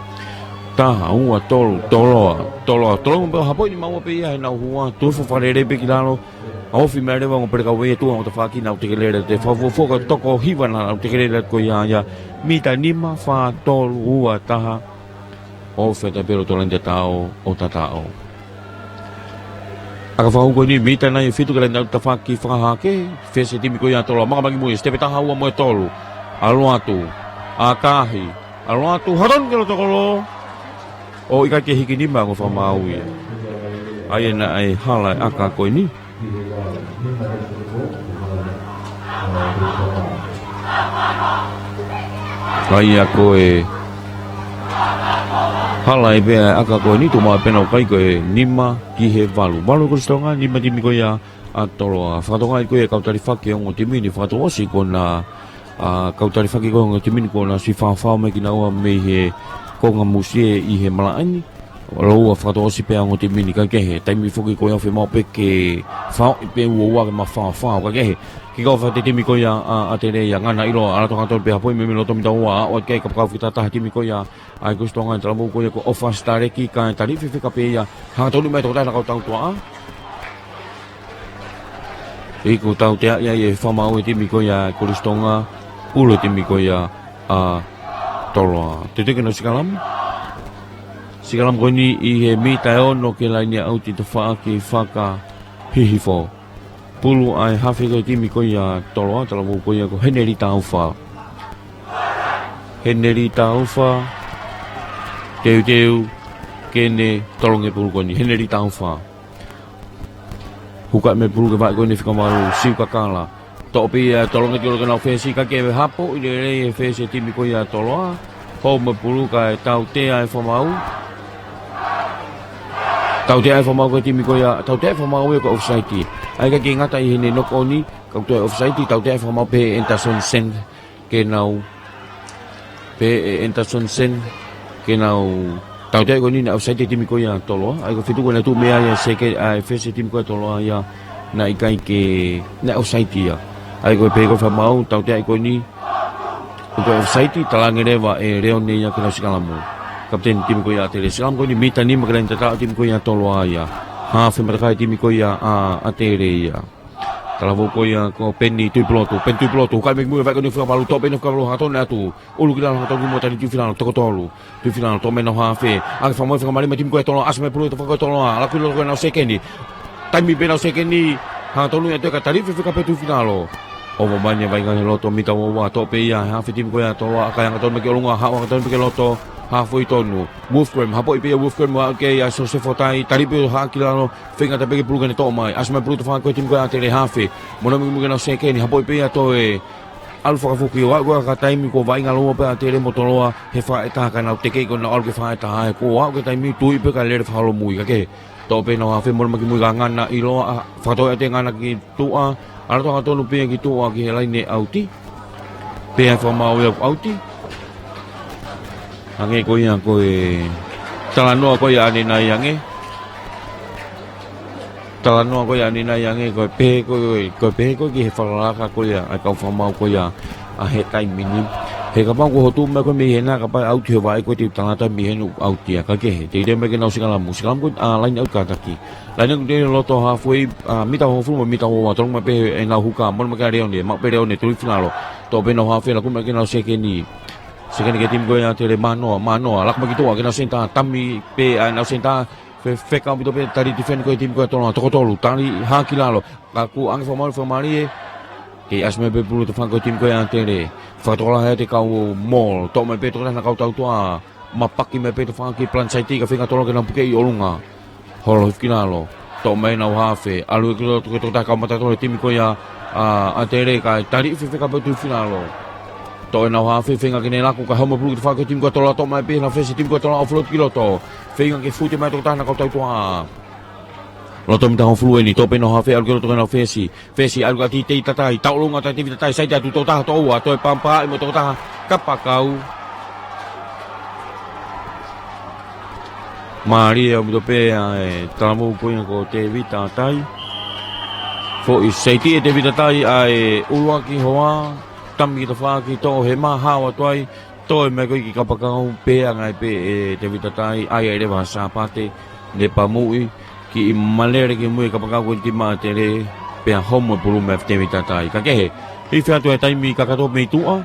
Taha, ua, tolu, Toloa, Toloa, Toloa, pea hapo ni maʻu pē ia heʻenau hua, tuʻu fakalelei pē ki lalo, ʻa ofi mai leva ongo pelekau ia, tuʻu ongo tafaʻaki naʻa nau tekelele, te fakafuofua ko e toko hiva naʻa nau tekelele ko ia ia, mita nima, fā, tolu, ua, taha, ʻo feta pē loto laine tatau ʻo tatau. ʻAka fakahū ko eni mita nai ʻe fitu ke laine ʻa e tafaʻaki fakahake, fesi e timi ko ia Toloa, makamaki muʻa, sitepe taha ua mo e tolu, ʻalu atu, ʻakahi, ʻalu atu, hā tonu ki loto kolo, ʻo ʻikai ke hiki nima, ongo fakamaau ia. ʻA ia naʻe hala e ʻaka ko eni. ʻA ia ko e hala ʻe pea ʻaka ko eni, tuʻu mai pē ʻo kai ko e nima ki he valu. Valu Kolisi Tonga, nima timi ko ia ʻa Toloa. Fakatokangaʻi ko e kau talifaki ʻo e ongo timi ni, fakatouʻosi ko ʻena, ʻa, kau talifaki ko e ongo timi ni ko ʻena siʻi faofao mai kinaua mei he konga musie ʻi he malaʻe ni. Lōua fakatouʻosi pē ʻa e ongo timi ni, kae kehe, taimi foki ko ia ʻoku fiemaʻu pē ke faoʻi pē uaua ke mafaofao, kae kehe. Kick off ʻa e timi ko ia ʻa, ʻa ʻAtele ia, ngana ʻiloa, ʻalu atu hangatonu pē, hapoʻi mei loto mita ua, ʻo ʻai ke kapakau fakatahataha timi ko ia ʻa e Kolisi Tonga, talavou ko ia ko ʻOfa Sitaleki, kae taliʻi fefeka pē ia, hangatonu mei he tokotaha ʻena kau tautuaʻa. Iku tautea ia ʻe he fakamaau e timi ko ia Kolisi Tonga, ʻulu e timi ko ia ʻa Toloa. Teuteu ke nau sikalamu. Sikalamu ko eni ʻi he mita ʻe ono ki he laine ʻauti tafaʻaki fakahihifo. Pulu ʻa e hafe ko e timi ko ia Toloa, talavou ko ia ko Henelita Ufa. Henelita Ufa, teuteu ke ne tolongi e pulu ko eni, Henelita Ufa. Huka mei he pulu ki he vaʻe ko eni fika valu, Siu Kakala. Toʻo pē ia, tolongi ki loto ke nau fesi, kae kehe, hapoʻi lelei e fesi e timi ko ia Toloa. Hou mei he pulu kae tautea e fakamaau. Tautea e fakamaau ko e timi ko ia, tautea e fakamaau ia ko e offside. ʻA ia ʻikai ke ngata ʻi heʻene knock on, kae toe offside, tautea e fakamaau pē ʻe Anderson Sen ke nau, pē ʻe Anderson Sen ke nau tautea ko eni naʻe offside e timi ko ia Toloa. ʻA ia ko e feituʻu ko ē naʻe tuʻu mei ai e seke, ʻa e fesi e timi ko ia Toloa ia naʻe ʻikai ke, naʻe offside ia. ʻA ia ko e pehē ko e fakamaau, tautea ko eni, ko e offside, talaange leva ʻe Leone ia ke nau sikalamu. Kapiteni timi ko ia ʻAtele, sikalamu ko eni mita nima ki he laine tatau ʻa e timi ko ia Toloa ia. Hafe matakai timi ko ia ʻa, ʻAtele ia. Talavou ko ia ko Peni Tuʻipulotu, Peni Tuʻipulotu, huka mei muʻa, vaʻe ko eni fika valu, toʻo pē ʻe he fika valu, hangatonu atu. ʻUlu ki lalo, hangatonu ki muʻa, tali Tuʻifilalo, toko tolu. Tuʻifilalo, toʻo mei nau hafe. ʻAki fakamaau, fakamalima timi ko ia Toloa, ʻasi mai pulu tafaʻaki ko ia Toloa, ʻalu ki loto ko ʻenau sekeni. Taimi pē ʻenau sekeni, hangatonu ia toe ka taliʻi fefeka pē Tuʻifilalo. ʻOfa mai ʻene vaʻinga he loto mita uaua, toʻo pē ia he hafe timi ko ia Toloa, ʻakai hangatonu mai ki ʻolunga, haʻu hangatonu mai ki loto, halfway tonu. Wolfgram, hapoʻi pē ia Wolfgram, ʻo aʻu ki ai ʻa Sosefo Tai, taliʻi pē ʻo haʻa ki lalo, feinga atu pē ki he pulu ke ne toʻo mai. ʻAsi mai pulu tafaʻaki ko e timi ko ia ʻAtele, hafe. Monū mai ki muʻa ki heʻenau sekeni, hapoʻi pē ia toe ʻalu fakafoki, ʻo aʻu ko ia ki he taimi ko e vaʻinga lōua pē ʻa ʻAtele mo Toloa he faʻa ʻe taha, ka nau tekeʻi ko ʻenau ʻalu ki he faʻa ʻe taha, he ko e aʻu ki he taimi tui pē kae lele fakaholomui, kae kehe. Toʻo pē ʻenau hafe, monū mai ki muʻa ki he ngana ʻiloa, ʻa, fakatoʻo atu e ngana ki tuʻa, ʻalu atu hangatonu pē ia ki tuʻa ki he laine ʻauti. Pea fakamaau ia ʻoku ʻauti. Hangē ko ia ko e talanoa ko ia ʻanenai ange. Talanoa ko ia ʻanenai ange, ko e pehē ko e, ko e pehē ko e ki he fakalaka ko ia ʻa e kau fakamaau ko ia ʻa he taimi ni. He kapau ko hoʻo tuʻu mai ko e mei hena, kapau ʻe ʻauti he vaʻe ko e te u talata mei hena ʻoku ʻauti ia, kae kehe. Teuteu mai ke nau sikalamu, sikalamu ko e, ʻa, laine ʻauti kātaki. Laine ʻauti loto halfway, ʻa, mita hongofulu mo e mita uaua, tolongi mai pē ʻenau huka, monū mai kia Leone, maʻu pē Leone, Tuʻifilalo. Toʻo pē ʻenau hafe, laku mai ki heʻenau sekeni. Sekeni ki he timi ko ia ʻAtele, Manoa, Manoa, laku mai ki tuʻa ki heʻenau senitā, tami pē ʻa ʻenau senitā, fe-, fekau ʻaupito pē, tali tifeni ko e timi ko ia Toloa, toko tolu, tali haʻa ki lalo, ka kuo ʻange fakamaau, fakamālie, kei ʻasi mai pē pulu tafaʻaki ko e timi ko ia ʻAtele, fakatokolahi atu e kau maul, toʻo mai pē tokotaha ʻena kau tautuaʻa, mapaki mai pē tafaʻaki plan saiti ka feinga Toloa ke nau puke ʻi ʻolunga. Holo hifo ki lalo. Toʻo mai ʻenau hafe. ʻAlu ki loto ki he tokotaha kau matatolo e timi ko ia ʻa, ʻAtele kae taliʻi fefeka pē Tuʻifilalo. Toʻo ʻenau hafe, feinga ke ne laku kae hou mai pulu ki tafaʻaki ko e timi ko ia Toloa, toʻo mai pē ʻenau fesi timi ko ia Toloa, ʻo float ki loto. Feinga ke futi mai tokotaha ʻena kau tautuaʻa. Loto mita hongofulu eni, toʻo pē ʻenau hafe, ʻalu ki loto ki heʻenau fesi. Fesi, ʻalu kia Tevita Tai, tau ʻolunga ʻa Tevita Tai, sai atu tokotaha toʻua, toe pampaʻi mo e tokotaha kapakau. Mālie ʻaupito pē ʻa e talavou ko ia ko Tevita Tai. Foʻi seiti ʻe Tevita Tai ʻa e ʻuluaki hoa, tami ki tafaʻaki, toʻo hema, hao atu ai, toe mai ko ē ki kapakau, pea ngai pē ʻe Tevita Tai, ʻai ai leva ha Sāpate, ne pamuʻi, kiʻi malele ki mui e kapakau ko e timi ʻAtele, pea hou mai pulu mei ai ʻe Tevita Tai. Kae kehe, hifo atu e taimi kakato mei tuʻa,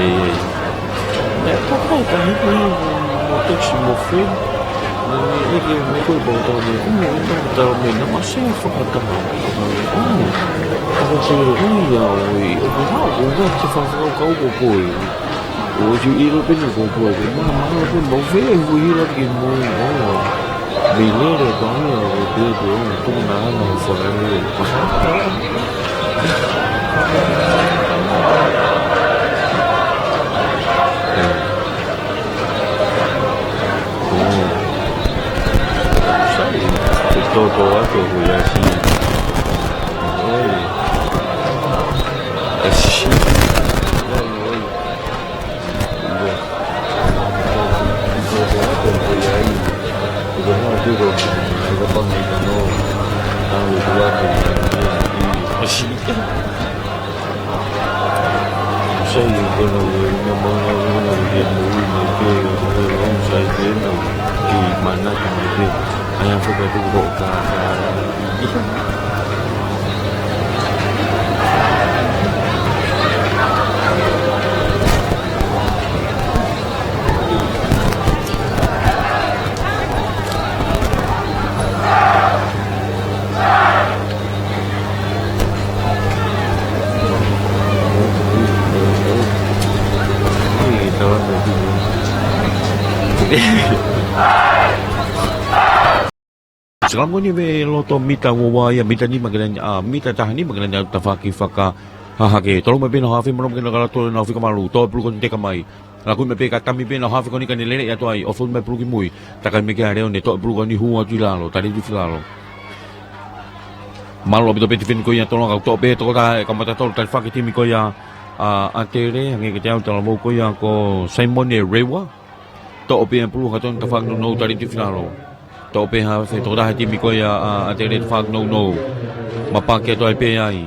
ʻE, ʻe, ko e kakai ko ē mo Tex mo Fred. ʻE, ʻe, ke me ko e pau tau me, ʻo, ʻo, tau me na ma se fakatama. ʻO, ʻo, ko e, ʻo, ia, ʻo, ʻo, ʻo, ʻo, ʻo, te fakakau ko koe. ʻO, ʻo, ʻilo pē ni ko koe. Ma, ma, ma, ma, ma, fe, ʻo, ʻilo ke mo, ʻo. Mei lele, tau ia, ʻo, ʻo, ʻo, ʻo, tō na, na, ʻo, fakakau. Sai, e toto atu ko ia si. Sika ko eni mei loto mita ua ua ia, mita nima ke lani, ʻa, mita taha nima ke lani ʻa e tafaʻaki fakahahake. Tolo mai pē ʻenau hafe, mono mai ke nau kala tolo ʻenau fika malu, tō e pulu ko eni teka mai. Lakui mai pē ka tami pē ʻenau hafe ko eni ka ne lele ia tuai, ʻo fulu mai pulu ki mui. Takai mai kia Leone, tō e pulu ko eni hū atu ʻi lalo, tali atu ʻi lalo. Mālō ʻaupito pē tifeni ko ia Toloa, kau toʻo pē tokotaha e kamata tolo, tali fakahahake timi ko ia ʻa, ʻa ʻAtele, hangē kiate au talavou ko ia ko Saimone Rewa. Toʻo pē e pulu ka tonu tafaʻaki nounou tali atu ʻi lalo. Toʻo pē hafe tokotaha e timi ko ia ʻa, ʻa ʻAtele tafaʻaki nounou. Mapaki atu ai pē ai.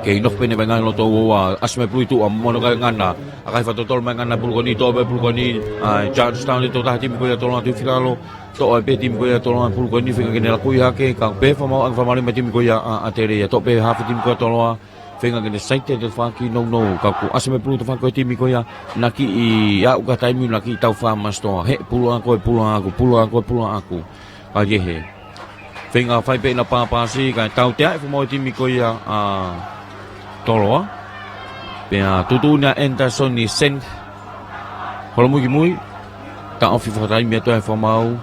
Kei nofo pē ʻene vaʻinga ʻi loto ua ua, ʻasi mai pulu ʻi tuʻa, mono kai ngana. ʻAkai fakatotolo mai ngana pulu ko eni, toʻo pē pulu ko eni, ʻa Georgetown ʻe tokotaha timi ko ia Toloa atu ʻi lalo. Toʻo ai pē timi ko ia Toloa pulu ko eni, feinga ke ne lakui hake, ka pē fakamaau, ʻa fakamaau mai timi ko ia ʻa, ʻAtele ia, toʻo pē hafe timi ko ia Toloa. Feinga ke ne saite e tafaʻaki nounou, ka kuo ʻasi mai pulu tafaʻaki ko e timi ko ia, naʻe kiʻi aʻu ka taimi naʻe kiʻi tau fā masitoa, he pulu ʻa koe, pulu ʻa ʻaku, pulu ʻa koe, pulu ʻa ʻaku. Ka ʻi he. Feinga fai pē ʻena pāpasi, ka tautea e fakamaau e timi ko ia ʻa Toloa. Pea tuʻutuʻuni ʻa Anderson Sen. Holomui ki mui, taʻofi fakataimi atu e fakamaau.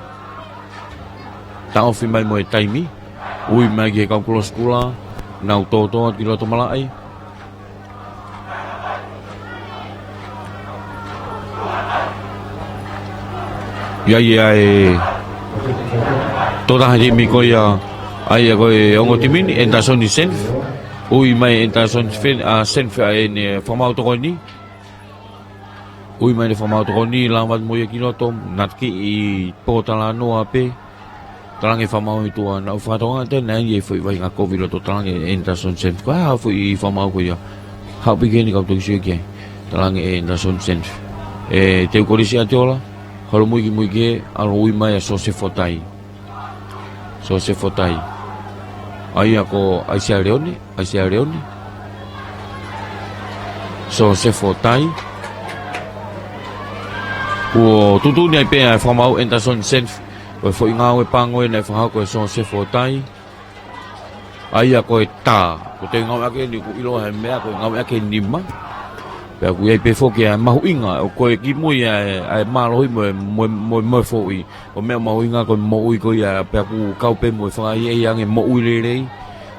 Taʻofi mai mo e taimi. Ui mai ki he kau kolosi kula, nau tōtō atu ki loto malaʻe. ʻI ai ʻa e tokotaha timi ko ia, ʻa ia ko e ongo timi ni, Anderson Sen. Ui mai Anderson Sen, ʻa Sen ʻa ʻene fakamaau tokoni. Ui mai ʻene fakamaau tokoni, lava atu mo ia ki loto, naʻe kiʻi pōtalanoa pē. Talaange fakamaau ʻi tuʻa, naʻa ku fakatokangaʻi ʻe au naʻe ʻi ai e foʻi vaʻinga kovi ʻi loto, talaange ʻe Anderson Sen. Ko e hā e foʻi fakamaau ko ia? Haʻu pē ki heni kau toki sio ki ai. Talaange ʻe Anderson Sen. ʻE teu kolisi ʻa Toloa, holomui ki mui ki he, ʻalu ui mai ʻa Sosefo Tai. Sosefo Tai. ʻA ia ko ʻAisea Leone, ʻAisea Leone. Sosefo Tai. Kuo tuʻutuʻuni ai pē ʻa e fakamaau Anderson Sen. Ko e foʻi ngāue pango ʻena ʻe fakahoko ʻe Sosefo Tai. ʻA ia ko e tā. Ko e ngāueʻaki ʻeni ʻoku ʻiloa he meʻa ko e ngāueʻaki e nima. Pea ʻoku ʻi ai pē foki ʻa e mahuʻinga, ʻo ko e kimui ʻa e, ʻa e mālohi mo e, mo e, mo e, mo e foʻi. Ko e meʻa mahuʻinga ko e moʻui ko ia, pea ʻoku kau pē mo e fakaʻeiʻei ange moʻui lelei.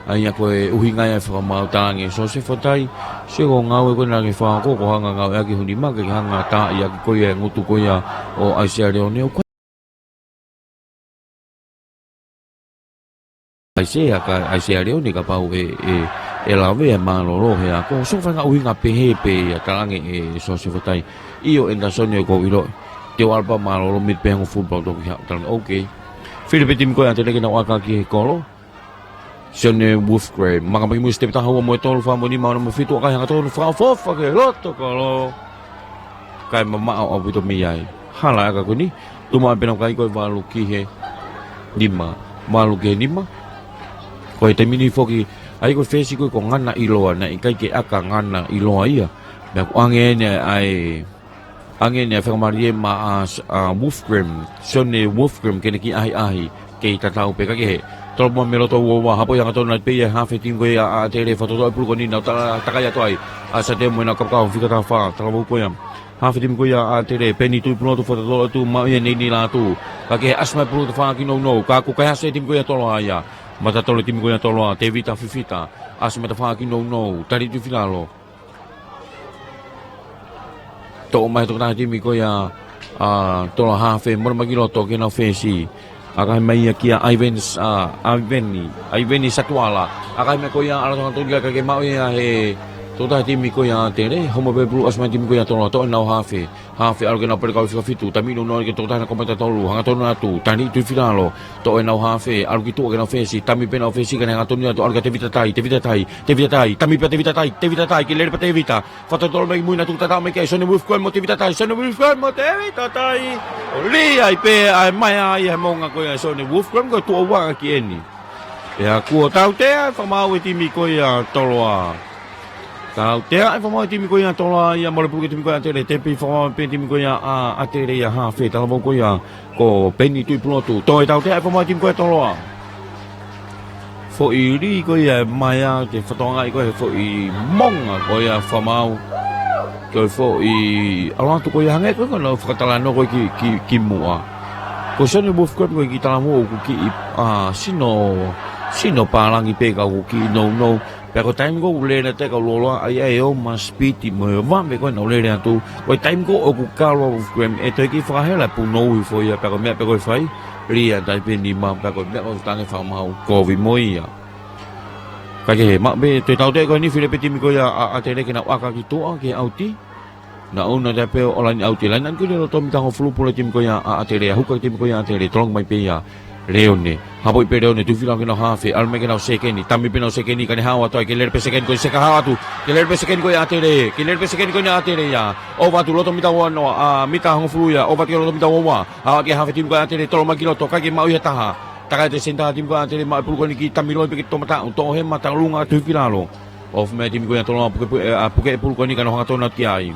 ʻA ia ko e ʻuhinga ia e fakamaau, talaange ʻe Sosefo Tai, sio ko e ngāue ko ē naʻa ke fakahoko, ko e hanga ngāueʻaki ho nima ke hanga tāʻiʻaki ko ia e ngutu ko ia ʻo ʻAisea Leone, ʻo ko ʻAisea ka, ʻAisea Leone kapau ʻe, ʻe, ʻe lave ʻa e mālōlō he ako. Sio ko e faʻahinga ʻuhinga pehē pē ia, talaange ʻe Sosefo Tai. ʻIo Anderson, ʻoku ou ʻiloʻi. Te u ʻalu pē ʻo mālōlō mei pē hangofulu pea u toki haʻu, talaange, okay. Fili pē timi ko ia ʻAtele ke nau ʻaka ki he kolo. Sione Wolfgram, maka mai ki mui, sitepu taha ua mo e tolu, fā mo e nima, ono mo e fitu, ʻakai hangatonu, fakaʻofoʻofa ki he loto kolo. Kae mamaʻo ʻaupito mei ai. Hala e ʻaka ko eni, tuʻu maʻu pē ʻenau kai ko e valu ki he nima. Valu ki he nima. Ko e taimi ni foki, ʻa ia ko e fesi ko ē ko Ngana ʻIloa, naʻe ʻikai ke ʻaka Ngana ʻIloa ia. Meʻa ko ē ʻoange ʻeni ʻa e ʻoange ʻeni ʻa e faingamālie maʻa, ʻa Wolfgram, Sione Wolfgram, ke ne kiʻi ʻahiʻahi, kei tatau pē ka kehe. Tolo mai mei loto ua ua, hapo ia hangatonu atu pē ia hafe timi ko ia ʻa ʻAtele, fakatotolo e pulu ko eni, nau ta-, takai atu ai. ʻAsa Teo mo ʻena kapakau, fika taha fā, talavou ko ia. Hafe timi ko ia ʻa ʻAtele, Peni Tuʻipulotu, fakatotolo atu, maʻu ia ʻe Neini Lātū. Ka kehe, ʻasi mai pulu tafaʻaki nounou, ka kuo kai hase timi ko ia Toloa ia. Mata tolo timi ko ia Toloa, Tevita Fifita, ʻasi mai tafaʻaki nounou, tali atu ʻi lalo. Toʻo mai tokotaha timi ko ia, ʻa, Toloa hafe, mono mai ki loto ki heʻenau fesi. ʻAkahi mai ia kia ʻAiveni, ʻa, ʻAiveni, ʻAiveni Satuala. ʻAkahi mai ko ia, ʻalu atu hangatonu ka ke maʻu ia he Tokotaha timi ko ia ʻa ʻAtele, homo pē pulu, ʻasi mai timi ko ia ʻa Toloa, toʻo ʻenau hafe. Hafe ʻalu ki heʻenau pelekau ʻe fika fitu, tami nunau ki he tokotaha naʻe kau mata tolu, hanga tonu atu, tani tui filalo, toʻo ʻenau hafe, ʻalu ki tuʻa ki heʻenau fesi, tami pē ʻenau fesi, ka ne hanga tonu atu, ʻalu kia Tevita Tai, Tevita Tai, Tevita Tai, tami pē Tevita Tai, Tevita Tai, ke lele pē Tevita, fakatotolo mai ki mui naʻa tuku tatau mai kia Sione Wolfgram mo Tevita Tai, Sione Wolfgram mo Tevita Tai, ʻo lī ai pē ʻa e maea ia he moʻunga ko ia ʻa Sione Wolfgram, ko e tuʻo ua ki eni. Pea kuo tautea ʻa e fakamaau ʻa e timi ko ia ʻa Toloa. Tautea ʻa e fakamaau ʻa e timi ko ia ʻa Toloa, ia mole pulu ki he timi ko ia ʻa ʻAtele, tepi fakamaau pē timi ko ia ʻa ʻAtele ia hafe, talavou ko ia ko Peni Tuʻipulotu. Toe tautea ʻa e fakamaau ʻa e timi ko ia ʻa Toloa. Foʻi lī ko ia ʻa e maea, ke fakatokangaʻi ko e foʻi moʻunga ko ia ʻa e fakamaau. Ko e foʻi ʻalu atu ko ia hangē ko e, ko e nau fakatalanoa ko e ki, ki, ki muʻa. Ko Sione Wolfgram ko e kiʻi talavou ʻoku kiʻi, ʻa, sino, sino pālangi pē ka ʻoku kiʻi nounou. Pea ko e taimi ko ē ʻoku lele atu ai e kau lōloa, ʻa ia ʻe ō mai e sipiti mo e vave ko ē ʻenau lele atu. Ko e taimi ko ē ʻoku kalo ʻa Wolfgram, ʻe toe kiʻi fakahela e punou hifo ia, pea ko e meʻa pē ko ē ʻe fai, lī atu ai pē nima, pea ko e meʻa ko ē ʻoku tangi e fakamaau, kovi mo ia. Kae kehe, maʻu pē toe tautea ko eni, fili pē timi ko ia ʻa, ʻa ʻAtele ke nau ʻaka ki tuʻa, ki he ʻauti. Nau ʻunu atu pē ʻo laine ʻauti, laine ʻauti ko eni loto mita hongofulu, pulu ʻa e timi ko ia ʻa, ʻa ʻAtele, ʻa e huka ʻa e timi ko ia ʻa ʻAtele, tolongi mai pē ia. Leone, hapoʻi pē Leone, tui filalo ki heʻenau hafe, ʻalu mai ki heʻenau sekeni, tami pē ʻenau sekeni, ka ne hao atu ai, ke lele pē sekeni ko e seka, hao atu, ke lele pē sekeni ko ia ʻa ʻAtele, ke lele pē sekeni ko eni ʻa ʻAtele ia. ʻOva atu loto mita ua noa, ʻa, mita hongofulu ia, ʻova atu ki loto mita ua ua, ʻa, ki he hafe timi ko ia ʻa ʻAtele, tolo mai ki loto, ʻikai ke maʻu ia ha taha. Takai atu e senitā timi ko ia ʻa ʻAtele, maʻu e pulu ko eni ki Tamiloi pē ke toʻo mataʻu, toʻo hema, talunga, tui filalo. ʻOfa mai e timi ko ia ʻa Toloa, puke, puke, ʻa, puke e pulu ko eni ka nau hanga tonu atu ki ai.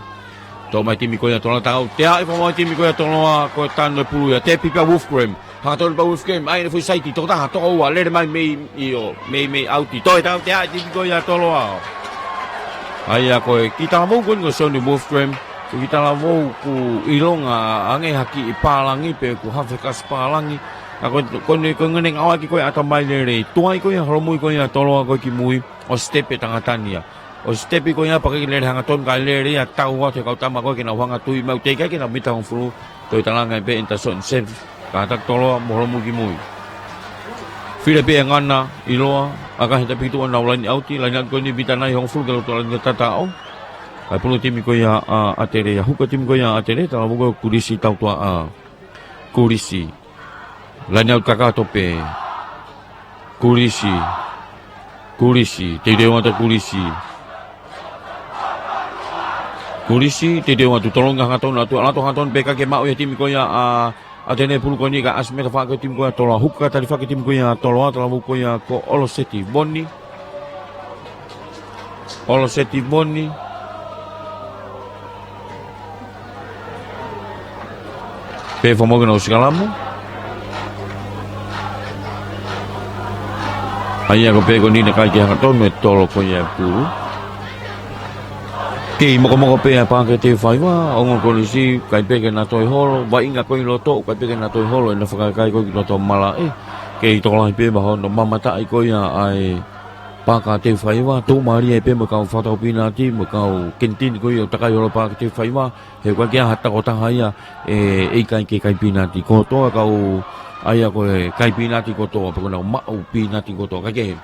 Toʻo mai e timi ko ia ʻa Toloa, tautea ʻa e fakamaau ʻa e timi ko ia ʻa Toloa, ko e tanu e pulu ia, tepi pē ʻa Wolfgram. Hanga tonu pē ʻa Wolfgram, ʻai ʻene foʻi saiti, tokotaha, tokoua, lele mai mei, ʻio, mei, mei ʻauti. Toe tautea ʻa e timi ko ia ʻa Toloa. ʻA ia ko e kiʻi talavou ko eni ko Sione Wolfgram, ko e kiʻi talavou ʻoku ʻilonga ange ha kiʻi pālangi pe ʻoku hafe kasi pālangi. Ka ko, ko ʻene, ko ʻene ngāueʻaki ko e ʻatamai lelei. Tuai ko ia, holomui ko ia ʻa Toloa ko ē ki mui, ʻo sitepi e tangata ni ia. ʻO sitepi ko ia pea ʻikai ke lele hanga tonu, kae lele ia ʻo tau atu he kau tama ko ē ke nau hanga tui mai, teʻeki ai ke nau mita hongofulu, toe talanga ai pē ʻe Anderson Sen, kātaki Toloa mo holomui ki mui. Fili pē ʻa e ngana, ʻiloa, ʻa e kakai he tapu ki tuʻa ʻenau laine ʻauti, laine ʻauti ko eni mita nai hongofulu ki loto laine tataʻo. Kae pulu e timi ko ia ʻa, ʻa ʻAtele, ʻa e huka e timi ko ia ʻa ʻAtele, talavou ko Kulisi Tautuaʻa. Kulisi. Laine ʻauti kakato pē. Kulisi. Kulisi. Teuteu atu ʻa Kulisi. Kulisi, teuteu atu, tolongi hanga tonu atu, ʻalu atu hanga tonu pē kae ʻikai ke maʻu ia ʻe he timi ko ia ʻa, ʻa ʻAtele e pulu ko eni ka ʻasi mai e tafaʻaki ʻo e timi ko ia ʻa Toloa, huka talifaki e timi ko ia ʻa Toloa, talavou ko ia ko ʻOloseti Voni. ʻOloseti Voni. Pea fakamaau ki heʻenau sikalamu. ʻA ia ko e pē ko eni naʻe ʻikai ke hanga tonu e tolo ko ia e pulu. Kei mokomoko pē ʻa e Paʻake Teufaiva, ongo Kulisi, ʻikai pē ke na toe holo, vaʻinga ko ē ʻi loto, ʻikai pē ke na toe holo, ʻena fakaʻikaiʻi ko ē ki loto malaʻe. Kei tokolahi pē mo hono mamataʻi ko ia ʻa e Paʻake Teufaiva, tuʻumālie pē mo e kau fakatau pīnati, mo e kau kenitini ko ia ʻoku takai holo Paʻake Teufaiva, he ʻoku ʻikai ke ʻi ai ha tokotaha ia ʻe, ʻe ʻikai ke kai pīnati kotoa, kau ʻa ia ko e kai pīnati kotoa, pea ko ʻenau maʻu pīnati kotoa, kae kehe.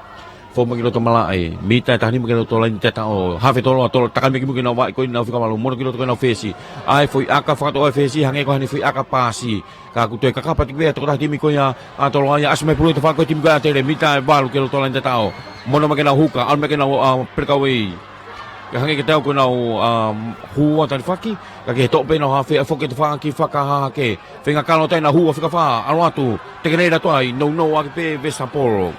Foki mai ki loto malaʻe, mita ʻe taha nima ki loto laine tataʻo, hafe Toloa, Toloa, takai mai ki mui ke nau vaʻi ko ē ʻenau fika valu, mono ki loto ko ē ʻenau fesi. ʻA e foʻi ʻaka fakatoʻo e fesi, hangē ko haʻane foʻi ʻaka pasi. Ka ʻoku toe kakapa atu pē ʻa e tokotaha timi ko ia ʻa Toloa ia, ʻasi mai e pulu ʻi he tafaʻaki ʻo e timi ko ia ʻa ʻAtele, mita ʻe valu ki loto laine tataʻo. Mono mai ke nau huka, ʻalu mai ke nau, ʻa, pelekau ē. Ka hangē ke tau ko ʻenau, ʻa, hū ʻa e talifaki, kae kehe toʻo pē ʻenau hafe, ʻai foki e tafaʻaki fakahahake. Feinga kalo atu ai ʻenau hū ʻa fika fā, ʻalu atu, tekeʻi lele atu ai, nounou ʻaki pē Vesapolo.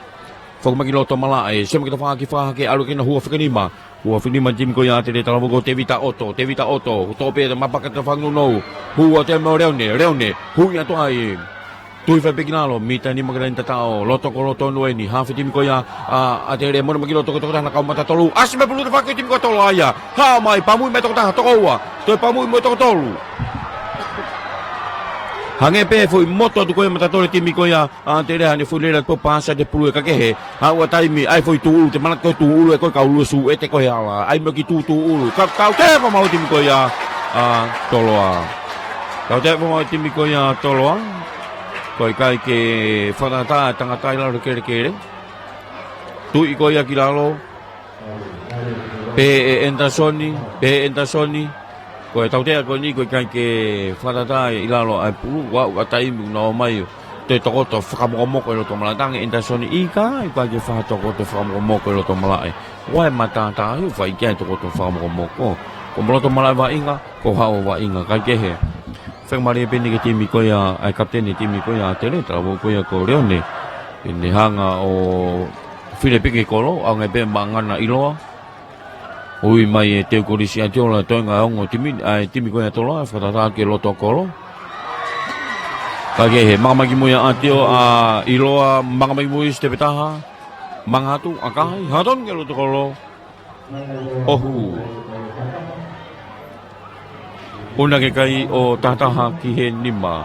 Foki mai ki loto malaʻe, sio mai ki he tafaʻaki fakahahake, ʻalu ki heʻenau hū ʻa fika nima. Hū ʻa fika nima e timi ko ia ʻa ʻAtele, talavou ko Tevita ʻOto, Tevita ʻOto, toʻo pē ʻa e mapaka ʻa e tafaʻaki nounou. Hū atu ai mo Leone, Leone, hū atu ai. Tui fai pē ki lalo, mita ʻe nima ki laine tataʻo, loto ko loto ʻeni, hafe e timi ko ia ʻa ʻAtele, mono mai ki loto ko e tokotaha naʻa kau mata tolu, ʻasi mai e pulu ʻi he tafaʻaki ʻo e timi ko ia ʻa Toloa ia. Hā mai, pamui mai e tokotaha, tokoua, toe pamui mo e tokotolu. Hangē pē foʻi moto atu ko ia mata tolu e timi ko ia ʻa ʻAtele, hane foʻi lele atu pea pasi atu e pulu ē kae kehe. Haʻu ʻa e taimi, ʻai foʻi tūʻulu, te manatu ko e tūʻulu ē ko e kau lue sū ē te ko e hala. ʻAi mo e kiʻi tū tūʻulu. Ka, tautea e fakamaau ʻa e timi ko ia ʻa Toloa. Tautea e fakamaau ʻa e timi ko ia ʻa Toloa. ʻOku ʻikai ke fakatātā e tangata ʻi lalo he kelekele. Tuʻi ko ia ki lalo. Pē ʻe Andersoni, pē ʻe Andersoni. Ko e tautea ko eni ko e ʻikai ke fakatātā ʻi lalo ʻa e pulu, ʻoku ʻi ai e taimi ʻoku nau ō mai ʻo toe tokoto fakamokomoko ʻi loto malaʻe. Talaange ʻe Andersoni, ʻikai, ʻikai ke fakatokoto fakamokomoko ʻi loto malaʻe. ʻOku ʻi ai e matātā ʻoku fai ki ai e tokoto fakamokomoko. Ko mo loto malaʻe vaʻinga, ko haʻo vaʻinga, kae kehe. Faingamālie pē eni ki he timi ko ia, ʻa e kapiteni timi ko ia ʻa ʻAtele, talavou ko ia ko Leone. ʻI heʻene hanga ʻo fili pē ki he kolo, ʻoange pē maʻa Ngana ʻIloa. Ui mai ʻe Teu Kolisi ʻAtiola, toenga ongo timi, ʻa e timi ko ia ʻa Toloa, fakatātā ki loto kolo. Kae kehe, manga mai ki mui ʻa ʻAtio, ʻa ʻIloa, manga mai ki mui, sitepe taha. Manga atu, ʻakahi, hangatonu ki loto kolo. ʻO hū. ʻUna ke kai ʻo tahataha ki he nima.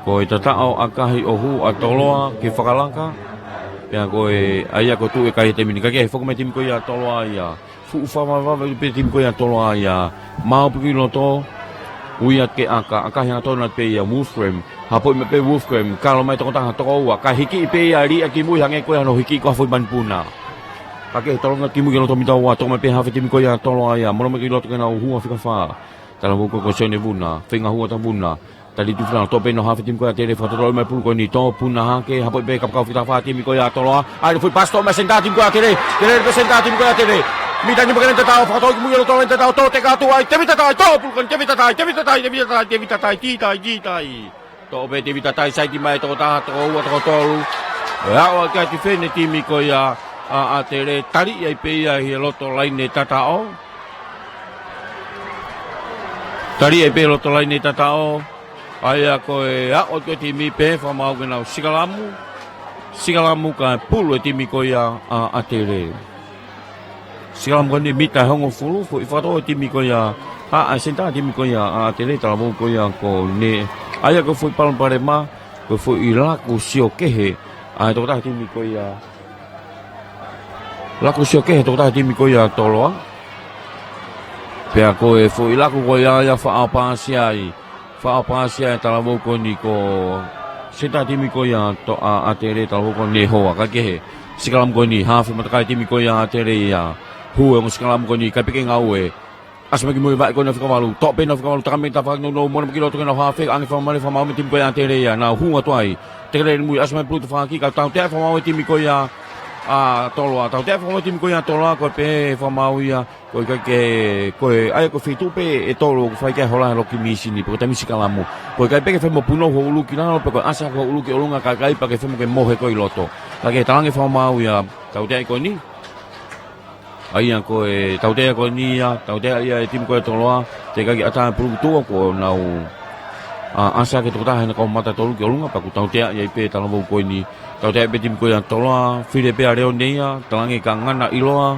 Ko e tataʻo ʻakahi ʻo hū ʻa Toloa ke fakalaka. Pea ko e, ʻa ia ko e tuʻu ʻe kai he taimi ni, kae kehe, foki mai timi ko ia ʻa Toloa ia. Fuʻu fakavavevave pē timi ko ia ʻa Toloa ia. Maʻu pē ki loto. Ui atu ki he ʻaka, ʻakahi hangatonu atu pē ia Wolfgram. Hapoʻi mai pē Wolfgram, kalo mai tokotaha, tokoua, kae hikiʻi pē ia, liʻaki mui, hangē ko ia hono hikiʻi ko ha foʻi manupuna. Kae kehe, tolonga ki mui ki loto mita ua, toʻo mai pē hafe timi ko ia ʻa Toloa ia, mono mai ki loto ke nau hū ʻa fika fā. Talavou ko Sione Vuna, feinga hū atu ʻa Vuna. Tali tuʻu finangalo, toʻo pē ʻe hono hafe timi ko ia ʻa ʻAtele, fakatotolo mai pulu ko eni, tō puna hake, hapoʻi pē kapakau fika fā timi ko ia ʻa Toloa, ʻa ia ko e foʻi paasi toʻo mai senitā timi ko ia ʻa ʻAtele, Tele pē senitā timi ko ia ʻa ʻAtele. Mita nima ke ne tatau, fakatau ki mui ʻo loto laine tatau, tō teka atu ai, Tevita Tai, tō pulu ko eni, Tevita Tai, Tevita Tai, Tevita Tai, Tevita Tai, tī tai, tī tai. Toʻo pē Tevita Tai, saiti mai tokotaha, tokoua, tokotolu. ʻE aʻu atu ki he tifeni timi ko ia ʻa ʻAtele, tali ai pē ia ʻi he loto laine tataʻo. Tali ai pē loto laine tataʻo. ʻA ia ko e aʻu ki he timi pē fakamaau ke nau sikalamu. Sikalamu kae pulu e timi ko ia ʻa ʻAtele. Sikalamu ko eni mita ʻe hongofulu, foʻi fakatau e timi ko ia, ʻa, ʻa e senitā timi ko ia ʻa ʻAtele, talavou ko ia ko Ne. ʻA ia ko e foʻi palopalema, ko e foʻi laku sio kehe ʻa e tokotaha timi ko ia. Laku sio kehe tokotaha timi ko ia ʻa Toloa. Pea ko e foʻi laku ko ia ia faʻa paasi ai. Faʻa paasi ai talavou ko eni ko senitā timi ko ia ʻa To-, ʻa, ʻAtele, talavou ko Ne Hoa, kae kehe. Sikalamu ko eni, hafe matakai timi ko ia ʻa ʻAtele ia. Hū e ongo sikalamu ko eni, kae peke ngāue. ʻAsi mai ki mui vaʻe ko ena fika valu. Toʻo pē ena fika valu, taka mai tafaʻaki nounou, mono mai ki loto ke nau hafe, ʻange fakamālie fakamaau mei he timi ko ia ʻa ʻAtele ia. Nau hū atu ai. Tekele eni mui, ʻasi mai pulu tafaʻaki, ka tautea fakamaau e timi ko ia ʻa Toloa. Tautea fakamaau e timi ko ia ʻa Toloa, ko e pehē fakamaau ia. Ko e ʻikai ke, ko e, ʻa ia ko e feituʻu pē ʻe tolu ʻoku fai ki ai e hola he loki mīsini, pe ko e taimi sikalamu. Ko e ʻikai pē ke fai mo punou ho ʻulu ki lalo, pe ko e ʻasi hake ho ʻulu ki ʻolunga, ka ʻikai pē ke fai mo ke mohe koe ʻi loto. Kae kehe, talaange fakamaau ia, tautea ko eni. ʻA ia ko e tautea ko eni ia, tautea ia e timi ko ia ʻa Toloa, teʻeki ke ʻatā e pulu ki tuʻa kuo nau, ʻa, ʻasi hake tokotaha ʻi heʻena kau mata ʻe tolu ki ʻolunga, pea kuo tautea ia ai pē talavou ko eni, tautea pē timi ko ia ʻa Toloa, fili pē ʻa Leone ia, talaange kia Ngana ʻIloa.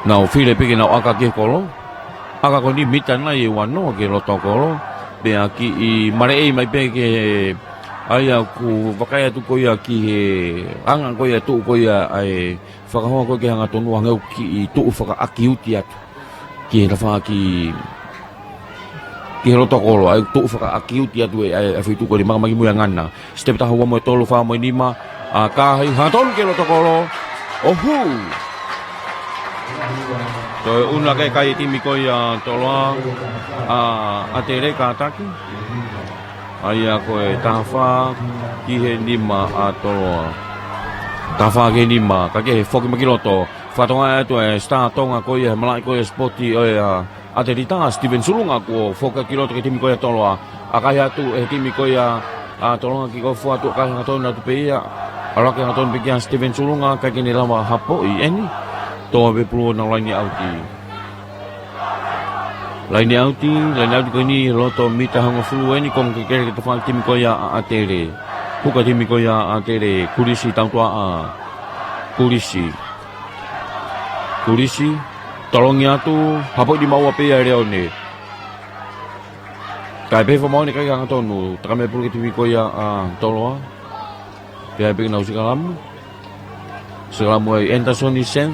Nau fili pē ke nau ʻaka ki he kolo. ʻAka ko eni mita nai ʻe uanoa ki he loto kolo. Pea kiʻi maleʻei mai pē ki he, ʻa ia ʻoku vakai atu ko ia ki he anga ko ia tuʻu ko ia ʻa e fakahoa ko ē ki he hangatonu hangē ʻoku kiʻi tuʻu fakaʻakiuti atu. Ki he tafaʻaki, ki he loto kolo, ʻa e tuʻu fakaʻakiuti atu e, ʻa e, ʻa e feituʻu ko eni, manga mai ki mui ʻa Ngana. Sitepe taha, ua mo e tolu, fā mo e nima, ʻakahi, hangatonu ki loto kolo, ʻo hū. Toe ʻuna ke kai e timi ko ia ʻa Toloa, ʻa, ʻAtele kātaki. ʻA ia ko e taha fā ki he nima ʻa Toloa. Taha fā ki he nima, kae kehe foki mai ki loto. Fakatokangaʻi atu e sitā Tonga ko ia he malaʻe ko ia e sipoti ʻo e, ʻa, ʻAtelita, Steven Sulunga, kuo foki ki loto ki he timi ko ia ʻa Toloa. ʻAkahi atu e timi ko ia ʻa Toloa, kick off atu, ʻakahi hangatonu atu pē ia. ʻAlu hake hangatonu pē kia Steven Sulunga, ʻikai ke ne lava hapoʻi eni. Tō pē pulu ʻo nau laine ʻauti. Laine ʻauti, laine ʻauti ko eni, loto mita hongofulu eni, konga kehekehe ki he tafaʻaki timi ko ia ʻa ʻAtele. Puka timi ko ia ʻa ʻAtele, Kulisi tautuaʻa. Kulisi. Kulisi, tolongi atu, hapoʻi nima ua pē ia ʻe Leone. Kae pehē fakamaau ʻe ne ʻikai hangatonu, taka mai pulu ki he timi ko ia ʻa Toloa. Pea pē ke nau sikalamu. Sikalamu ai Anderson Sen.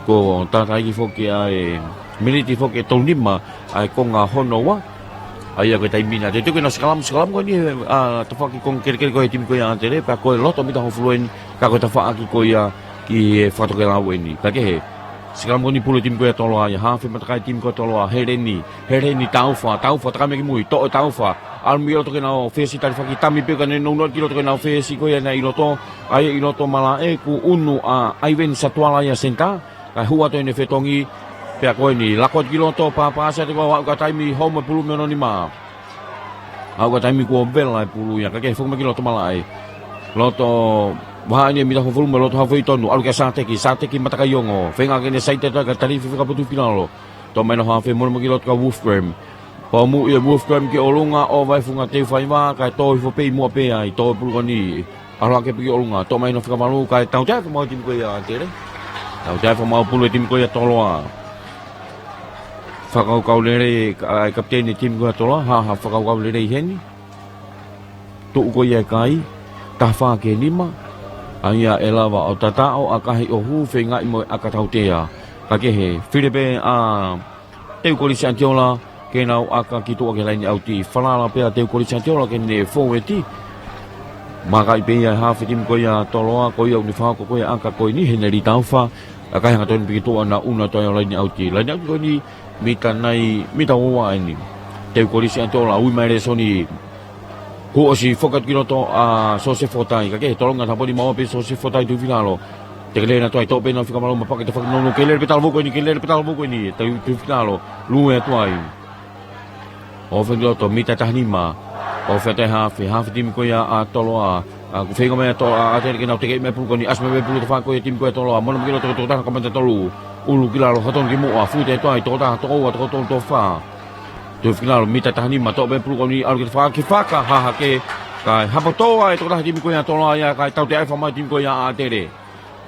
Kuo tātāiki foki ʻa e miniti foki ʻe tolu nima ʻa e konga hono ua. ʻA ia ko e taimi na. Te tuku ke nau sikalamu, sikalamu ko eni, ʻa, tafaʻaki konga kelekele ko ē he timi ko ia ʻa ʻAtele, pea ko e loto mita hongofulu eni, ka ko e tafaʻaki ko ia ki he fakatokelau ʻeni. Kae kehe, sikalami ko eni pulu e timi ko ia Toloa, ʻa ia hafe matakai timi ko ia Toloa, Heleni, Heleni Taufa, Taufa, takai mai ki mui, toʻo e Taufa, ʻalu mei loto ke nau fesi talifaki tami pē ka ne nounou ki loto ke nau fesi ko ia naʻe ʻi loto, ʻa ia ʻi loto malaʻe kuo ʻunu ʻa ʻAiveni Satuala ia senitā, kae hū atu ʻene fetongi, pea ko eni, lako atu ki loto, pāpā ʻasi atu ko ē, aʻu ki he taimi, hou mo e pulu mei hono nima. Aʻu ki he taimi kuo vela e pulu ia, kae kehe foki mai ki loto malaʻe. Loto, vahaʻa eni e mita hongofulu mo e loto hafoʻi tonu, ʻalu kia Sateki, Sateki matakai ongo, feinga ke ne saiti atu ai ka tali fefeka ʻa Tuʻifinalo. Toʻo mai ʻe hono hafe mono mai ki loto kia Wolfgram. Pomu ia Wolfgram ki ʻolunga, ʻova e funga teu faiva, kae tō hifo pē ʻi muʻa pē ai, toʻo e pulu ko eni. ʻAlu hake pē ki ʻolunga, toʻo mai ʻe hono fika valu, kae tautea fakamaau e timi ko ia ʻa ʻAtele. Tautea fakamaau pulu e timi ko ia Toloa. Fakakaukau lelei, ʻa e kapiteni e timi ko ia Toloa, ha, ha fakakaukau lelei heni. Tuʻu ko ia e kai, taha fā ki he nima. ʻA ia ʻe lava ʻo tataʻo, ʻakahi ʻo hū, feingaʻi mo e ʻaka tautea. Kae kehe, fili pē ʻa Teu Kolisi ʻAtiola, ke nau ʻaka ki tuʻa ki he laine ʻauti. Falala pē ʻa Teu Kolisi ʻAtiola ke ne fōueti. Makaʻi pē ia ʻe he hafe timi ko ia Toloa, ko ia ʻoku ne fakahoko ko ia e ʻaka ko eni, Heneli Taufa, ʻakahi hangatonu pē ki tuʻa naʻa ʻunu atu ai ʻo laine ʻauti. Laine ʻauti ko eni, mita nai, mita ua eni. Teu Kolisi ʻAtiola, ui mai Lēsoni, kuo ʻosi foki atu ki loto ʻa Sosefo Tai, kae kehe tolonga, taha poini maua pē Sosefo Tai Tuʻifinalo. Teke lele atu ai, toʻo pē ʻe hono fika valu, mapaka e tafaʻaki nounou, kelele pē talavou ko eni, kelele pē talavou ko eni, Tui, Tuʻifinalo, lue atu ai. ʻOfa ki loto, mita taha nima, ʻofa atu ai hafe, hafe timi ko ia ʻa Toloa, ʻa, kuo feinga mai ʻa Toloa, ʻa ʻAtele ke nau teke mai e pulu ko eni, ʻasi mai pē e pulu tafaʻaki ko ia timi ko ia Toloa, mono mai ki loto, tokotaha ko ia mata tolu, ʻulu ki lalo, hotau ki muʻa, fute atu ai, tokotaha, tokoua, toko tolu, toko fā. Tuʻifinalo, mita taha nima, toʻo pē e pulu ko eni, ʻalu ki he tafaʻaki faka, hā hake, kae hapo toʻa e tokotaha timi ko ia Toloa ia, kae tautea ai fakamaau e timi ko ia ʻa ʻAtele.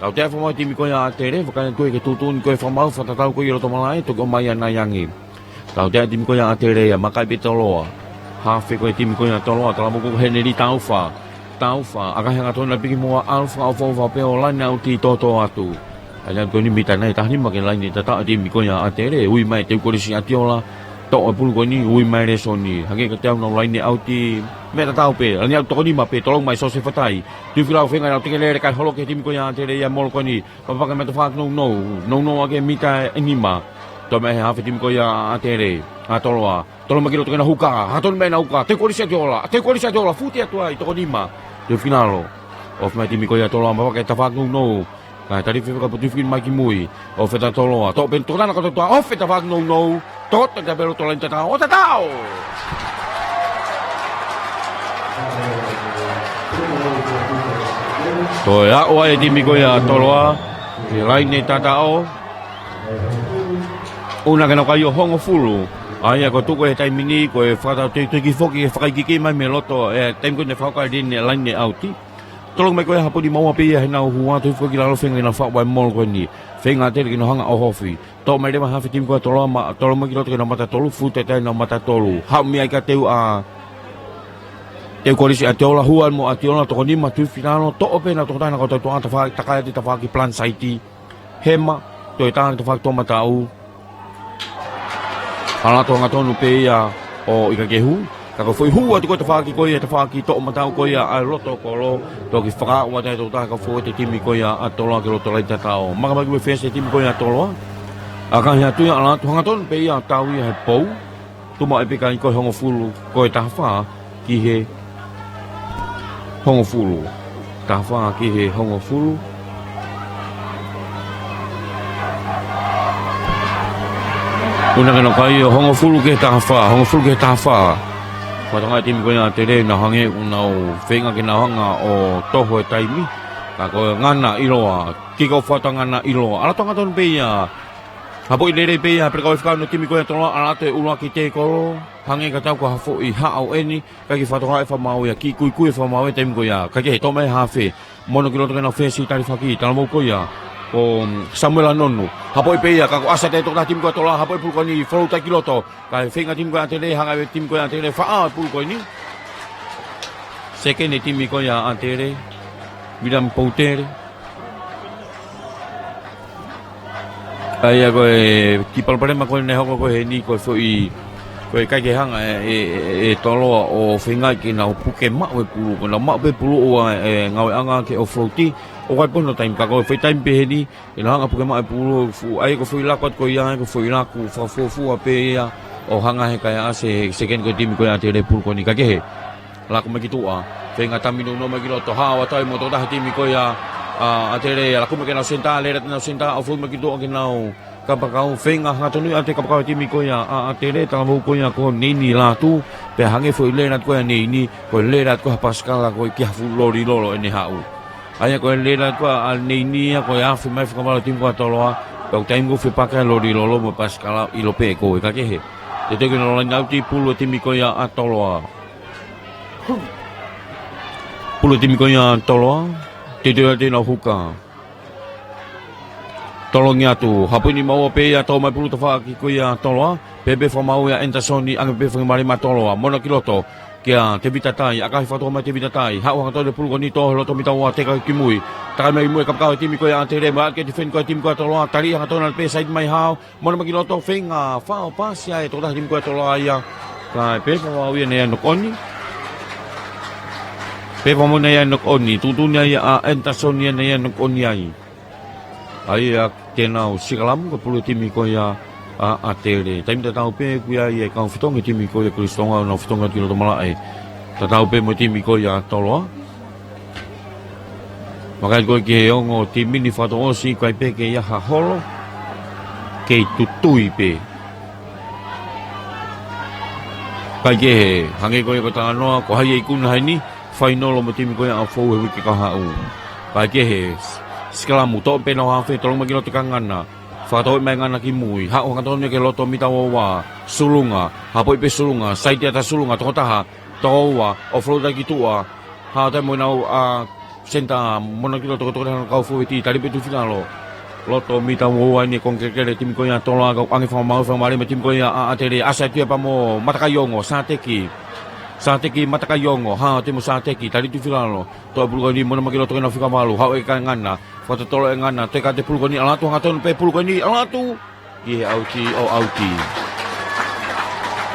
Tautea ai fakamaau e timi ko ia ʻa ʻAtele, vakai atu ki he tuʻutuʻuni ko ē fakamaau, fakatatau ko ia ʻi loto malaʻe, toki ʻomai ʻanai ange. Tautea e timi ko ia ʻa ʻAtele ia, makaʻi pē Toloa. Hafe ko ē e timi ko ia Toloa, talavou ko Heneli Taufa. Taufa, ʻakahi hangatonu pē ki muʻa, ʻalu fakaʻofoʻofa pē ʻo laine ʻauti, tōtō atu. Laine ʻauti ko eni, mita nai taha nima ki he laine tataʻo e timi ko ia ʻa ʻAtele, ui mai Teu Kolisi ʻAtiola, toʻo e pulu ko eni, ui mai Lēsoni. Hangē kiate au ʻenau laine ʻauti, meʻa tatau pē, laine ʻauti toko nima pē, tolonga mai Sosefo Tai. Tuʻifinalo feinga ʻenau teke lele kae holo ki he timi ko ia ʻa ʻAtele ia molo ko eni, mapaka mei he tafaʻaki nounou, nounou ʻaki e mita ʻe nima. Toʻo mai ʻe he hafe timi ko ia ʻa ʻAtele, ʻa Toloa. Tolonga mai ki loto ke nau huka, hangatonu mai ʻenau huka, Teu Kolisi ʻAtiola, Teu Kolisi ʻAtiola, fute atu ai, toko nima. Tuʻifinalo. ʻOfa mai e timi ko ia Toloa, mapaka e tafaʻaki nounou. Kae tali fefeka ʻa Tuʻifinalo mai ki mui. ʻOfa atu ʻa Toloa, toʻo pē ʻe he tokotaha ko ia Toloa, ʻofa e tafaʻaki nounou. Toʻo atu pē loto laine tataʻo, ʻo tataʻo. Toe aʻu ai e timi ko ia Toloa ki he laine tataʻo. ʻUna ke nau kai ʻo hongofulu. ʻA ia ko e tuʻu ko ē he taimi ni, ko e fakatau teuteu ki foki, ke fakaikiiki mai mei loto, e taimi ko ē ne fakahoko ai e laine ʻauti. Tolonga mai ko ē, hapo ni maua pē ia heʻenau hū atu hifo ki lalo, feinga ke nau faʻu ʻa e molo ko eni. Feinga ʻAtele ke nau hanga ʻo ʻohofi. Toʻo mai leva hafe timi ko ia Toloa, ma, tolonga mai ki loto ki heʻenau mata tolu, fute atu ai ʻenau mata tolu. Haʻu mei ai kia Teu ʻa, Teu Kolisi ʻAtiola, hū atu mo ʻAtiola, toko nima, Tuʻifinalo, toʻo pē ʻenau tokotaha ko ia Toloa, tafaʻaki, takai atu e tafaʻaki plan saiti. Hema, toe tā atu e tafaʻaki toʻomataʻu. ʻAlu atu hangatonu pē ia ʻo ʻikai ke hū. Ka ko e foʻi hū atu ko ē e tafaʻaki ko ia, tafaʻaki toʻomataʻu ko ia ʻa e loto kolo, toki fakaaʻu atu ai e tokotaha ka fou e timi ko ia ʻa Toloa ki loto laine tataʻo. Makamaka mai e fesi e timi ko ia ʻa Toloa. ʻAkahi atu ia, ʻalu atu hangatonu pē ia ʻo tau ia he pou. Tuʻu maʻu pē e kai ko e hongofulu, ko e taha fā ki he hongofulu. Taha fā ki he hongofulu. ʻUna ke nau kai ʻo hongofulu ki he taha fā, hongofulu ki he taha fā. Fakatokangaʻi e timi ko ia ʻa ʻAtele, naʻa hangē ʻoku nau feinga ke nau hanga ʻo toho e taimi. Ka ko e ngana ʻiloa, kiko fata ngana ʻiloa. ʻAlu atu hangatonu pē ia. Hapoʻi lelei pē ia, pea ko e fika ʻo e timi ko ia ʻa Toloa, ʻalu atu e ʻuluaki tēkolo, hangē kiate au ko ha foʻi haʻu eni, kae kiʻi fakatokangaʻi e fakamaau ia, kiʻi kuikui e fakamaau ia he taimi ko ia, kae kehe toʻo mai ʻe he hafe, mono ki loto ke nau fesi talifaki, talavou ko ia, ko, mm, Samuela Nonu. Hapoʻi pē ia, ka kuo ʻasi atu e tokotaha timi ko ia ʻa Toloa, hapoʻi e pulu ko eni, follow atu ki loto, kae feinga e timi ko ia ʻa ʻAtele, hanga e timi ko ia ʻa ʻAtele, faʻa e pulu ko eni. Sekeni e timi ko ia ʻa ʻAtele, William Poutele. ʻA ia ko e kiʻi palopalema ko ē naʻe hoko ko ē heni ko e foʻi Ko e ʻikai ke hanga ʻe, ʻe, ʻe, ʻe Toloa ʻo feingaʻi ke nau puke maʻu e pulu, ko ʻenau maʻu pē pulu ʻoku ʻi ai e ngāueʻanga ke offload, ʻoku ʻi ai pē hono taimi, ka ko e foʻi taimi pē heni, ʻenau hanga puke maʻu e pulu, fuʻu ʻai ko e foʻi laku atu ko ia, ko e foʻi laku fakafuofua pē ia, ʻo hanga he kae ʻasi he sekeni ko e timi ko ia ʻa ʻAtele pulu ko eni. Kae kehe, laku mai ki tuʻa, feinga tami nounou mai ki loto, hao atu ai mo e tokotaha timi ko ia ʻa, ʻa ʻAtele, laku mai ki heʻenau senitā, lele atu ʻenau senitā, offload mai ki tuʻa ki heʻenau kapakau, feinga hangatonu ʻa e kapakau e timi ko ia ʻa, ʻa ʻAtele, talavou ko ia ko Neini Lātū, pea hangē foʻi lele atu ko ia ʻa Neini, ko e lele atu ko ia ha pasikala ko ia ki ha fuʻu loli lolo ʻene haʻu. ʻA ia ko e lele atu ko ia ʻa Neini ia ko e afe mai fakavalu timi ko ia ʻa Toloa, pea ʻoku taimi ko ē fepaki e loli lolo mo e pasikala ʻilo pē ʻe koe. Kae kehe, teuteu ke nau laine ʻauti pulu e timi ko ia ʻa Toloa. Pulu e timi ko ia ʻa Toloa, teuteu atu ʻenau huka. Tolongi atu, hapoʻi nima ua pē ia, toʻo mai pulu tafaʻaki ko ia ʻa Toloa, pehē pē fakamaau ia ʻa Anderson, ʻange pē faingamālie maʻa Toloa, mona ki loto, kia Tevita Tai, ʻakahi fakatō mai Tevita Tai, haʻu hangatonu e pulu ko eni toʻo he loto mita ua, teka ki mui, takai mai ki mui e kapakau e timi ko ia ʻa ʻAtele, maʻa ke tifeni ko e timi ko ia ʻa Toloa, tali hangatonu pē saiti mai hao, mona mai ki loto, feinga fao pasi ai e tokotaha timi ko ia ʻa Toloa ia, kae pehē fakamaau ia naʻe ʻi ai e knock on. Pehē fakamaau naʻe ʻi ai e knock on, tuʻutuʻuni ai ʻa Anderson ia naʻe ʻi ai e knock on ai. ʻA ia ke nau sikalamu ko e pulu e timi ko ia ʻa, ʻa ʻAtele. Taimi tatau pē ʻoku ʻi ai e kau fetongi e timi ko ia ʻa Kolisi Tonga ʻo nau fetongi atu ki loto malaʻe. Tatau pē mo e timi ko ia ʻa Toloa. Vakai ko ē ki he ongo timi ni fakatouʻosi, ʻikai pē ke ʻi ai ha holo, kei tutui pē. Kae kehe, hangē ko ia ko e talanoa, ko hai e ikuna heni, fainolo mo e timi ko ia ʻa Fou he uike ka haʻu. Kae kehe, s-, sikalamu, toʻo pē ʻenau hafe, tolongi mai ki loto kia Ngana. Fakatō mai Ngana ki mui, haʻu hangatonu ki he loto mita ua ua, Sulunga, hapoʻi pē Sulunga, saiti atu ʻa Sulunga, tokotaha, toko ua, offload ki tuʻa, hao atu ai mo ʻenau, ʻa, senitā, mona ki loto, tokotaha kau fōueti, tali pē tuʻu finalo. Loto mita ua ua eni e konga kelekele e timi ko ia ʻa Toloa, kae ʻange fakamaau, fakamālie mo e timi ko ia ʻa, ʻa ʻAtele, ʻasi atu ia pea mo Matakaiongo, Sateki. Sateki, Matakaiongo, hao atu mo Sateki, tali tuʻu finalo. Toʻo e pulu ko eni, mona mai ki loto ke nau fika valu, haʻu ʻe Ngana, fakatotolo ʻe Ngana, teka atu e pulu ko eni, ʻalu atu hangatonu pē pulu ko eni, ʻalu atu ki he ʻauti, ʻo ʻauti.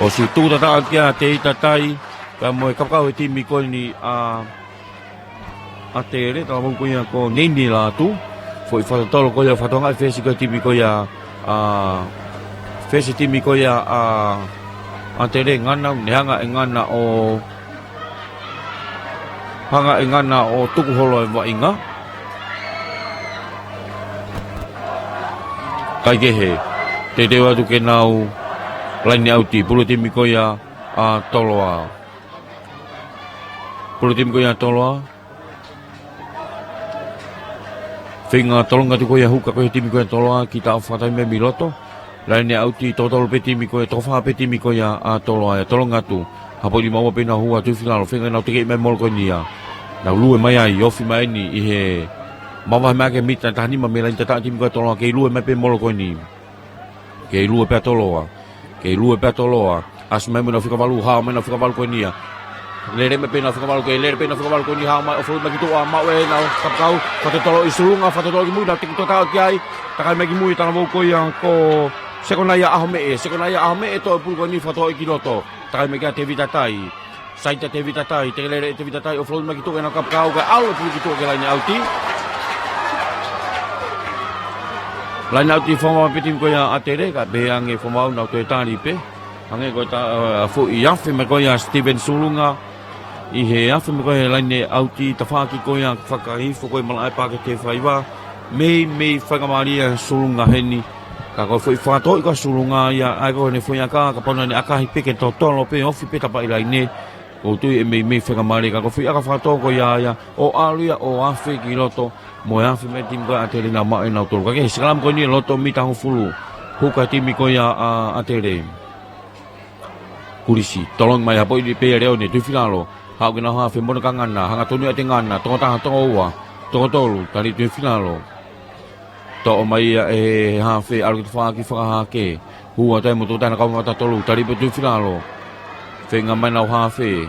ʻOsi tuʻu tataʻo kia Tevita Tai, pea mo e kapakau e timi ko eni ʻa, ʻa ʻAtele, talavou ko ia ko Neini Lātū. Foʻi fakatotolo ko ia fakatokangaʻi fesi ko e timi ko ia ʻa, fesi timi ko ia ʻa, ʻa ʻAtele, Ngana, ne hanga ʻe Ngana ʻo, hanga ʻe Ngana ʻo tuku holo e vaʻinga. Kae kehe, teuteu atu ke nau laine ʻauti, pulu e timi ko ia ʻa Toloa. Pulu e timi ko ia ʻa Toloa. Feinga tolongi atu ko ia huka ko ia e timi ko ia ʻa Toloa, ki taʻo fakataimi mei loto. Laine ʻauti, toko tolu pē timi ko ia, toko fā pē timi ko ia ʻa Toloa, ʻa ia tolongi atu. Hapoʻi nima ua pē ʻenau hū atu finalo, feinga ke nau tekeʻi mai e mole ko eni ia. Nau lue mai ai, ofi mai eni ʻi he mavahe mai ʻaki e mita taha nima mei he laine tataʻo e timi ko ia ʻa Toloa, kei lue mai pē e mole ko eni. Kei lue pē ʻa Toloa. Kei lue pē ʻa Toloa. ʻAsi mai mo ʻenau fika valu, hao mai ʻenau fika valu ko eni ia. Lele mai pē ʻenau fika valu, kei lele pē ʻenau fika valu ko eni, hao mai, offload mai ki tuʻa, maʻu ʻe ʻenau kapakau, fakatotolo ʻi Sulunga, fakatotolo ki mui, nau tiki totau ki ai, takai mai ki mui, talavou ko ia ko Sekonaia ʻAhomeʻe, Sekonaia ʻAhomeʻe, toʻo e pulu ko eni, fakatotolo ki loto, takai mai kia Tevita Tai. Saiti ʻa Tevita Tai, teke lele ʻe Tevita Tai, offload mai ki tuʻa ʻenau kapakau, kae ʻalu e pulu ki tuʻa ki he laine ʻauti. Laine ʻauti fakamaau pē timi ko ia ʻa ʻAtele, kae pehē ange fakamaau nau toe tali pē. Hangē ko e ta-, ʻa, foʻi afe mai ko ia ʻa Steven Sulunga. ʻI he afe mai ko ia he laine ʻauti tafaʻaki ko ia fakaifo ko ia malaʻe paketi faiva. Meimei faingamālie ʻa Sulunga heni. Ka ko e foʻi fakatō ia ʻa Sulunga ia, ʻa ia ko ʻene foʻi ʻaka, kapau naʻa ne ʻakahi pē ke totolo pē, ofi pē tapaʻi laine. ʻOku ou tui ʻe meimei faingamālie ka ko e foʻi ʻaka fakatō ko ia ia, ʻo ʻalu ia ʻo afe ki loto, mo e afe mei he timi ko ia ʻa ʻAtele naʻa maʻu ʻe nautolu. Kae kehe sikalamu ko eni loto mita hongofulu, huka timi ko ia ʻa, ʻa ʻAtele. Kulisi, tolongi mai hapoʻi pē ʻe Leone, tuʻu finalo, haʻu ke nau hafe mona kia Ngana, hangatonu ʻiate Ngana, toko taha, toko ua, toko tolu, tali tuʻu finalo. Toʻo mai ia ʻe he hafe, ʻalu ki tafaʻaki fakahake. Hū atu ai mo e tokotaha naʻa kau mata tolu, tali pē tuʻu finalo. Feinga mai ʻenau hafe.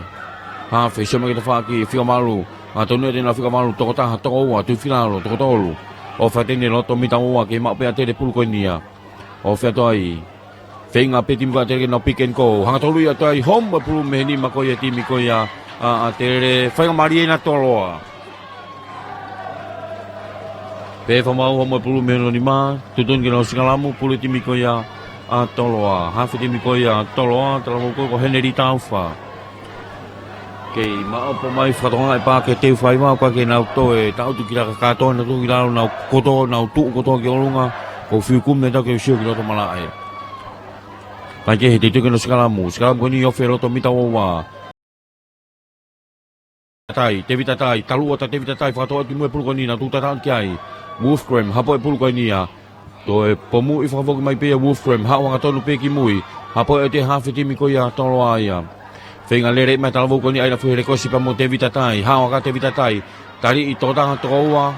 Hafe, sio mai ki tafaʻaki, fika valu. Hangatonu ʻiate ʻenau fika valu, toko taha, toko ua, tuʻu finalo, toko tolu. ʻOfa atu eni loto mita ua, kei maʻu pē ʻe ʻAtele pulu ko eni ia. ʻOfa atu ai. Feinga pē timi ko ē ʻa ʻAtele ke nau pick and go. Hangatonu ia ʻo toe ʻai home e pulu mei he nima ko ia e timi ko ia ʻa ʻAtele. Faingamālie ʻena Toloa. Pea fakamaau home e pulu mei hono nima. Tuʻutuʻuni ke nau sikalamu, pulu e timi ko ia ʻa Toloa. Hafe timi ko ia ʻa Toloa, talavou ko ē ko Henelī Taufa. Kei maʻopoʻopo mai fakatokangaʻi pē ke teu faiva, ʻoku ʻikai ke nau toe taʻutu ki lalo, kātoa nautolu ki lalo, nau kotoa, nau tuʻu kotoa ki ʻolunga, ko e fiu kumi ʻetau ke sio ki loto malaʻe. Kae kehe, teitei ke nau sikalamu, sikalamu ko eni ʻoku ofi e loto mita ua ua. Tai, Tevita Tai, talu atu ʻa Tevita Tai, fakatoʻo atu ki mui e pulu ko eni, nau tuʻu tata ki ai. Wolfgram, hapo e pulu ko eni ia. Toe pomuʻi fakafoki mai pē ia Wolfgram, haʻu hangatonu pē ki mui. Hapo ʻe he hafe timi ko ia Toloa ia. Feinga lele mai talavou ko eni ʻa e lafu hele kosi pea mo Tevita Tai. Haʻu ʻa Tevita Tai. Taliʻi tokotaha tokoua.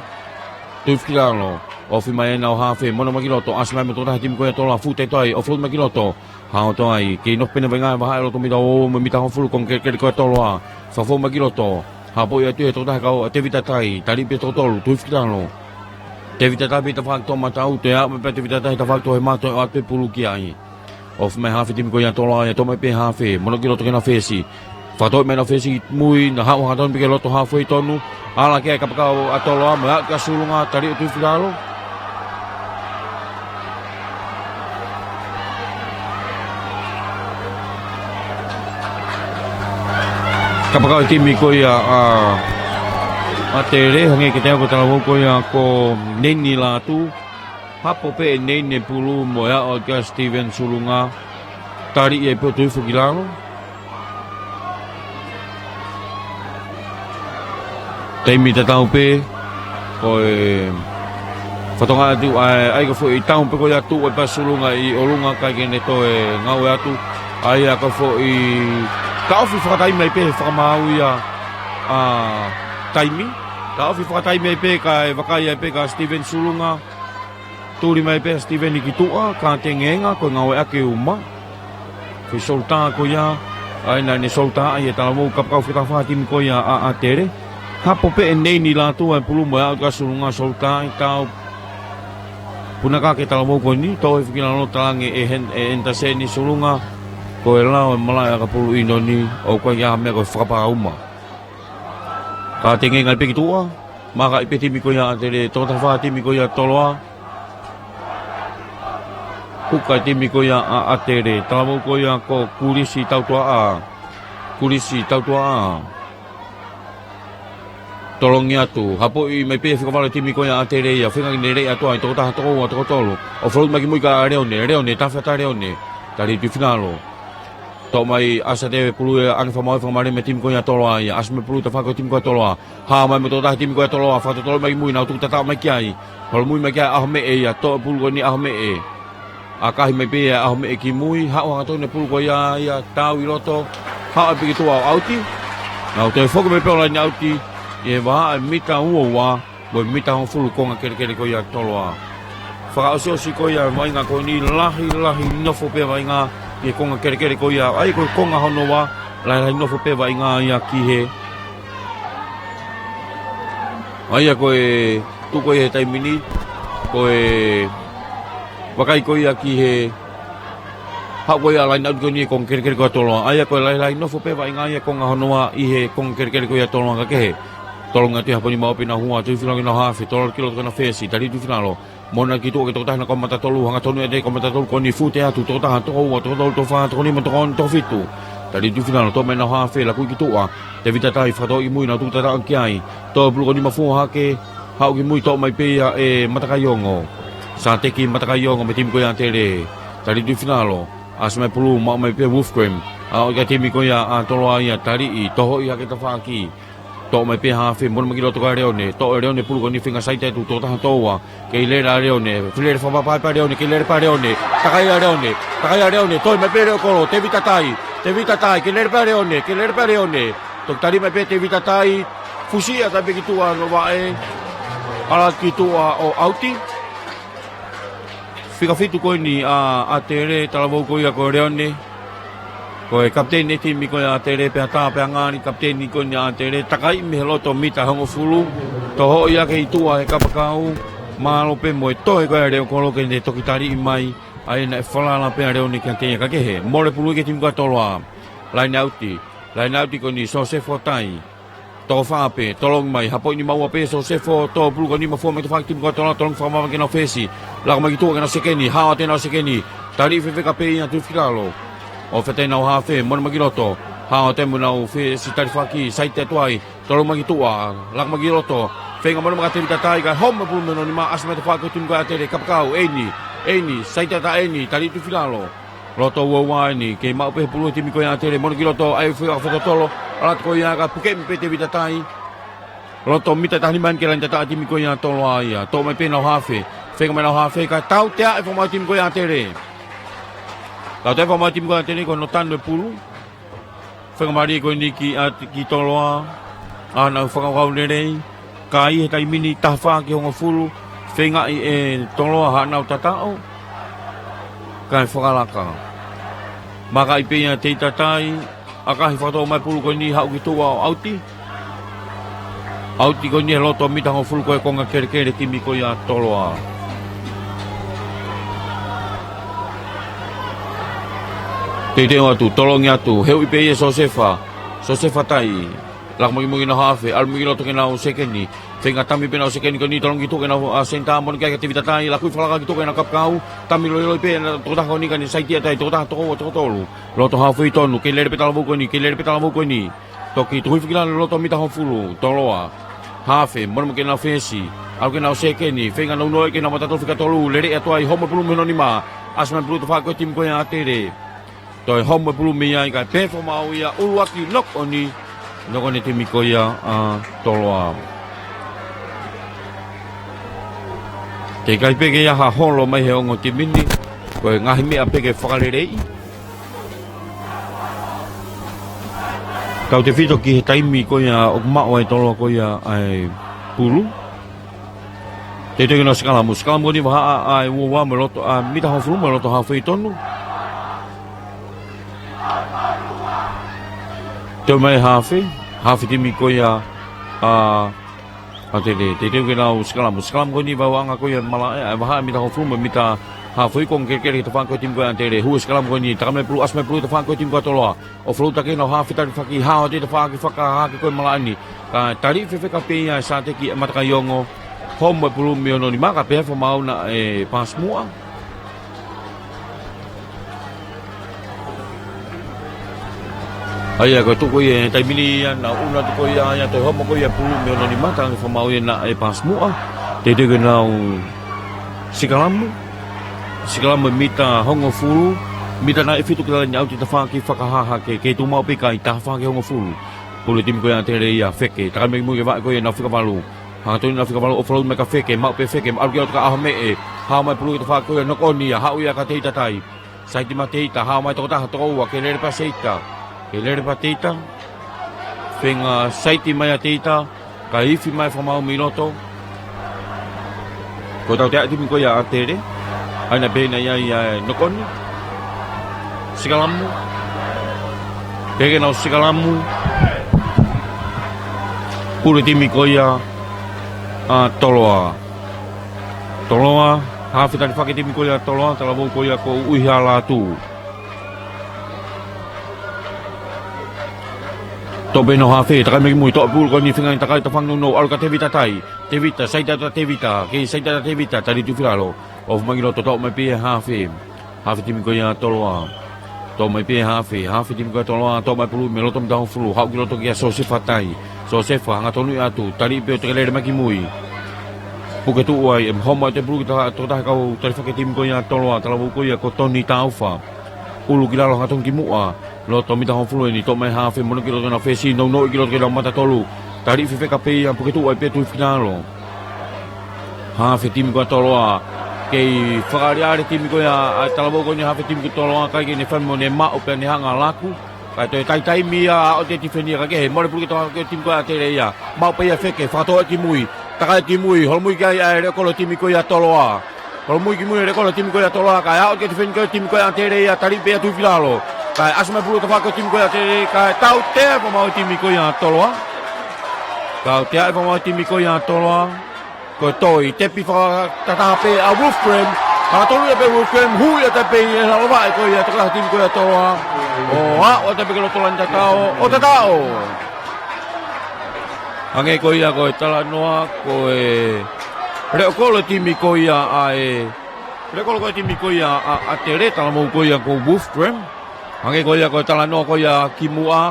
Tufi ki lalo. Ofi mai ʻena ʻo hafe, mono mai ki loto, ʻasi mai mo e tokotaha timi ko ia Toloa, fuʻu taʻe toe, offload mai ki loto. Haʻu atu ai, kei nofo pē ʻena vaʻinga he vahaʻa e loto mita ua mo e mita hongofulu konga kelekele ko ia Toloa. Fakafoki mai ki loto. Hapo ia atu he tokotaha kau ʻa Tevita Tai, taliʻi pē toko tolu, tufi ki lalo. Tevita Tai pē tafaʻaki toʻomataʻu, toe aʻu mai pē Tevita Tai tafaʻaki toʻohema, toe ʻoatu e pulu ki ai. Ofi mai hafe timi ko ia Toloa ia, toʻo mai pē hafe, mono ki loto ke nau fesi. Fakatoʻo mai ʻena fesi mui, nau haʻu hangatonu pē ki loto halfway tonu. Ala ki ai e kapakau ʻa Toloa, mo e aʻu ki Sulunga, taliʻi ʻo tufi ki lalo. Kapakau e timi ko ia ʻa, ʻa ʻAtele, hangē ko e talavou ko ia ko Neini Lātū. Hapo pē ʻe Neini e pulu mo e aʻu kia Steven Sulunga. Taliʻi ai pē ʻo tufi ki lalo. Taimi tatau pē, ko e fatongia atu, ʻa e, ʻa e ko e foʻi taʻu pē ko ia tuʻu ai pē ʻa Sulunga ʻi ʻolunga kae ʻikai ke ne toe ngāue atu. ʻA ia ko e foʻi taʻofi fakataimi ai pē he fakamaau ia ʻa e taimi. Taʻofi fakataimi ai pē kae vakai ai pē kia Steven Sulunga. Tuli mai pē ʻa Steven ki tuʻa, ka tengenga, ko e ngāueʻaki uma. Ko e solitā ko ia, ʻa ia naʻa ne solitā ai e talavou kapakau fakataha timi ko ia ʻa, ʻa ʻAtele. Hapo pē ʻe Neini Lātū e pulu mo e aʻu kia Sulunga, solitā ai, tau punake e talavou ko eni, toe foki ki lalo, talaange ʻe Hen-, ʻe Henderson Sulunga, ko e lao e malaʻe ʻakapulu ʻi ʻInoni, ʻoku ʻikai ha meʻa, ko e fakapā uma. Ka tengenga pē ki tuʻa, maka ai pē timi ko ia ʻAtele, tokotaha fā timi ko ia Toloa. Huka timi ko ia ʻa, ʻAtele, talavou ko ia ko Kulisi Tautuaʻa. Kulisi Tautuaʻa. Tolongi atu, hapoʻi mai pē fika valu timi ko ia ʻAtele ia, feinga ke ne lele atu ai, tokotaha, tokoua, tokotolu. Offload mai ki mui kia Leone, Leone, tafe atu ʻa Leone. Taliʻi tufi ki lalo. Toʻo mai ʻa Sate pulu ia, ʻa e fakamaau fakamālie mei he timi ko ia Toloa ia. ʻAsi mai pulu tafaʻaki ʻo e timi ko ia Toloa. Haʻu mai mo e tokotaha timi ko ia Toloa. Fakatotolo mai ki mui, nau tuku tata mai ki ai. Holomui mai ki ai ʻa ʻAhomeʻe ia. Toʻo pulu ko eni ʻa ʻAhomeʻe. ʻAkahi mai pē ia ʻa ʻAhomeʻe ki mui. Haʻu hangatonu e pulu ko ia ia. Tau ʻi loto. Haʻu pē ki tuʻa ʻo ʻauti. Nau toe foki mai pē ʻo laine ʻauti. ʻI he vahaʻa e mita ua ua. Mo e mita hongofulu konga kelekele ko ia Toloa. Fakaʻosiʻosi ko ia vaʻinga ko eni lahi, lahi nofo pē vaʻinga ʻi he konga kelekele ko ia. ʻA ia ko e konga hono ua, lahi, lahi nofo pē vaʻinga ia ki he. ʻA ia ko e tuʻu ko ia he taimi ni, ko e vakai ko ia ki he. Haʻu ko ia laine ʻauti ko eni he konga kelekele ko ia Toloa. ʻA ia ko e lahi, lahi nofo pē vaʻinga ia konga hono ua ʻi he konga kelekele ko ia Toloa ka kehe. Tolongi atu ia hapo ni maʻu pē ʻena hua, tufi ki lalo ke nau hafe, tolongi ki loto ke nau fesi, taliʻi tufi ki lalo. Mono ki tuʻa ki he tokotaha naʻa ne kau mata tolu, hangatonu ʻene kau mata tolu ko eni fute atu, tokotaha, tokoua, tokotolu, tokofā, tokonima, tokoono, tokofitu. Taliʻi tufi ki lalo, toʻo mai ʻena hafe, laku ki tuʻa. Tevita Tai, fakatotolo ki mui, nau tuku tata ki ai. Toʻo pulu ko eni mafua hake, haʻu ki mui toʻo mai pē ia ʻe Matakaiongo. Sateki Matakaiongo mei he timi ko ia ʻAtele. Taliʻi tufi ki lalo. ʻAsi mai pulu, maʻu mai pē Wolfgram. ʻA ʻo e timi ko ia ʻa Toloa ia, taliʻi, tohoʻi hake tafaʻaki. Toʻo mai pē hafe, mono mai ki loto kia Leone. Toʻo ʻe Leone pulu ko eni feinga saiti atu, tokotaha tokoua. Kei lele ʻa Leone, fili lele fakapapau pē ʻa Leone, kei lele pē ʻa Leone. Takai ʻa Leone, takai ʻa Leone, toe mai pē leʻo kolo, Tevita Tai, Tevita Tai, kei lele pē ʻa Leone, kei lele pē ʻa Leone. Toki tali mai pē Tevita Tai, fusi ʻa tape ki tuʻa ʻo vaʻe. Ala ki tuʻa ʻo ʻauti. Fika fitu ko eni ʻa, ʻAtele, talavou ko ia ko Leone. Ko e kapiteni e timi ko ia ʻAtele pea tā pea ngali kapiteni ko eni ʻAtele. Takai mei he loto mita hongofulu. Tohoʻi hake ʻi tuʻa he kapakau. Mālō pē mo e toe ko ia leʻo kolo ke ne toki taliʻi mai. ʻA ia naʻe falala pē ʻa Leone kiate ia, ka kehe, mole pulu ia ki he timi ko ia ʻa Toloa. Laine ʻauti, laine ʻauti ko eni Sosefo Tai. Toko fā pē, tolongi mai, hapoʻi nima ua pē Sosefo, tō pulu ko eni mafua mai ki he tafaʻaki timi ko ia ʻa Toloa, tolongi fakamāmani ki heʻenau fesi. Laka mai ki tuʻa ki heʻenau sekeni, hao atu ʻenau sekeni. Taliʻi fefeka pē ia Tuʻifikilalo. ʻO feta ʻenau hafe, mole mai ki loto. Hao atu mo ʻenau fesi talifaki, saiti atu ai. Tolongi mai ki tuʻa, laka mai ki loto. Feinga mole mai kia Tevita Tai, kae homo e pulu mei hono nima, ʻasi mai e tafaʻaki ko ia ʻa e timi ko ia ʻa ʻAtele, kapakau, ʻEini, ʻEini, saiti atu ʻEini, taliʻi Tuʻifikilalo. Loto ua ua eni, kei maʻu pē he pulu e timi ko ia ʻa ʻAtele, mole mai ki loto, ʻai fua fakatotolo, ʻalu atu ko ia kae puke mai pē Tevita Tai. Loto mita taha nima eni ki he laine tataʻo e timi ko ia ʻa Toloa ia, toʻo mai pē ʻenau hafe, feinga mai ʻenau hafe, kae tautea e fakamaau e timi ko ia ʻa ʻAtele. Tautea e fakamaau e timi ko ia ʻa ʻAtele, ko hono tanu e pulu. Feinga mālie ko eni ki, ʻa, ki Toloa. ʻA, nau fakakaukau lelei. Ka ʻi he taimi ni taha fā ki he hongofulu. Feingaʻi ʻe Toloa haʻanau tataʻo. Kae fakalaka. Makaʻi pē ia Tevita Tai. ʻAkahi fakatō mai pulu ko eni haʻu ki tuʻa ʻo ʻauti. ʻAuti ko eni he loto mita hongofulu ko e konga kelekele timi ko ia ʻa Toloa. Teuteu atu, tolongi atu, heuʻi pē ia Sosefa. Sosefa Tai. Laka mai ki mui ki heʻenau hafe, ʻalu mai ki loto ki heʻenau sekeni. Feinga tami pē ʻenau sekeni ko eni tolongi ki tuʻa ki heʻenau, ʻa, senitā, mole mai kia Tevita Tai, laku fakalaka ki tuʻa ki heʻenau kapakau, tami loiloi pē ʻenau tokotaha ko eni kae ne saiti atu ai, tokotaha, toko ua, toko tolu. Loto hafe ʻi tonu, kei lele pē talavou ko eni, kei lele pē talavou ko eni. Toki tuku hifo ki lalo loto mita hongofulu, Toloa. Hafe, mole mai ki heʻenau fesi. ʻAlu ki heʻenau sekeni, feinga nounou ki heʻenau matatolu fika tolu, lele atu ai, homo e pulu mei hono nima. ʻAsi mai e pulu ki he tafaʻaki ko ia e timi ko ia ʻa ʻAtele. Toe homo e pulu mei ai kae pehē fakamaau ia, ʻuluaki knock on. Knock on e timi ko ia ʻa Toloa. Teʻeki ai pē ke ʻi ai ha holo mai he ongo timi ni, ko e ngaahi meʻa pē ke fakaleleiʻi. Tautefito ki he taimi ko ia ʻoku maʻu ai ʻe Toloa ko ia ʻa e pulu. Teuteu ke nau sikalamu, sikalamu ko eni vahaʻa ʻa e ua ua mo e loto, ʻa, mita hongofulu mo e loto hafe ʻi tonu. Toe mai hafe, hafe timi ko ia ʻa ʻAtele, teuteu ke nau sikalamu, sikalamu ko eni vahaʻa ko ia malaʻe, ʻa e vahaʻa mita hongofulu mo e mita hafe ʻi konga kelekele ki he tafaʻaki ko ia e timi ko ia ʻa ʻAtele, hū e sikalamu ko eni, taka mai e pulu, ʻasi mai e pulu ki he tafaʻaki ko ia e timi ko ia ʻa Toloa, ʻo float ʻaki ʻenau hafe talifaki, hao atu e tafaʻaki fakahahake ko ia e malaʻe ni, kae taliʻi fefeka pē ia ʻe Sateki ʻe Matakaiongo, homo e pulu mei hono nima, kae pehē fakamaau naʻe pass muʻa. ʻA ia, ko e tuʻu ko ia he taimi ni ia, naʻa nau ʻunu atu ko ia, ʻa ia, toe homo ko ia e pulu mei hono nima, talaange fakamaau ia naʻe pass muʻa. Teuteu ke nau sikalamu. Sikalamu e mita hongofulu, mita nai ʻe fitu ki he laine ʻauti tafaʻaki fakahahake, kei tuʻu maʻu pē ʻikai, taha fā ki he hongofulu. Pulu e timi ko ia ʻa ʻAtele ia, feke, taka mai ki mui ki he vaʻe ko ia ʻenau fika valu. Hangatonu ʻenau fika valu ʻo float mai kia feke, maʻu pē feke, ʻalu ki loto kae ʻaho meʻe, hao mai e pulu ki he tafaʻaki ko ia, knock on ia, haʻu ia kia Tevita Tai. Saiti mai Tevita, hao mai tokotaha, toko ua, kei lele pē ʻa Tevita. Kei lele pē ʻa Tevita. Feinga saiti mai ʻa Tevita, kae ifi mai fakamaau mei loto. Ko e tautea e timi ko ia ʻa ʻAtele. ʻA ia naʻe pehē naʻe ʻi ai ʻa e knock on. Sikalamu. Pehē ke nau sikalamu. Pulu e timi ko ia ʻa Toloa. Toloa, hafe talifaki e timi ko ia ʻa Toloa, talavou ko ia ko ʻUihala atu. Toʻo pē ʻenau hafe, taka mai ki mui, toʻo e pulu ko eni feinga ke takai, tafanga nounou, ʻalu kia Tevita Tai. Tevita, saiti atu ʻa Tevita, kei saiti atu ʻa Tevita, taliʻi Tuʻifikilalo. ʻOfa mai ki loto, toʻo mai pē ia e hafe. Hafe timi ko ia ʻa Toloa. Toʻo mai pē ia e hafe, hafe timi ko ia ʻa Toloa, toʻo mai e pulu mei loto mita hongofulu, haʻu ki loto kia Sosefa Tai. Sosefa, hangatonu atu, taliʻi pē ʻo toe lele mai ki mui. Puke tuʻu ai, ʻe homo atu e pulu ki he taha, tokotaha kau talifaki e timi ko ia ʻa Toloa, talavou ko ia ko Toni Taufa. ʻUlu ki lalo hangatonu ki muʻa, loto mita hongofulu eni, toʻo mai e hafe, mole ki loto ki heʻenau fesi, nounou ki loto ki heʻenau matatolu. Taliʻi fefeka pē ia, puke tuʻu ai pē Tuʻifikilalo. Hafe timi ko ia ʻa Toloa. Kei fakaʻaliʻali e timi ko ia ʻa e talavou ko eni, hafe timi ko ia ʻa Toloa, ʻikai ke ne fai mo ne maʻu pea ne hanga ʻo laku. Kae toe taitaimi ia, ʻo toe tifeni ia, kae kehe, mole pulu ki he tafaʻaki ko ia e timi ko ia ʻa ʻAtele ia. Maʻu pē ia e feke, fakatō ki mui. Takai ki mui, holomui ki ai ʻa e leʻo kolo e timi ko ia ʻa Toloa. Holomui ki mui e leʻo kolo e timi ko ia ʻa Toloa, kae ʻalu ki he tifeni ko ia e timi ko ia ʻa ʻAtele ia, taliʻi pē ia Tuʻifikilalo. Kae ʻasi mai e pulu ki he tafaʻaki ko ia e timi ko ia ʻa ʻAtele, kae tautea e fakamaau e timi ko ia ʻa Toloa. Tautea e fakamaau e timi ko ia ʻa Toloa. Ko e toe tepi fakatataha pē ʻa Wolfram, Haka tolu ia pē Wolf Graham, hū ia atu pē ʻi he lalo vaʻe ko ia ʻa e timi ko ia ʻa Toloa. ʻO aʻu atu pē ki he loto laine tataʻo, ʻo tataʻo. Hangē ko ia ko e talanoa, ko e leʻo kolo timi ko ia ʻa e, leʻo kolo ko e timi ko ia ʻa, ʻa ʻAtele, talavou ko ia ko Wolf Graham. Hangē ko ia ko e talanoa ko ia kimuʻa,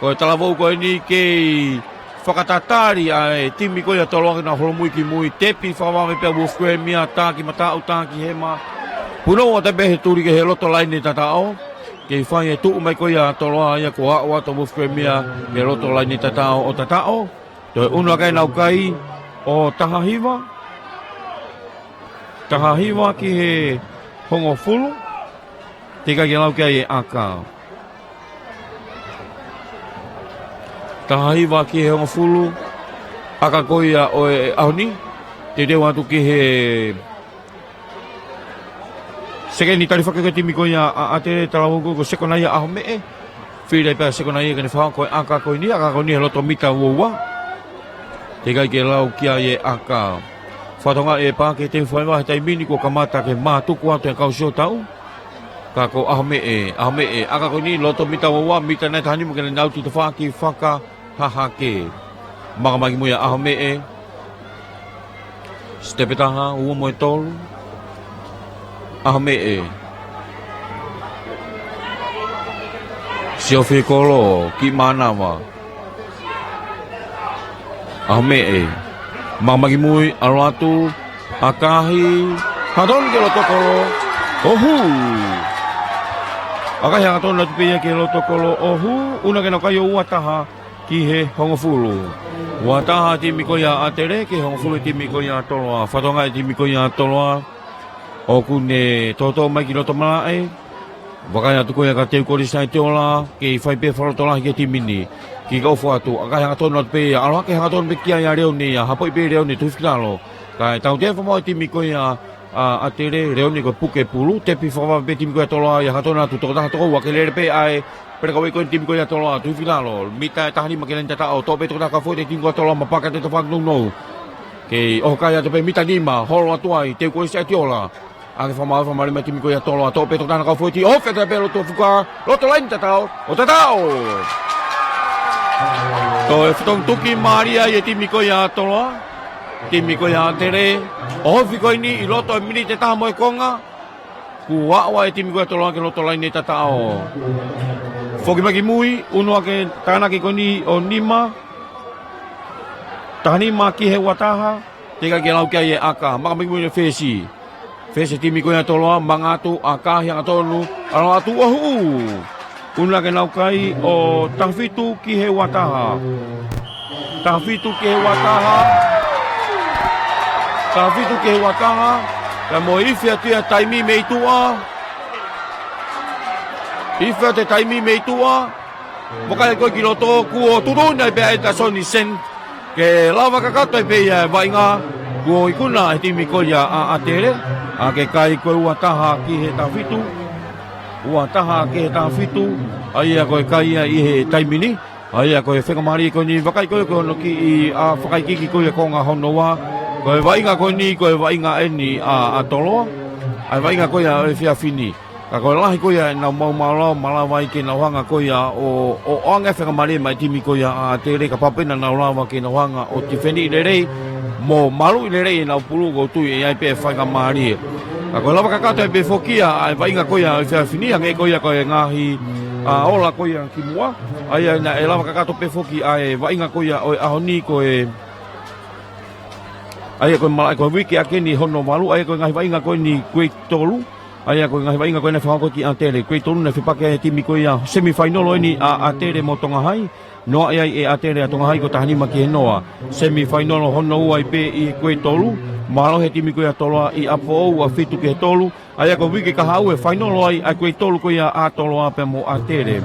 ko e talavou ko eni kei fakatatali ʻa e timi ko ia ʻa Toloa ke nau holomui ki mui, tepi fakavave pē ʻa Wolf Graham ia, tā ki mataʻu, tā ki hema. Punou atu pē he tuli ki he loto laine tataʻo. Kei fai e tuʻu mai ko ia ʻa Toloa ia kuo aʻu atu ʻa Wolf Graham ia ki he loto laine tataʻo ʻo tataʻo. Toe ʻunu ʻaki ʻenau kai ʻo taha hiva. Taha hiva ki he hongofulu. Teʻeki ai ke lau ki ai e ʻaka. Taha hiva ki he hongofulu. ʻAka ko ia ʻo e ʻaho ni. Teuteu atu ki he sekeni, talifaki ko e timi ko ia ʻa, ʻAtele, talavou ko, ko Sekonaia ʻAhomeʻe. Fili pē ʻa Sekonaia ke ne fakahoko e ʻaka ko eni, ʻaka ko eni he loto mita ua ua. Teʻeki ai ke lau ki ai e ʻaka. Fakatokangaʻi e Paʻake Teu Faiva he taimi ni kuo kamata ke mātuku atu e kau sio taʻu. Ka ko ʻAhomeʻe, ʻAhomeʻe, ʻaka ko eni loto mita ua ua, mita nai taha nima ke ne nau titofaki fakahahake. Maka mai ki mui ʻa ʻAhomeʻe. Sitepe taha, ua mo e tolu. ʻAhomeʻe. Siofi kolo, kiʻi mānava. ʻAhomeʻe. Maka mai ki mui, ʻalu atu, ʻakahi, haka tonu ki he loto kolo, ʻo hū. ʻAkahi haka tonu atu pē ia ki he loto kolo, ʻo hū, ʻunu ʻaki ʻenau kai ʻo ua taha ki he hongofulu. Ua taha timi ko ia ʻa ʻAtele, ki he hongofulu timi ko ia ʻa Toloa. Fakatokangaʻi e timi ko ia ʻa Toloa ʻoku ne tōtō mai ki loto malaʻe. Vakai atu ko ia kia Teu Kolisi Saitiola, kei fai pē fakalotolahi ki he timi ni. Kiʻi ʻofa atu, ʻakahi haka tonu atu pē ia, ʻalu hake haka tonu pē ki ai ʻa Leone ia, hapoʻi pē Leone, tufi ki lalo. Kae tautea fakamau e timi ko ia ʻa, ʻa ʻAtele, Leone ko e puke pulu, tepi fakavave pē timi ko ia ʻa Toloa ia, haka tonu atu, tokotaha toko ua ke lele pē ʻa e pelekaueʻi ko e timi ko ia ʻa Toloa, tufi ki lalo, mita ʻe taha nima ki he laine tataʻo, toʻo pē tokotaha kau foʻi ʻe he timi ko ia ʻa Toloa, mapaka te tafak nounou. Kei ʻoho kai atu pē mita nima, holo atu ai, Teu Kolisi Saitiola. ʻAke fakamaau, fakamālie mai e timi ko ia ʻa Toloa, toʻo pē tokotaha kau foʻi, ofi atu pē loto fuka, loto laine tataʻo, ʻo tataʻo. Toe fetongi tuki mālie ai e timi ko ia ʻa Toloa. Timi ko ia ʻa ʻAtele, ʻohofi ko eni ʻi loto e miniti ʻe taha mo e konga. Kuo aʻu ai e timi ko ia ʻa Toloa ki he loto laine tataʻo. Foki mai ki mui, ʻunu ʻaki e tānaki ko eni ʻo nima. Taha nima ki he ua taha, teʻeki ai ke lau ki ai e ʻaka, maka mai ki mui e fesi. Fesi e timi ko ia ʻa Toloa, manga atu, ʻakahi haka tonu, ʻalu atu ʻo hū. ʻUnu ʻaki ʻenau kai ʻo taha fitu ki he ua taha. Taha fitu ki he ua taha. Taha fitu ki he ua taha. Pea mo e ifi atu ia e taimi mei tuʻa. Ifi atu e taimi mei tuʻa. Vakai ko ē ki loto, kuo tuʻutuʻuni ai pē ʻa e Tasoni Sen. Ke lava kakato ai pē ia e vaʻinga, kuo ikuna e timi ko ia ʻa ʻAtele, ʻaki e kai ko e ua taha ki he taha fitu, ua taha ki he taha fitu, ʻa ia ko e kai ia ʻi he taimi ni, ʻa ia ko e fakamālie ko eni, vakai ko ē ko hono kiʻi, ʻa, fakaikiiki ko ia konga hono ua, ko e vaʻinga ko eni, ko e vaʻinga eni ʻa, ʻa Toloa, ʻa e vaʻinga ko ia ʻo e efiafi ni. Ka ko e lahi ko ia ʻenau maumau lao, malava ai ke nau hanga ko ia ʻo, ʻo, ʻo ʻoange fakamālie mai e timi ko ia ʻa ʻAtele, kapau pē naʻa nau lava ke nau hanga ʻo tifeni lelei, mo maluʻi lelei ʻenau pulu, ʻoku ou tui ʻe ʻi ai pē e faingamālie. Ka ko e lava kakato ai pē foki ia ʻa e vaʻinga ko ia ʻo e efiafi ni, hangē ko ia ko e ngaahi, ʻa, ola ko ia kimuʻa, ʻa ia naʻe lava kakato pē foki ʻa e vaʻinga ko ia ʻo e ʻaho ni ko e, ʻa ia ko e malaʻe ko e uike ʻaki eni hono valu, ʻa ia ko e ngaahi vaʻinga ko eni grade tolu, ʻa ia ko e ngaahi vaʻinga ko ē naʻe fakahoko ki ʻAtele, grade tolu naʻe fepaki ai e timi ko ia semifinal eni ʻa ʻAtele mo Tonga Hai, noaʻi ai ʻe ʻAtele ʻa Tonga Hai ko e taha nima ki he noa. Semifinal hono ua ai pē ʻi he grade tolu, mālohi e timi ko ia ʻa Toloa ʻi ʻApifoʻou ʻa fitu ki he tolu, ʻa ia ko e uike kahaʻu ʻe final ai ʻa e grade tolu ko ia ʻa Toloa pea mo ʻAtele.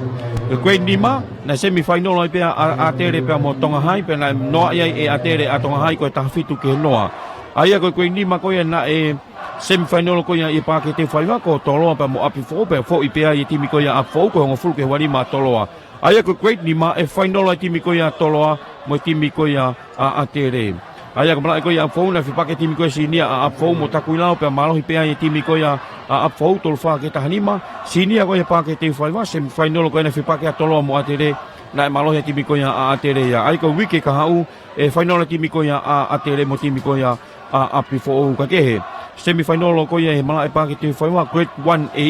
Ko e grade nima, naʻe semifinal ai pē ʻa, ʻa ʻAtele pea mo Tonga Hai, pea naʻe noaʻi ai ʻe ʻAtele ʻa Tonga Hai ko e taha fitu ki he noa. ʻA ia ko e grade nima ko ia naʻe semifinal ko ia ʻi he Paʻake Teu Faiva ko Toloa pea mo ʻApifoʻou, pea foʻi pē ai e timi ko ia ʻa ʻApifoʻou ko e hongofulu ki he ua nima ʻa Toloa. ʻA ia ko e grade nima ʻe final ai e timi ko ia ʻa Toloa mo e timi ko ia ʻa ʻAtele. ʻA ia ko e malaʻe ko ia ʻa ʻApufou, naʻe fepaki e timi ko ia Senior ʻa ʻApufou mo Takuilau, pea mālohi pē ai e timi ko ia ʻa ʻApufou, tolu fā ki he taha nima. Senior ko ia Paake Teufaiva, semifinal ko ia naʻe fepaki ʻa Toloa mo ʻAtele, naʻe mālohi e timi ko ia ʻa ʻAtele ia. ʻA ia ko e uike kahaʻu, ʻe final e timi ko ia ʻa ʻAtele mo e timi ko ia ʻa ʻApifoʻou. Kae kehe, semifinal ko ia he malaʻe Paake Teufaiva, Grade one A,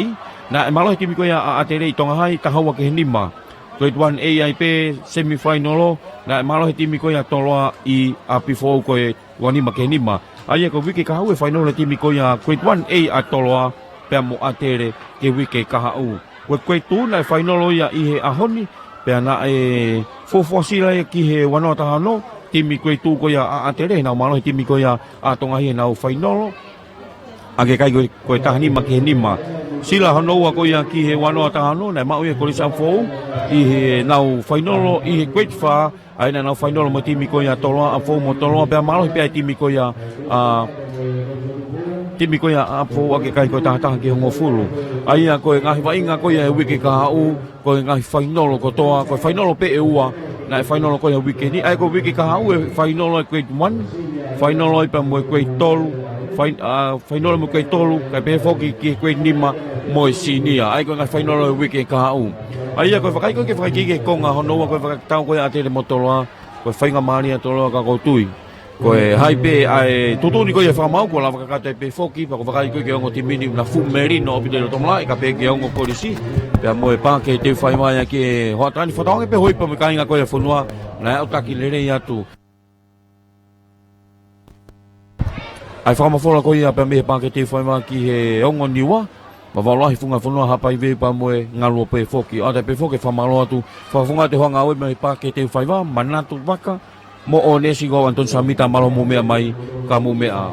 naʻe mālohi e timi ko ia ʻa ʻAtele ʻi Tonga High, taha ua ki he nima. Grade one A ai pē semifinal, naʻe mālohi e timi ko ia Toloa ʻi ʻApifoʻou ko e ua nima ki he nima. ʻA ia ko e uike kahaʻu ʻe final e timi ko ia Grade one A ʻa Toloa pea mo ʻAtele ki he uike kahaʻu. Ko e Grade two naʻe final ia ʻi he ʻaho ni, pea naʻe fuofua sila ia ki he ua noa taha ono, timi Grade two ko ia ʻa ʻAtele, heʻenau mālohi e timi ko ia ʻa Tonga High heʻenau final. ʻA e kai ko e, ko e taha nima ki he nima. Sila hono ua ko ia ki he ua noa taha ono, naʻe maʻu ia ʻe Kolisi ʻApifoʻou ʻi heʻenau final ʻi he Grade four, ʻa ia naʻa nau final mo e timi ko ia Toloa, ʻApifoʻou mo Toloa, pea mālohi pē ʻa e timi ko ia, ʻa, timi ko ia ʻa ʻApifoʻou ʻa e kai ko e taha taha ki he hongofulu. ʻA ia ko e ngaahi vaʻinga ko ia he uike kahaʻu, ko e ngaahi final kotoa, ko e final pē ʻe ua naʻe final ko ia he uike ni, ʻa ia ko e uike kahaʻu ʻe final e Grade one, final ai pea mo e Grade tolu, fin-, ʻa, final mo e Grade tolu, kae pehē foki ki he Grade nima mo e Senior, ʻa ia ko e ngaahi final he uike kahaʻu. ʻA ia ko e vakai ko ē ke vakai ki he konga hono ua ko e fakatau ko ia ʻa ʻAtele mo Toloa, ko e faingamālie ʻa Toloa ka ʻoku ou tui ko e hā pē ʻa e tuʻutuʻuni ko ia ʻa e fakamaau kuo lava kakato ai pē foki, pea ko e vakai ko ē ki he ongo timi ni naʻe fuʻu melino ʻaupito ʻi loto malaʻe, kae pehē ki he ongo Kolisi, pea mo e Paake Teufaiva ia ki he hoʻatā ni, fakatauange pē hoʻi pea mo e kāinga ko ia ʻo e fonua, naʻe ʻautaki lelei atu ʻa e fakamafola ko ia pea mei he Paake Teufaiva ki he ongo Niua, Vavaʻu Lahi, Funga Fonua, Haʻapai Veu pea mo e Ngaluope foki. ʻOatu ai pē foki e fakamālō atu, fakafofonga atu e hoa ngāue mei he Paake Teufaiva, Manatu Vaka, mo ʻOnesi ko ʻAnitoni Sāmita, mālō hoʻomou meʻa mai, ka mou meʻa.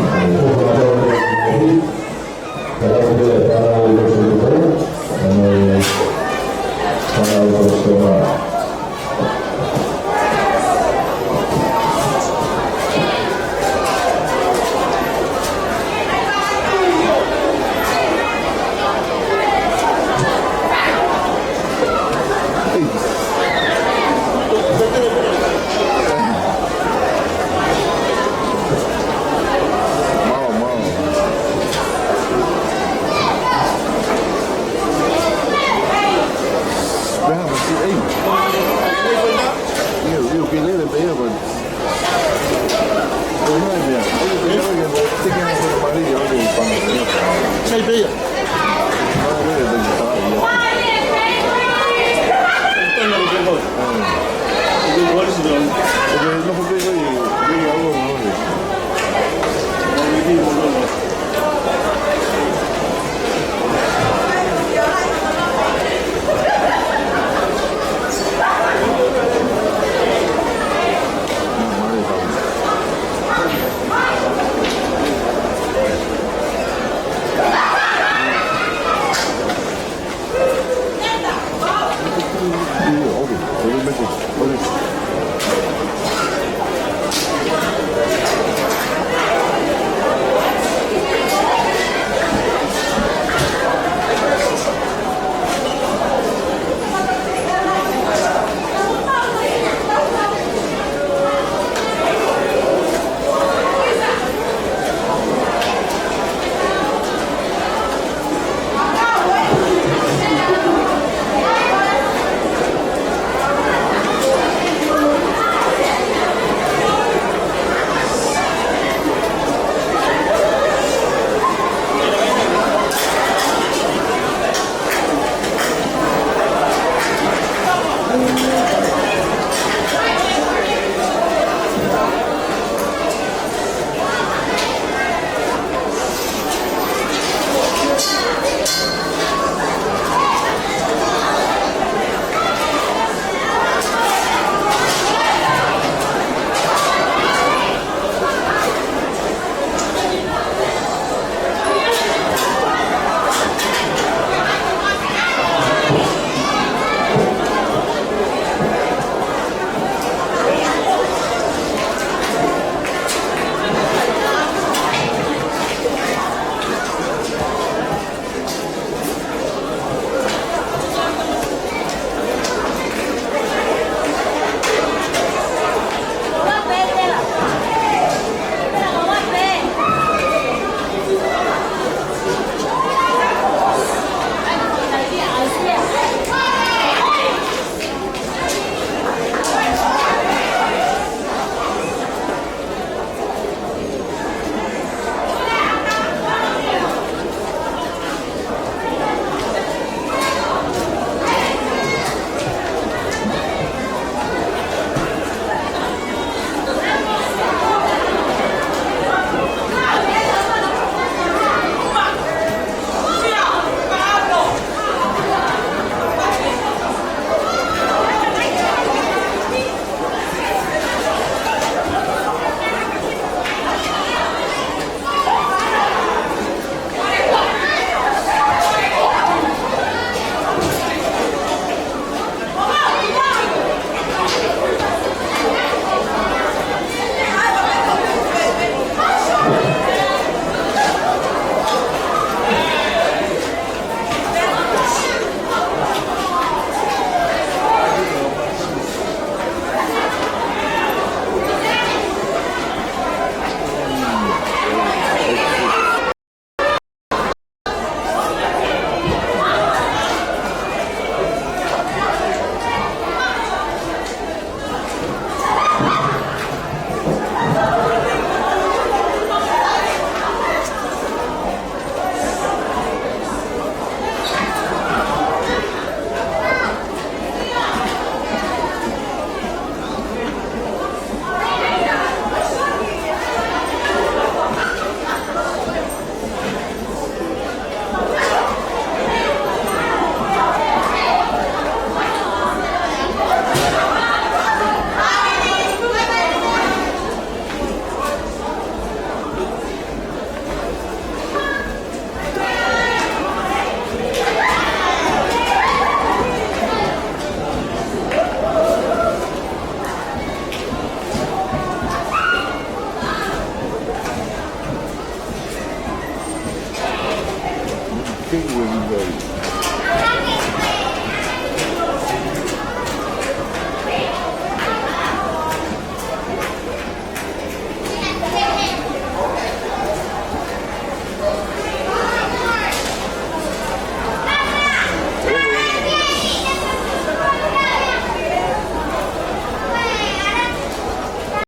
Ui, ui.